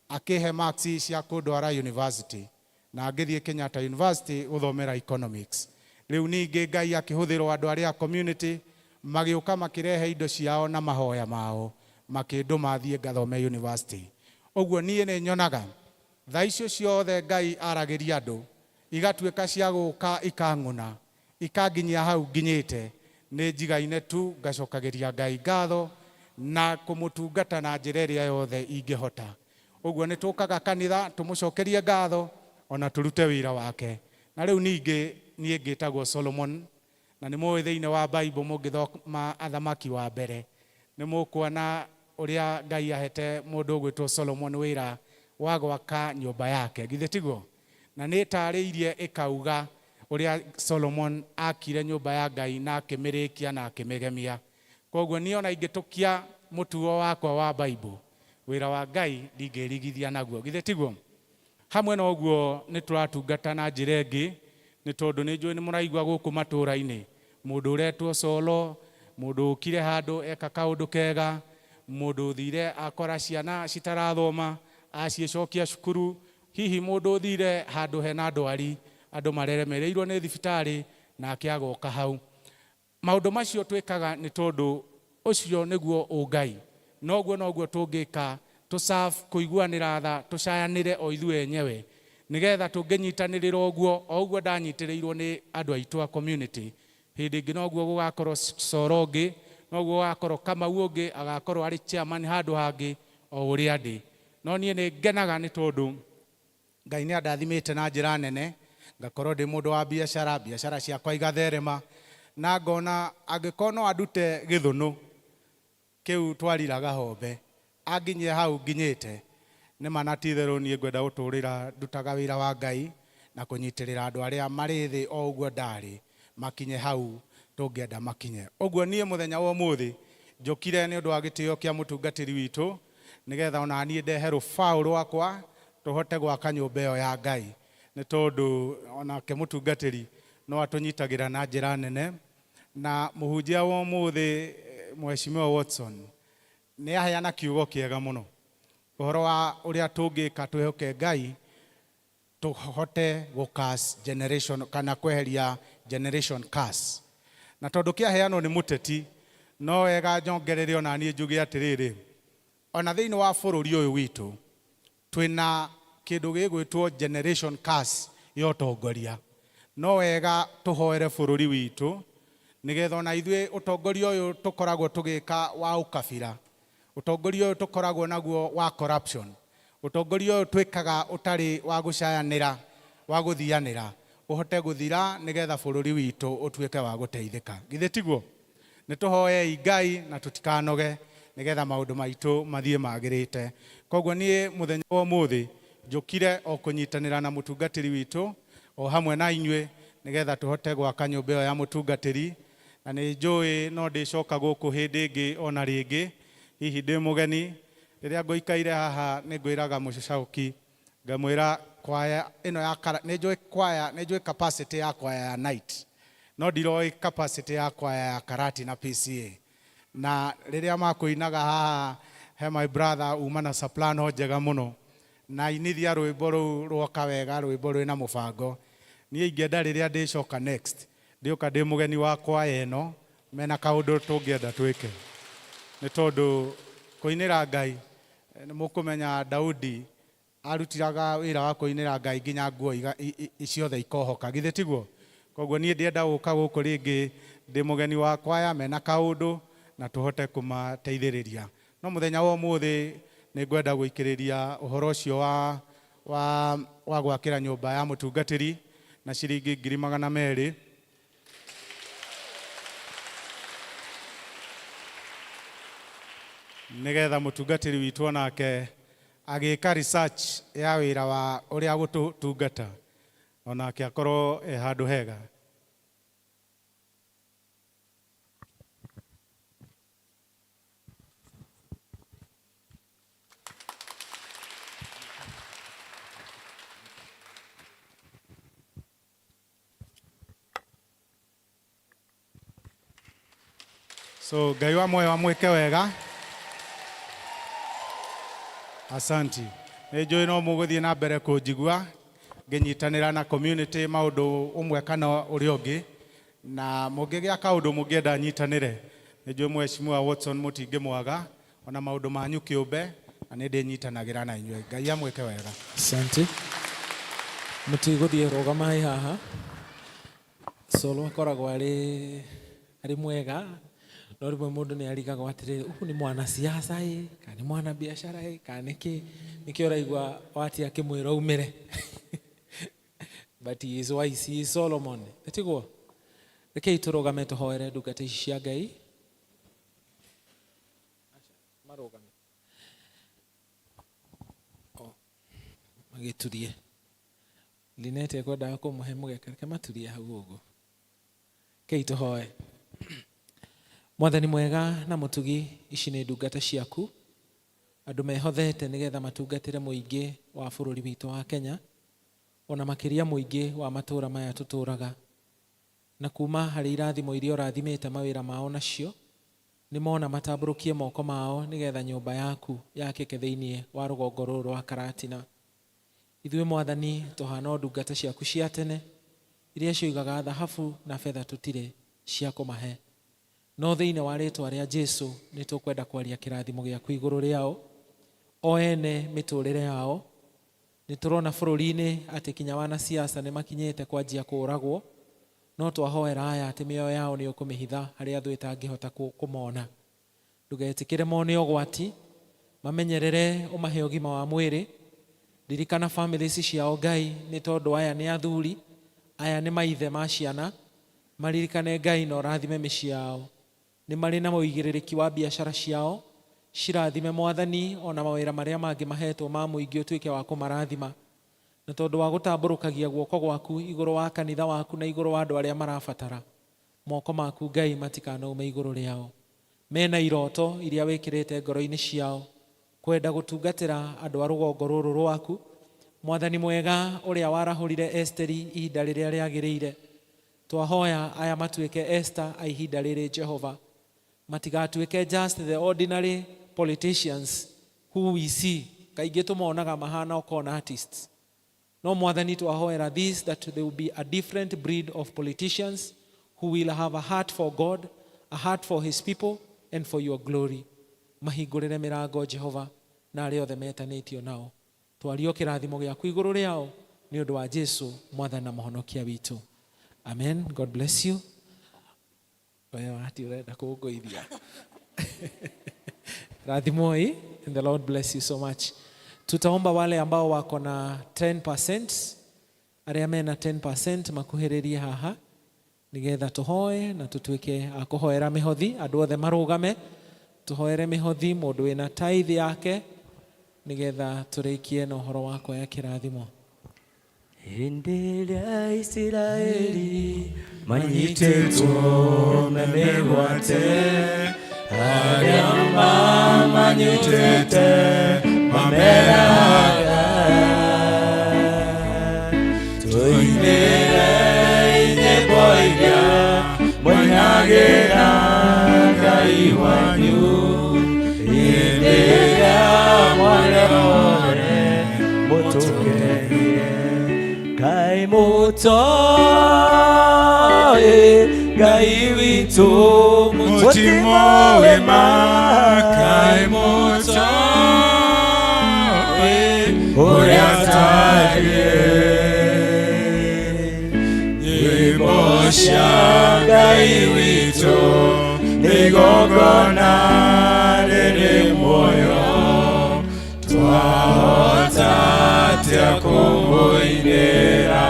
akĩhe marks cia kũndwara university, na ngĩthiĩ Kenyatta University gũthomera economics. Rĩu ningĩ Ngai akĩhũthĩrwo andũ arĩa a community magĩũka makĩrehe indo ciao na mahoya mao makĩndũma thiĩ ngathome university. Ũguo niĩ nĩ nyonaga tha icio ciothe Ngai aragĩria andũ igatuĩka cia gũka ikang'una ikanginyia hau nginyĩte, nĩ njigaine tu ngacokagĩria Ngai ngatho na kũmũtungata na njĩra ĩrĩa yothe ingĩhota. Ũguo nĩ tũkaga kanitha tũmũcokerie ngatho ona tũrute wĩra wake. Na rĩu ningĩ niĩ ngĩtagwo Solomon, na nĩ mũĩ thĩinĩ wa Bible mũngĩthoma athamaki wa mbere nĩ mũkuona ũrĩa Ngai ahete mũndũ ũgwĩtwo Solomon wĩra wa gwaka nyũmba yake, githĩ tiguo? Na nĩ ĩtarĩirie ĩkauga ũrĩa Solomon akire nyũmba ya Ngai na akĩmĩrĩkia na akĩmĩgemia. Koguo niĩ ona ingĩtũkia mũtugo wakwa wa Bible, wĩra wa Ngai ndingĩrigithia naguo, githĩ tiguo? Hamwe na ũguo nĩ tũratungata na njĩra ĩngĩ, nĩ tondũ nĩ njũĩ nĩ mũraigua gũkũ matũũra-inĩ mũndũ ũretwo colo, mũndũ ũkire handũ eka kaũndũ kega, mũndũ ũthire akora ciana citarathoma aciĩcokia cukuru, hihi mũndũ ũthire handũ hena ndwari andũ maremereirwo nĩ thibitarĩ nake agoka hau. Maũndũ macio twĩkaga nĩ tondũ ũcio nĩguo ũngai, noguo noguo tũngĩka tũserve kũiguanĩra tha, tũcayanĩre o ithuĩ enyewe nĩgetha tũngĩnyitanĩrĩra ũguo o ũguo ndanyitĩrĩirwo nĩ andũ aitũ a community, hĩndĩ ĩngĩ noguo gũgakorwo Coro ũngĩ, noguo gũgakorwo Kamau ũngĩ agakorwo arĩ chairman handũ hangĩ o ũrĩa ndĩ. No niĩ nĩ ngenaga nĩ tondũ Ngai nĩ andathimĩte na njĩra nene, ngakorwo ndĩ mũndũ wa biacara, biacara ciakwa igatherema, na ngona angĩkorwo no andute gĩthũnũ kĩu twariraga Hombe anginyie hau nginyĩte, nĩ ma na ti itherũ niĩ ngwenda gũtũrĩra ndutaga wĩra wa Ngai na kũnyitĩrĩra andũ arĩa marĩ thĩ o ũguo ndarĩ makinye hau tũngĩenda makinye. Ũguo niĩ mũthenya wa ũmũthĩ njũkire nĩ ũndũ wa gĩtĩo kĩa mũtungatĩri witũ nĩgetha ona niĩ ndehe rũbaũ rwakwa tũhote gwaka nyũmba ĩyo ya Ngai, nĩ tondũ onake mũtungatĩri no atũnyitagĩra na njĩra nene. Na mũhunjia wa ũmũthĩ Mheshimiwa Watson nĩ aheana kiugo kĩega mũno ũhoro wa ũrĩa tũngĩka twĩhoke Ngai tũhote gũ curse generation kana kweheria generation curse. Na tondũ kĩaheanwo nĩ mũteti no wega nyongerere ona niĩ njuge atĩrĩrĩ, ona thĩinĩ wa bũrũri ũyũ witũ twĩna kĩndũ gĩgwĩtwo generation curse ya ũtongoria. No wega tũhoere bũrũri witũ nĩgetha ona ithuĩ ũtongoria ũyũ tũkoragwo tũgĩka wa ũkabira, ũtongoria ũyũ tũkoragwo naguo wa corruption, ũtongoria ũyũ twĩkaga ũtarĩ wa gũcayanĩra, wa gũthianĩra, ũhote gũthira nĩgetha bũrũri witũ ũtuĩke wa gũteithĩka, githĩ tiguo? Nĩ tũhoei Ngai na tũtikanoge nĩgetha maũndũ maitũ mathiĩ magĩrĩte. Koguo niĩ mũthenya wa ũmũthĩ njũkire o kũnyitanĩra na mũtungatĩri witũ o hamwe na inyuĩ nĩgetha tũhote gwaka nyũmba ĩyo ya mũtungatĩri. Na nĩ njũĩ no ndĩcoka gũkũ hĩndĩ ĩngĩ ona rĩngĩ, hihi ndĩ mũgeni. Rĩrĩa ngũikaire haha nĩ ngwĩraga mũcauki ngamwĩra kwaya ĩno ya nĩ njũĩ kwaya, nĩ njũĩ capacity ya kwaya ya night, no ndiroĩ capacity ya kwaya ya Karati na PCA. Na rĩrĩa makũinaga haha He my brother uma na soprano njega mũno na inithia rwĩmbo rũu rwoka wega, rwĩmbo rwĩna mũbango. Niĩ ingĩenda rĩrĩa ndĩcoka next ndĩũka ndĩ mũgeni wa kwaya ĩno mena kaũndũ tũngĩenda twĩke, nĩ tondũ kũinĩra Ngai nĩ mũkũmenya Daudi arutiraga wĩra wa kũinĩra Ngai nginya nguo ciothe ikohoka, githĩ tiguo? Koguo niĩ ndienda gũka gũkũ rĩngĩ ndĩ mũgeni wa kwaya mena kaũndũ na tũhote kũmateithĩrĩria. No mũthenya wa ũmũthĩ nĩ ngwenda gũikĩrĩria ũhoro ũcio wa gwakĩra nyũmba ya mũtungatĩri na ciringi 200,000. Nĩgetha mũtungatĩri witũ onake agĩka research ya wĩra wa ũrĩa gũtũtungata onake akorwo e handũ hega. So Ngai wa muoyo amwĩke wega. Asanti. Nĩ njũĩ no mũgũthiĩ na mbere kũnjigua ngĩnyitanĩra na community maũndũ ũmwe kana ũrĩa ũngĩ, na mũngĩgĩa kaũndũ mũngĩenda nyitanĩre, nĩ njũĩ Mheshimiwa Watson mũtingĩmwaga ona maũndũ manyu kĩũmbe, na nĩ ndĩnyitanagĩra na inyuĩ. Ngai amwĩke wega. Asante. Mũtigũthiĩ, rũgamai haha. Solo akoragwo arĩ mwega, no rĩmwe mũndũ nĩ arigagwo atĩrĩrĩ, ũyũ nĩ mwanasiasa ĩ, kana nĩ mwanabiacara ĩ, kana nĩkĩ, nĩkĩo ũraigua watia akĩmwĩra umĩre. But he is wise, he is Solomon. Ĩtiguo? Rekei tũrũgame tũhoere ndungata ici cia Ngai. Marũgame. Oh, magĩturie. Linete ekwendaga kũmũhe mũgeka, reke maturie hau ũguo. Rekei tũhoe. Mwathani mwega na mũtugi, ici nĩ ndungata ciaku, andũ mehothete nĩgetha matungatĩre mũingĩ wa bũrũri witũ wa Kenya, ona makĩria mũingĩ wa matũũra maya tũtũũraga. Na kuma harĩ irathimo iria ũrathimĩte mawĩra mao nacio, nĩ mona matambũrũkie moko mao nĩgetha nyũmba yaku yakĩke thĩinĩ wa rũgongo rũrũ rwa Karatina. Ithuĩ Mwathani tũhana o ndungata ciaku cia tene, iria cioigaga thahabu na betha tũtirĩ cia kũmahe. No thĩinĩ wa rĩtwa rĩa Jesu nĩ tũkwenda kwaria kĩrathimo gĩaku igũrũ rĩao, o ene mĩtũrĩre yao. Nĩ tũrona bũrũri-inĩ atĩ kinya wanasiasa nĩ makinyĩte kwanjia kũũragwo, no twahoera aya atĩ mĩoyo yao nĩ ũkũmĩhitha harĩa thũ ĩtangĩhota kũmona. Ndũgetĩkĩre mone ũgwati, mamenyerere ũmahe ũgima wa mwĩrĩ. Ririkana families ciao Ngai, nĩ tondũ aya nĩ athuri, aya nĩ maithe ma ciana. Maririkane Ngai na ũrathime mĩciĩ yao. Nĩ marĩ na ũigĩrĩrĩki wa biacara ciao, cirathime Mwathani, ona mawĩra marĩa mangĩ mahetwo ma mũingĩ ũtuĩke wa kũmarathima. Na tondũ wa gũtambũrũkagia guoko gwaku igũrũ wa kanitha waku na igũrũ wa andũ arĩa marabatara, moko maku Ngai matikanaume igũrũ rĩao. Mena iroto iria wĩkĩrĩte ngoro-inĩ ciao, kwenda gũtungatĩra andũ a rũgongo rũrũ rwaku. Mwathani mwega ũrĩa warahũrire Esteri ihinda rĩrĩa rĩagĩrĩire, twahoya aya matuĩke Esther a ihinda rĩrĩ Jehova. Matigatuĩke just the ordinary politicians who we see, kaingĩ tũmonaga mahana o con artists. No Mwathani twahoera this, that there will be a different breed of politicians who will have a heart for God, a heart for his people, and for your glory. Mahingũrĩre mĩrango Jehova, na arĩa othe metanĩtio nao. Twario kĩrathimo gĩaku igũrũ rĩao nĩ ũndũ wa Jesu Mwathani na Mũhonokia witũ. Amen. God bless you. We wati ũrenda kũngũithia. Rathimoi, and the Lord bless you so much. Tutaomba wale ambao wako na 10%, arĩa mena 10% makuhĩrĩrie haha nĩgetha tũhoe na tũtuĩke a kũhoera mĩhothi. Andũ othe marũgame tũhoere mĩhothi, mũndũ wĩna tithe yake, nĩgetha tũrĩkie na ũhoro wa kuoya kĩrathimo. Hĩndĩ ĩrĩa Isiraeli manyitĩtwo na mĩgwate, arĩa mamanyitĩte mameraga, tũinĩre nyĩmbo iria mwainagĩra Ngai wanyu hĩndĩ Mũtoĩ Ngai witũ Mũtimoĩ ma kaĩ mũtoĩ ũrĩa atariĩ. Nyĩmbo cia Ngai witũ nĩ igongona rĩrĩ muoyo, twahota atĩa kũmũinĩra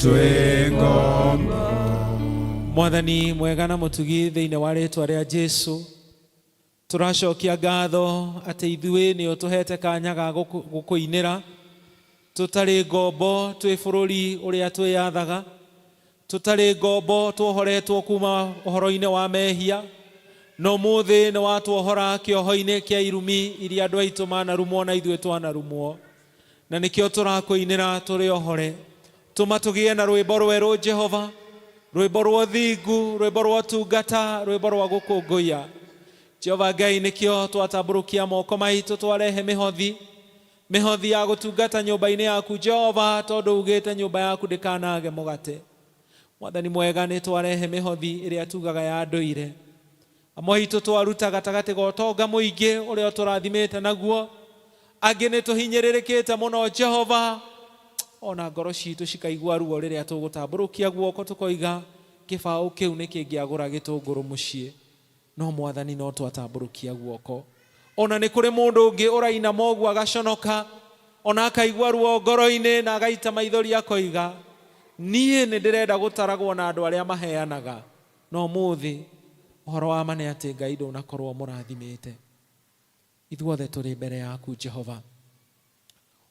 twĩ ngombo? Mwathani mwega na mũtugi, thĩinĩ wa rĩtwa rĩa Jesu tũracokia ngatho atĩ ithuĩ nĩ ũtũhete kanya ga gũkũinĩra tũtarĩ ngombo, twĩ bũrũri ũrĩa twĩyathaga, tũtarĩ ngombo, tuohoretwo kuma ũhoro-inĩ wa mehia, no mũthĩ nĩ watuohora kĩoho-inĩ kĩa irumi iria andũ aitũ manarumwo na ithuĩ twanarumwo, na nĩkĩo tũrakũinĩra tũrĩ ohore. Tũma tũgĩe na rwĩmbo rwerũ, Jehova, rwĩmbo rwa ũthingu, rwĩmbo rwa ũtungata, rwĩmbo rwa gũkũngũiya. Jehova Ngai, nĩkĩo twatambũrũkia moko maitũ, twarehe mĩhothi, mĩhothi ya gũtungata nyũmba-inĩ yaku, Jehova, tondũ ugĩte nyũmba yaku ndĩkanage mũgate. Mwathani mwega, nĩ twarehe mĩhothi ĩrĩa tugaga ya ndũire. Amwe aitũ twaruta gatagatĩ ga ũtonga mũingĩ ũrĩa ũtũrathimĩte naguo, angĩ nĩ tũhinyĩrĩrĩkĩte mũno, Jehova, ona ngoro citũ cikaigua ruo rĩrĩa tũgũtambũrũkia guoko tũkoiga kĩbaũ kĩu nĩ kĩngĩagũra gĩtũngũrũ mũciĩ, no Mwathani, no twatambũrũkia guoko. Ona nĩ kũrĩ mũndũ ũngĩ ũrainama ũguo agaconoka, ona akaigua ruo ngoro-inĩ na agaita maithori, akoiga niĩ nĩ ndĩrenda gũtaragwo na andũ arĩa maheanaga, no mũthĩ ũhoro wa ma nĩ atĩ Ngai ndũnakorwo mũrathimĩte. Ithuothe tũrĩ mbere yaku, Jehova.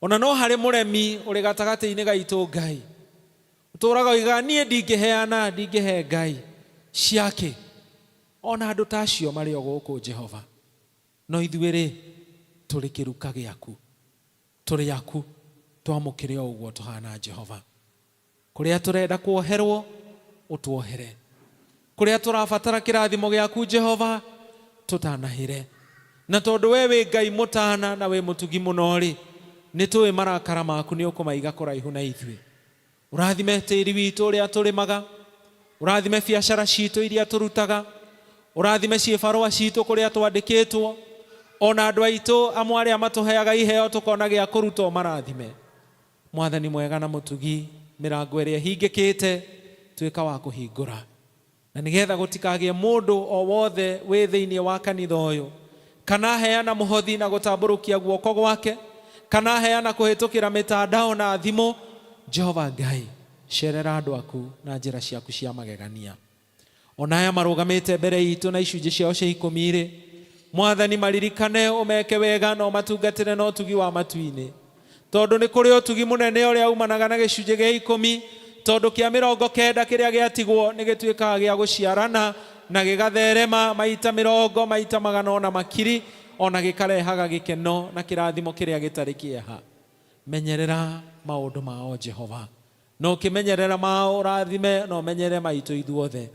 Ona no harĩ mũremi ũrĩ gatagatĩ-inĩ gaitũ, Ngai, ũtũraga oigaga niĩ ndingĩheana, ndingĩhe Ngai ciake. Ona andũ ta acio marĩ o gũkũ, Jehova, no ithuĩ rĩ, tũrĩ kĩruka gĩaku, tũrĩ aku, twamũkĩre o ũguo tũhana, Jehova. Kũrĩa tũrenda kuoherwo, ũtuohere. Kũrĩa tũrabatara kĩrathimo gĩaku, Jehova, tũtanahĩre. Na tondũ we wĩ Ngai mũtana na wĩ mũtugi mũno rĩ, nĩ tũĩ marakara maku nĩ ũkũmaiga kũraihu na ithuĩ. Ũrathime tĩri witũ ũrĩa tũrĩmaga, ũrathime biacara citũ iria tũrutaga, ũrathime ciĩbarũa citũ kũrĩa twandĩkĩtwo, ona andũ aitũ amwe arĩa matũheaga iheo tũkona gĩa kũruta, ũmarathime. Mwathani mwega na mũtugi, mĩrango ĩrĩa ĩhingĩkĩte tuĩka wa kũhingũra, na nĩgetha gũtikagĩe mũndũ o wothe wĩ thĩinĩ wa kanitha ũyũ kana heana mũhothi na gũtambũrũkia guoko gwake, kana heana kũhĩtũkĩra mĩtandao na thimũ. Jehova Ngai, cerera andũ aku na njĩra ciaku cia magegania. Ona aya marũgamĩte mbere itũ na icunjĩ ciao cia ikũmi rĩ, Mwathani, maririkane, ũmeke wega na ũmatungatĩre na ũtugi wa matu-inĩ, tondũ nĩ kũrĩ ũtugi mũnene ũrĩa umanaga na gĩcunjĩ gĩa 10, tondũ kĩa 90 kĩrĩa gĩatigwo nĩ gĩtuĩkaga gĩa gũciarana na gĩgatherema maita 80, maita magana, ona makiri, ona gĩkarehaga gĩkeno na kĩrathimo kĩrĩa gĩtarĩ kĩeha. Menyerera maũndũ mao, Jehova, na ũkĩmenyerera mao ũrathime na ũmenyerere maitũ ithuothe.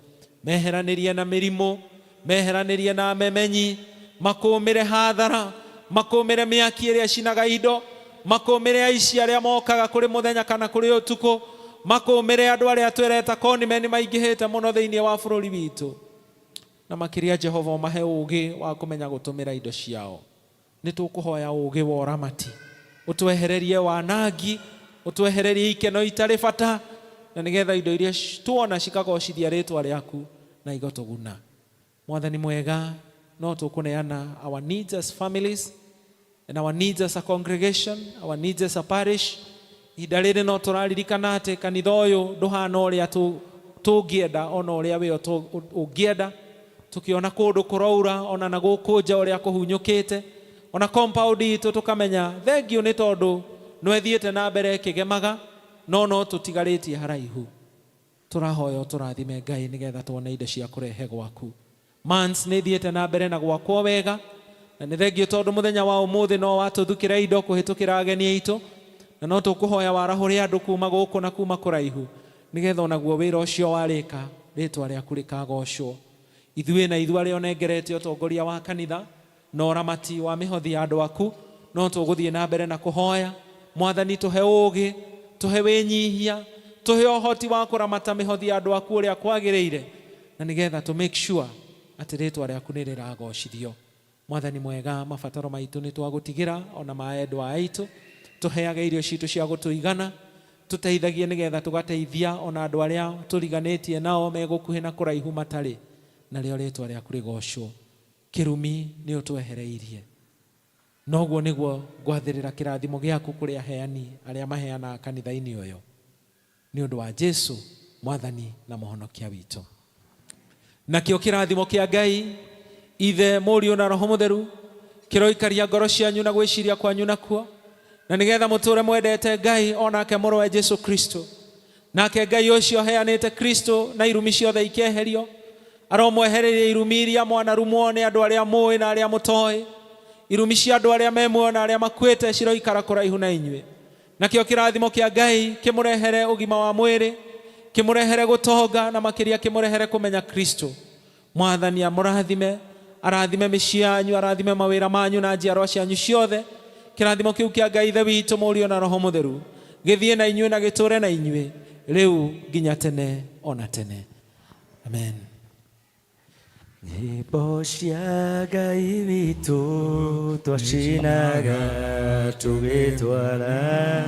Meheranĩrie na mĩrimũ, meheranĩrie na memenyi, makũmĩre hathara, makũmĩre mĩaki ĩrĩa ĩcinaga indo, makũmĩre aici arĩa mokaga kũrĩ mũthenya kana kũrĩ ũtukũ, makũmĩre andũ arĩa twĩreta conmen maingĩhĩte mũno thĩinĩ wa bũrũri witũ. Na makĩria, Jehova, ũmahe ũgĩ wa kũmenya gũtũmĩra indo ciao. Nĩ tũkũhoya ũgĩ wa ũramati, ũtwehererie wanangi, ũtwehererie ikeno itarĩ bata, na nĩgetha indo iria tuona cikagocithia rĩtwa rĩaku na igatũguna. Mwathani mwega, no tũkũneana our needs as families and our needs as a congregation, our needs as a parish. Ihinda rĩrĩ no tũraririkana atĩ kanitha ũyũ ndũhana ũrĩa tũngĩenda, ona ũrĩa wĩo ũngĩenda, tũkĩona kũndũ kũraura, ona na gũkũ nja ũrĩa kũhunyũkĩte, ona compound itũ tũkamenya thengiũ nĩ tondũ no ĩthiĩte na mbere ĩkĩgemaga, no tũtigarĩtie haraihu. Tũrahoya ũtũrathime, Ngai, nĩgetha tuone indo cia kũrehe gwaku. Mans nĩ ithiĩte na mbere na gwakwo wega, na nĩ thengio tondũ mũthenya wa ũmũthĩ no watũthukĩra indo kũhĩtũkĩra ageni aitũ, na no tũkũhoya warahũre andũ kuma gũkũ na kuma kũraihu, nĩgetha onaguo wĩra ũcio warĩka rĩtwa rĩaku rĩkagocwo. Ithuĩ na ithuĩ arĩa ũnengerete ũtongoria wa kanitha na ũramati wa mĩhothi ya andũ aku, no tũgũthiĩ na mbere na kũhoya. Mwathani, tũhe ũũgĩ, tũhe wĩnyihia, Tũhe ũhoti wa kũramata mĩhothi ya andũ aku ũrĩa kwagĩrĩire, na nĩgetha tũ make sure atĩ rĩtwa rĩaku nĩ rĩragocithio. Mwathani mwega, mabataro maitũ nĩ twagũtigĩra ona ma endwa aitũ. Tũheage irio citũ cia gũtũigana, tũteithagie nĩgetha tũgateithia ona andũ arĩa tũriganĩtie nao me gũkuhĩ na kũraihu matarĩ, narĩo rĩtwa rĩaku rĩgocwo. Kĩrumi nĩ ũtwehereirie, noguo nĩguo ngwathĩrĩra kĩrathimo gĩaku kũrĩ aheani arĩa maheanaga kanitha-inĩ ũyũ, nĩ ũndũ wa Jesu Mwathani na Mũhonokia witũ. Nakĩo kĩrathimo kĩa Ngai Ithe, Mũriũ na Roho Mũtheru kĩroikaria ngoro cianyu na gwĩciria kwanyu nakuo, na nĩgetha mũtũre mwendete Ngai onake mũrũwe Jesu Kristo. Nake Ngai ũcio heanĩte Kristo na irumi ciothe ikeherio, aromwehereria irumi iria mwanarumwo nĩ andũ arĩa mũĩ na arĩa mũtoĩ. Irumi cia andũ arĩa me muoyo na arĩa makuĩte ciroikara kũraihu na inyuĩ. Nakĩo kĩrathimo kĩa Ngai kĩmũrehere ũgima wa mwĩrĩ, kĩmũrehere gũtonga, na makĩria kĩmũrehere kũmenya Kristo. Mwathani amũrathime, arathime mĩciĩ yanyu, arathime mawĩra manyu na njiarwa cianyu ciothe. Kĩrathimo kĩu kĩa Ngai Ithe witũ, Mũriũ na Roho Mũtheru gĩthiĩ na inyuĩ na gĩtũre na inyuĩ rĩu nginya tene ona tene. Amen. Nyĩmbo cia Ngai witũ twacinaga tũgĩtwara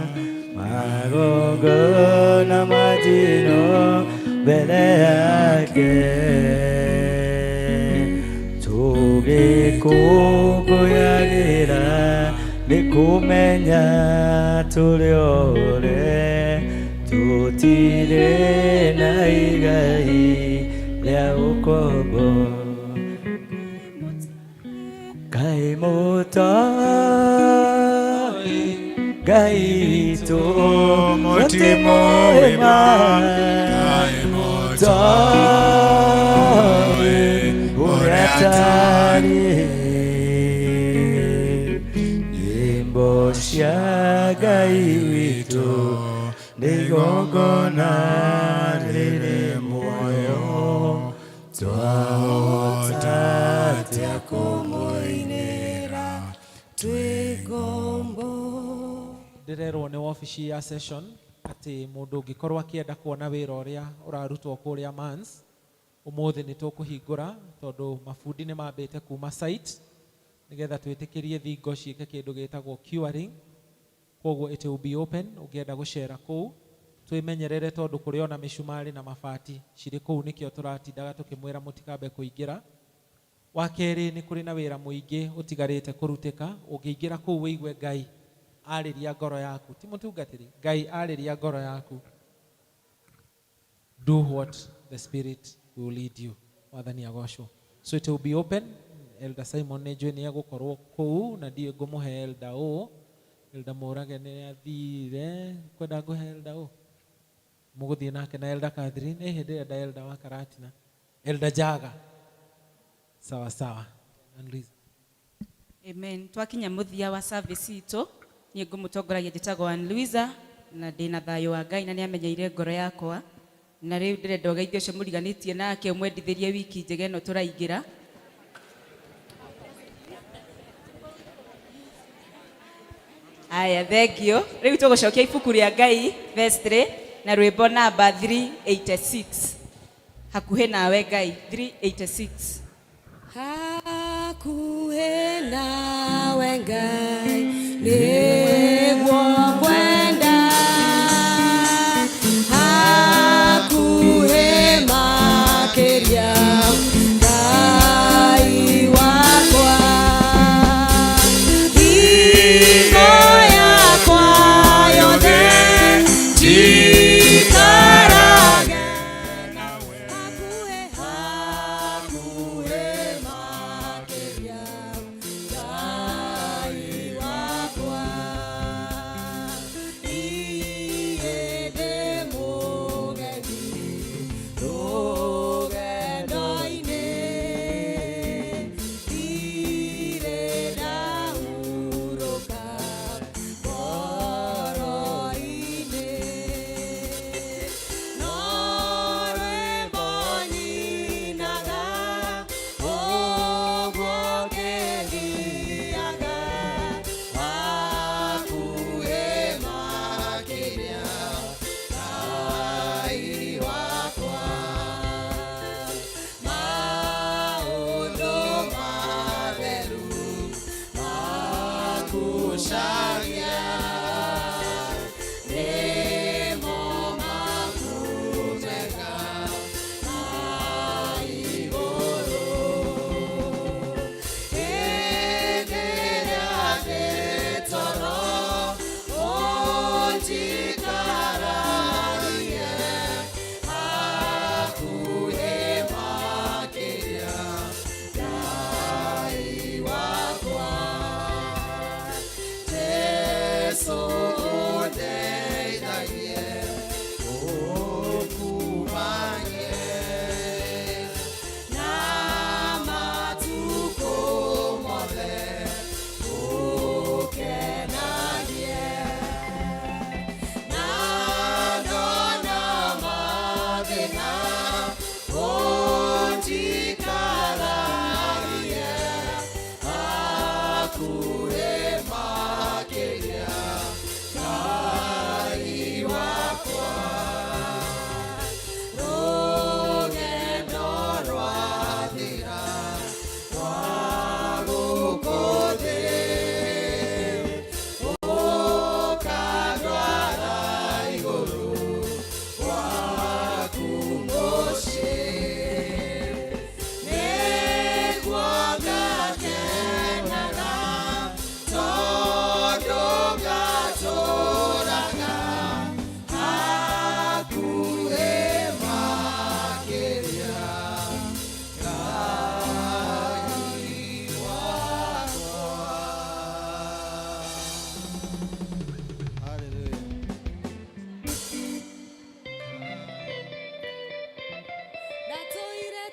magongona ma njino mbere yake, tũgĩkũngũyagĩra nĩ kũmenya tũrĩ othe tũtirĩ na igai rĩa ũkombo. Ngai mũtoi, Ngai witũ mũtimũĩ ma, Ngai mũtoi ũrĩa atariĩ. Nyĩmbo cia Ngai witũ nĩ igongona rĩrĩ muoyo, twahota atĩa kũmũinĩra twĩ ngombo? Ndĩrerwo nĩ wabici ya session atĩ mũndũ ũngĩkorwo akĩenda kuona wĩra ũrĩa ũrarutwo kũrĩa Mans, ũmũthĩ nĩ tũkũhingũra tondũ mabundi nĩ mambĩte kuma site nĩgetha twĩtĩkĩrie thingo ciĩke kĩndũ gĩtagwo curing. Koguo it will be open, ũngĩenda gũcera kũu twĩmenyerere tondũ kũrĩ ona mĩcumarĩ na mabati cirĩ kũu, nĩkĩo tũratindaga tũkĩmwĩra mũtikambe kũingĩra. Wa kerĩ, nĩ kũrĩ na wĩra mũingĩ ũtigarĩte kũrutĩka. Ũngĩingĩra kũu wĩigue Ngai arĩria ngoro yaku, ti mũtungatĩri, Ngai arĩria ngoro yaku, do what the Spirit will lead you. Mwathani agocwo. So it will be open. Elder Simon nĩ njũĩ nĩ egũkorwo kũu, na ndiũĩ ngũmũhe Elder ũ. Elder Mũrage nĩ athire kwenda ngũhe Elder ũ, mũgũthiĩ nake na Elder Catherine. Ĩhĩ, ndĩrenda Elder wa Karatina, Elder Jaga. Sawa sawa. Annalise. Amen. Twakinya muthia wa service itũ, niĩ ngũmũtongoragia njĩtagwo Ann Louisa, na ndĩna thayũ wa Ngai na nĩamenyeire ngoro yakwa, na rĩu ndĩrenda ũgeithio ũcio mũriganĩtie nake ũmwendithĩrie wiki njega ĩno tũraingĩra. Aya, thank you. Rĩu tũgũcokia ibuku rĩa Ngai verse 3 na rwĩmbo namba 386, hakuhĩ nawe Ngai, 386. Hakuhĩ nawe Ngai nĩguo ngwenda, hakuhĩ makĩria Ngai wakwa, hingo yakwa yothe njikarage nawe, hakuhĩ, hakuhĩ makĩria Ngai.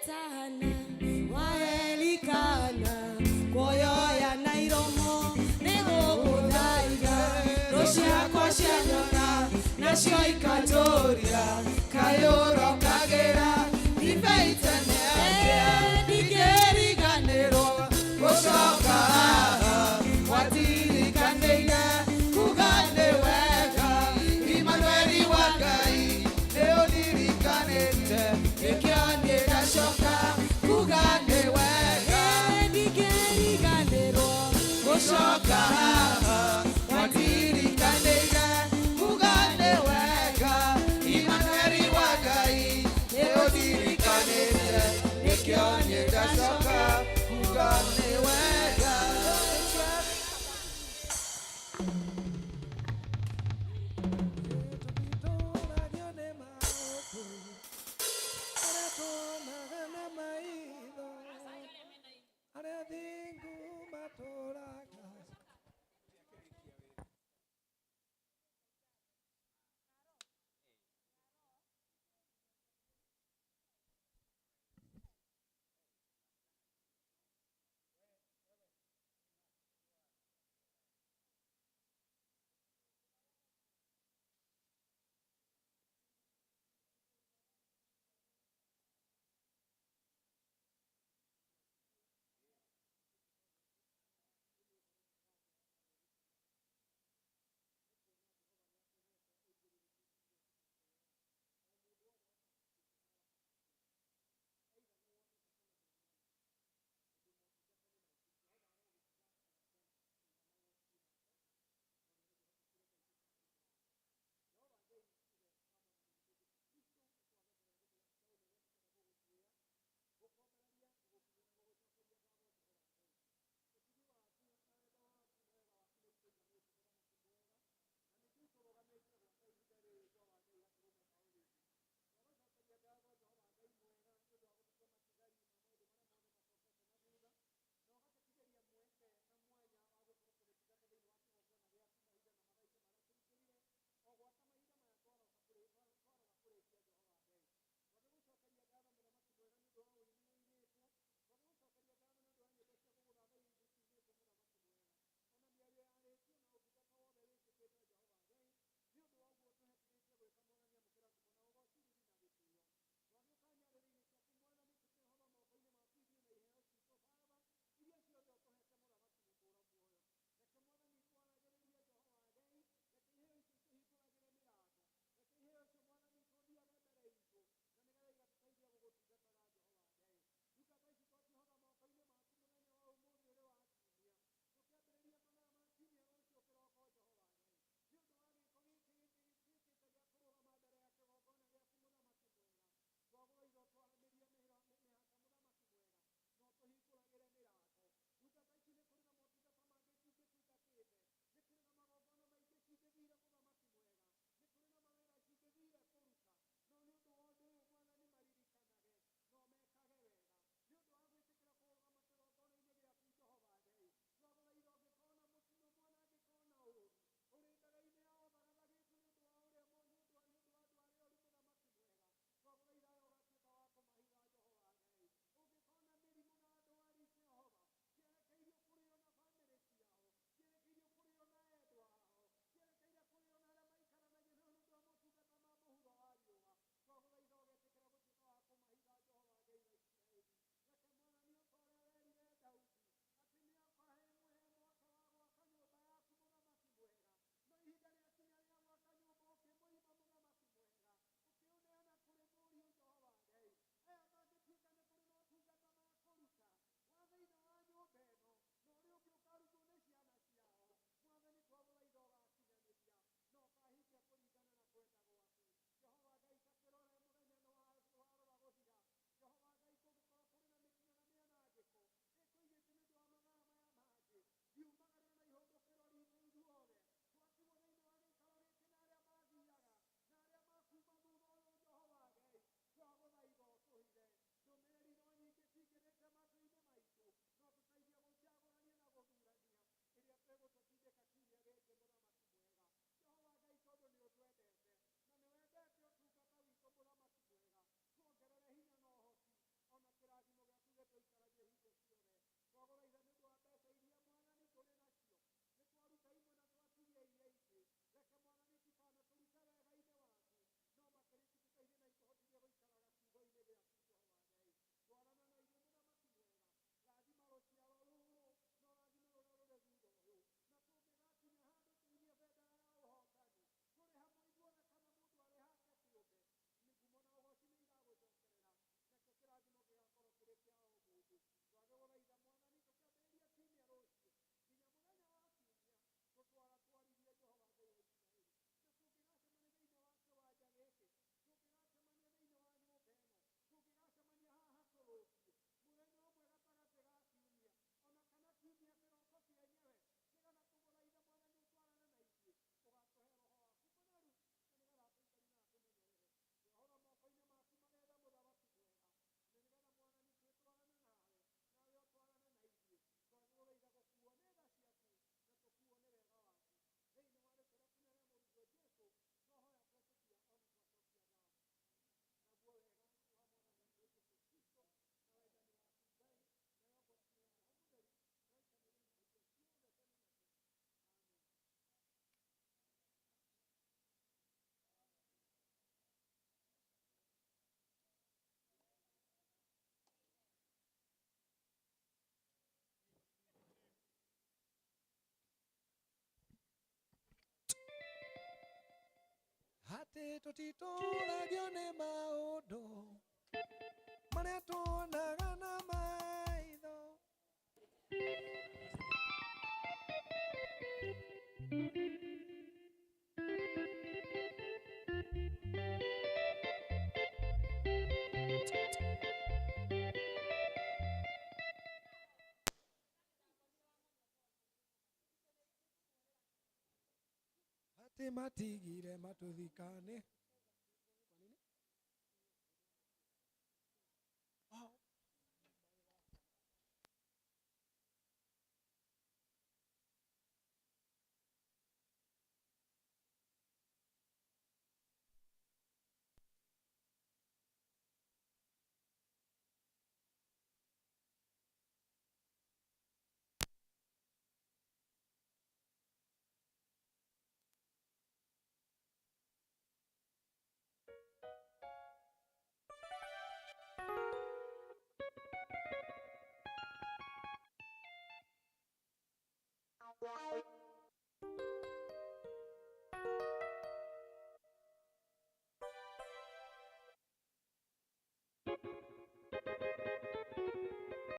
Wetana wa Elikana kuoyoya na iromo nĩgũgũthaiga thũ ciakwa cianyona nacio ikatũria kayũrokagĩra ndibei tene atĩa ndingĩriganĩrwo gũcoka haha watirikanĩire kuga nĩ wega Imanueli wa Ngai nĩ ũndirikanĩte nĩkĩo niĩ ndacoka kuga nĩ wega ndingĩriganĩrwo gũcoka haha watirikanĩire kuga nĩ wega Imanueli wa Ngai nĩ ũndirikanĩte nĩkĩo niĩ ndacoka kuga nĩ wega. Atĩ tũtitũragio nĩ maũndũ marĩa tuonaga na maitho. Atĩ matigire matũthikane.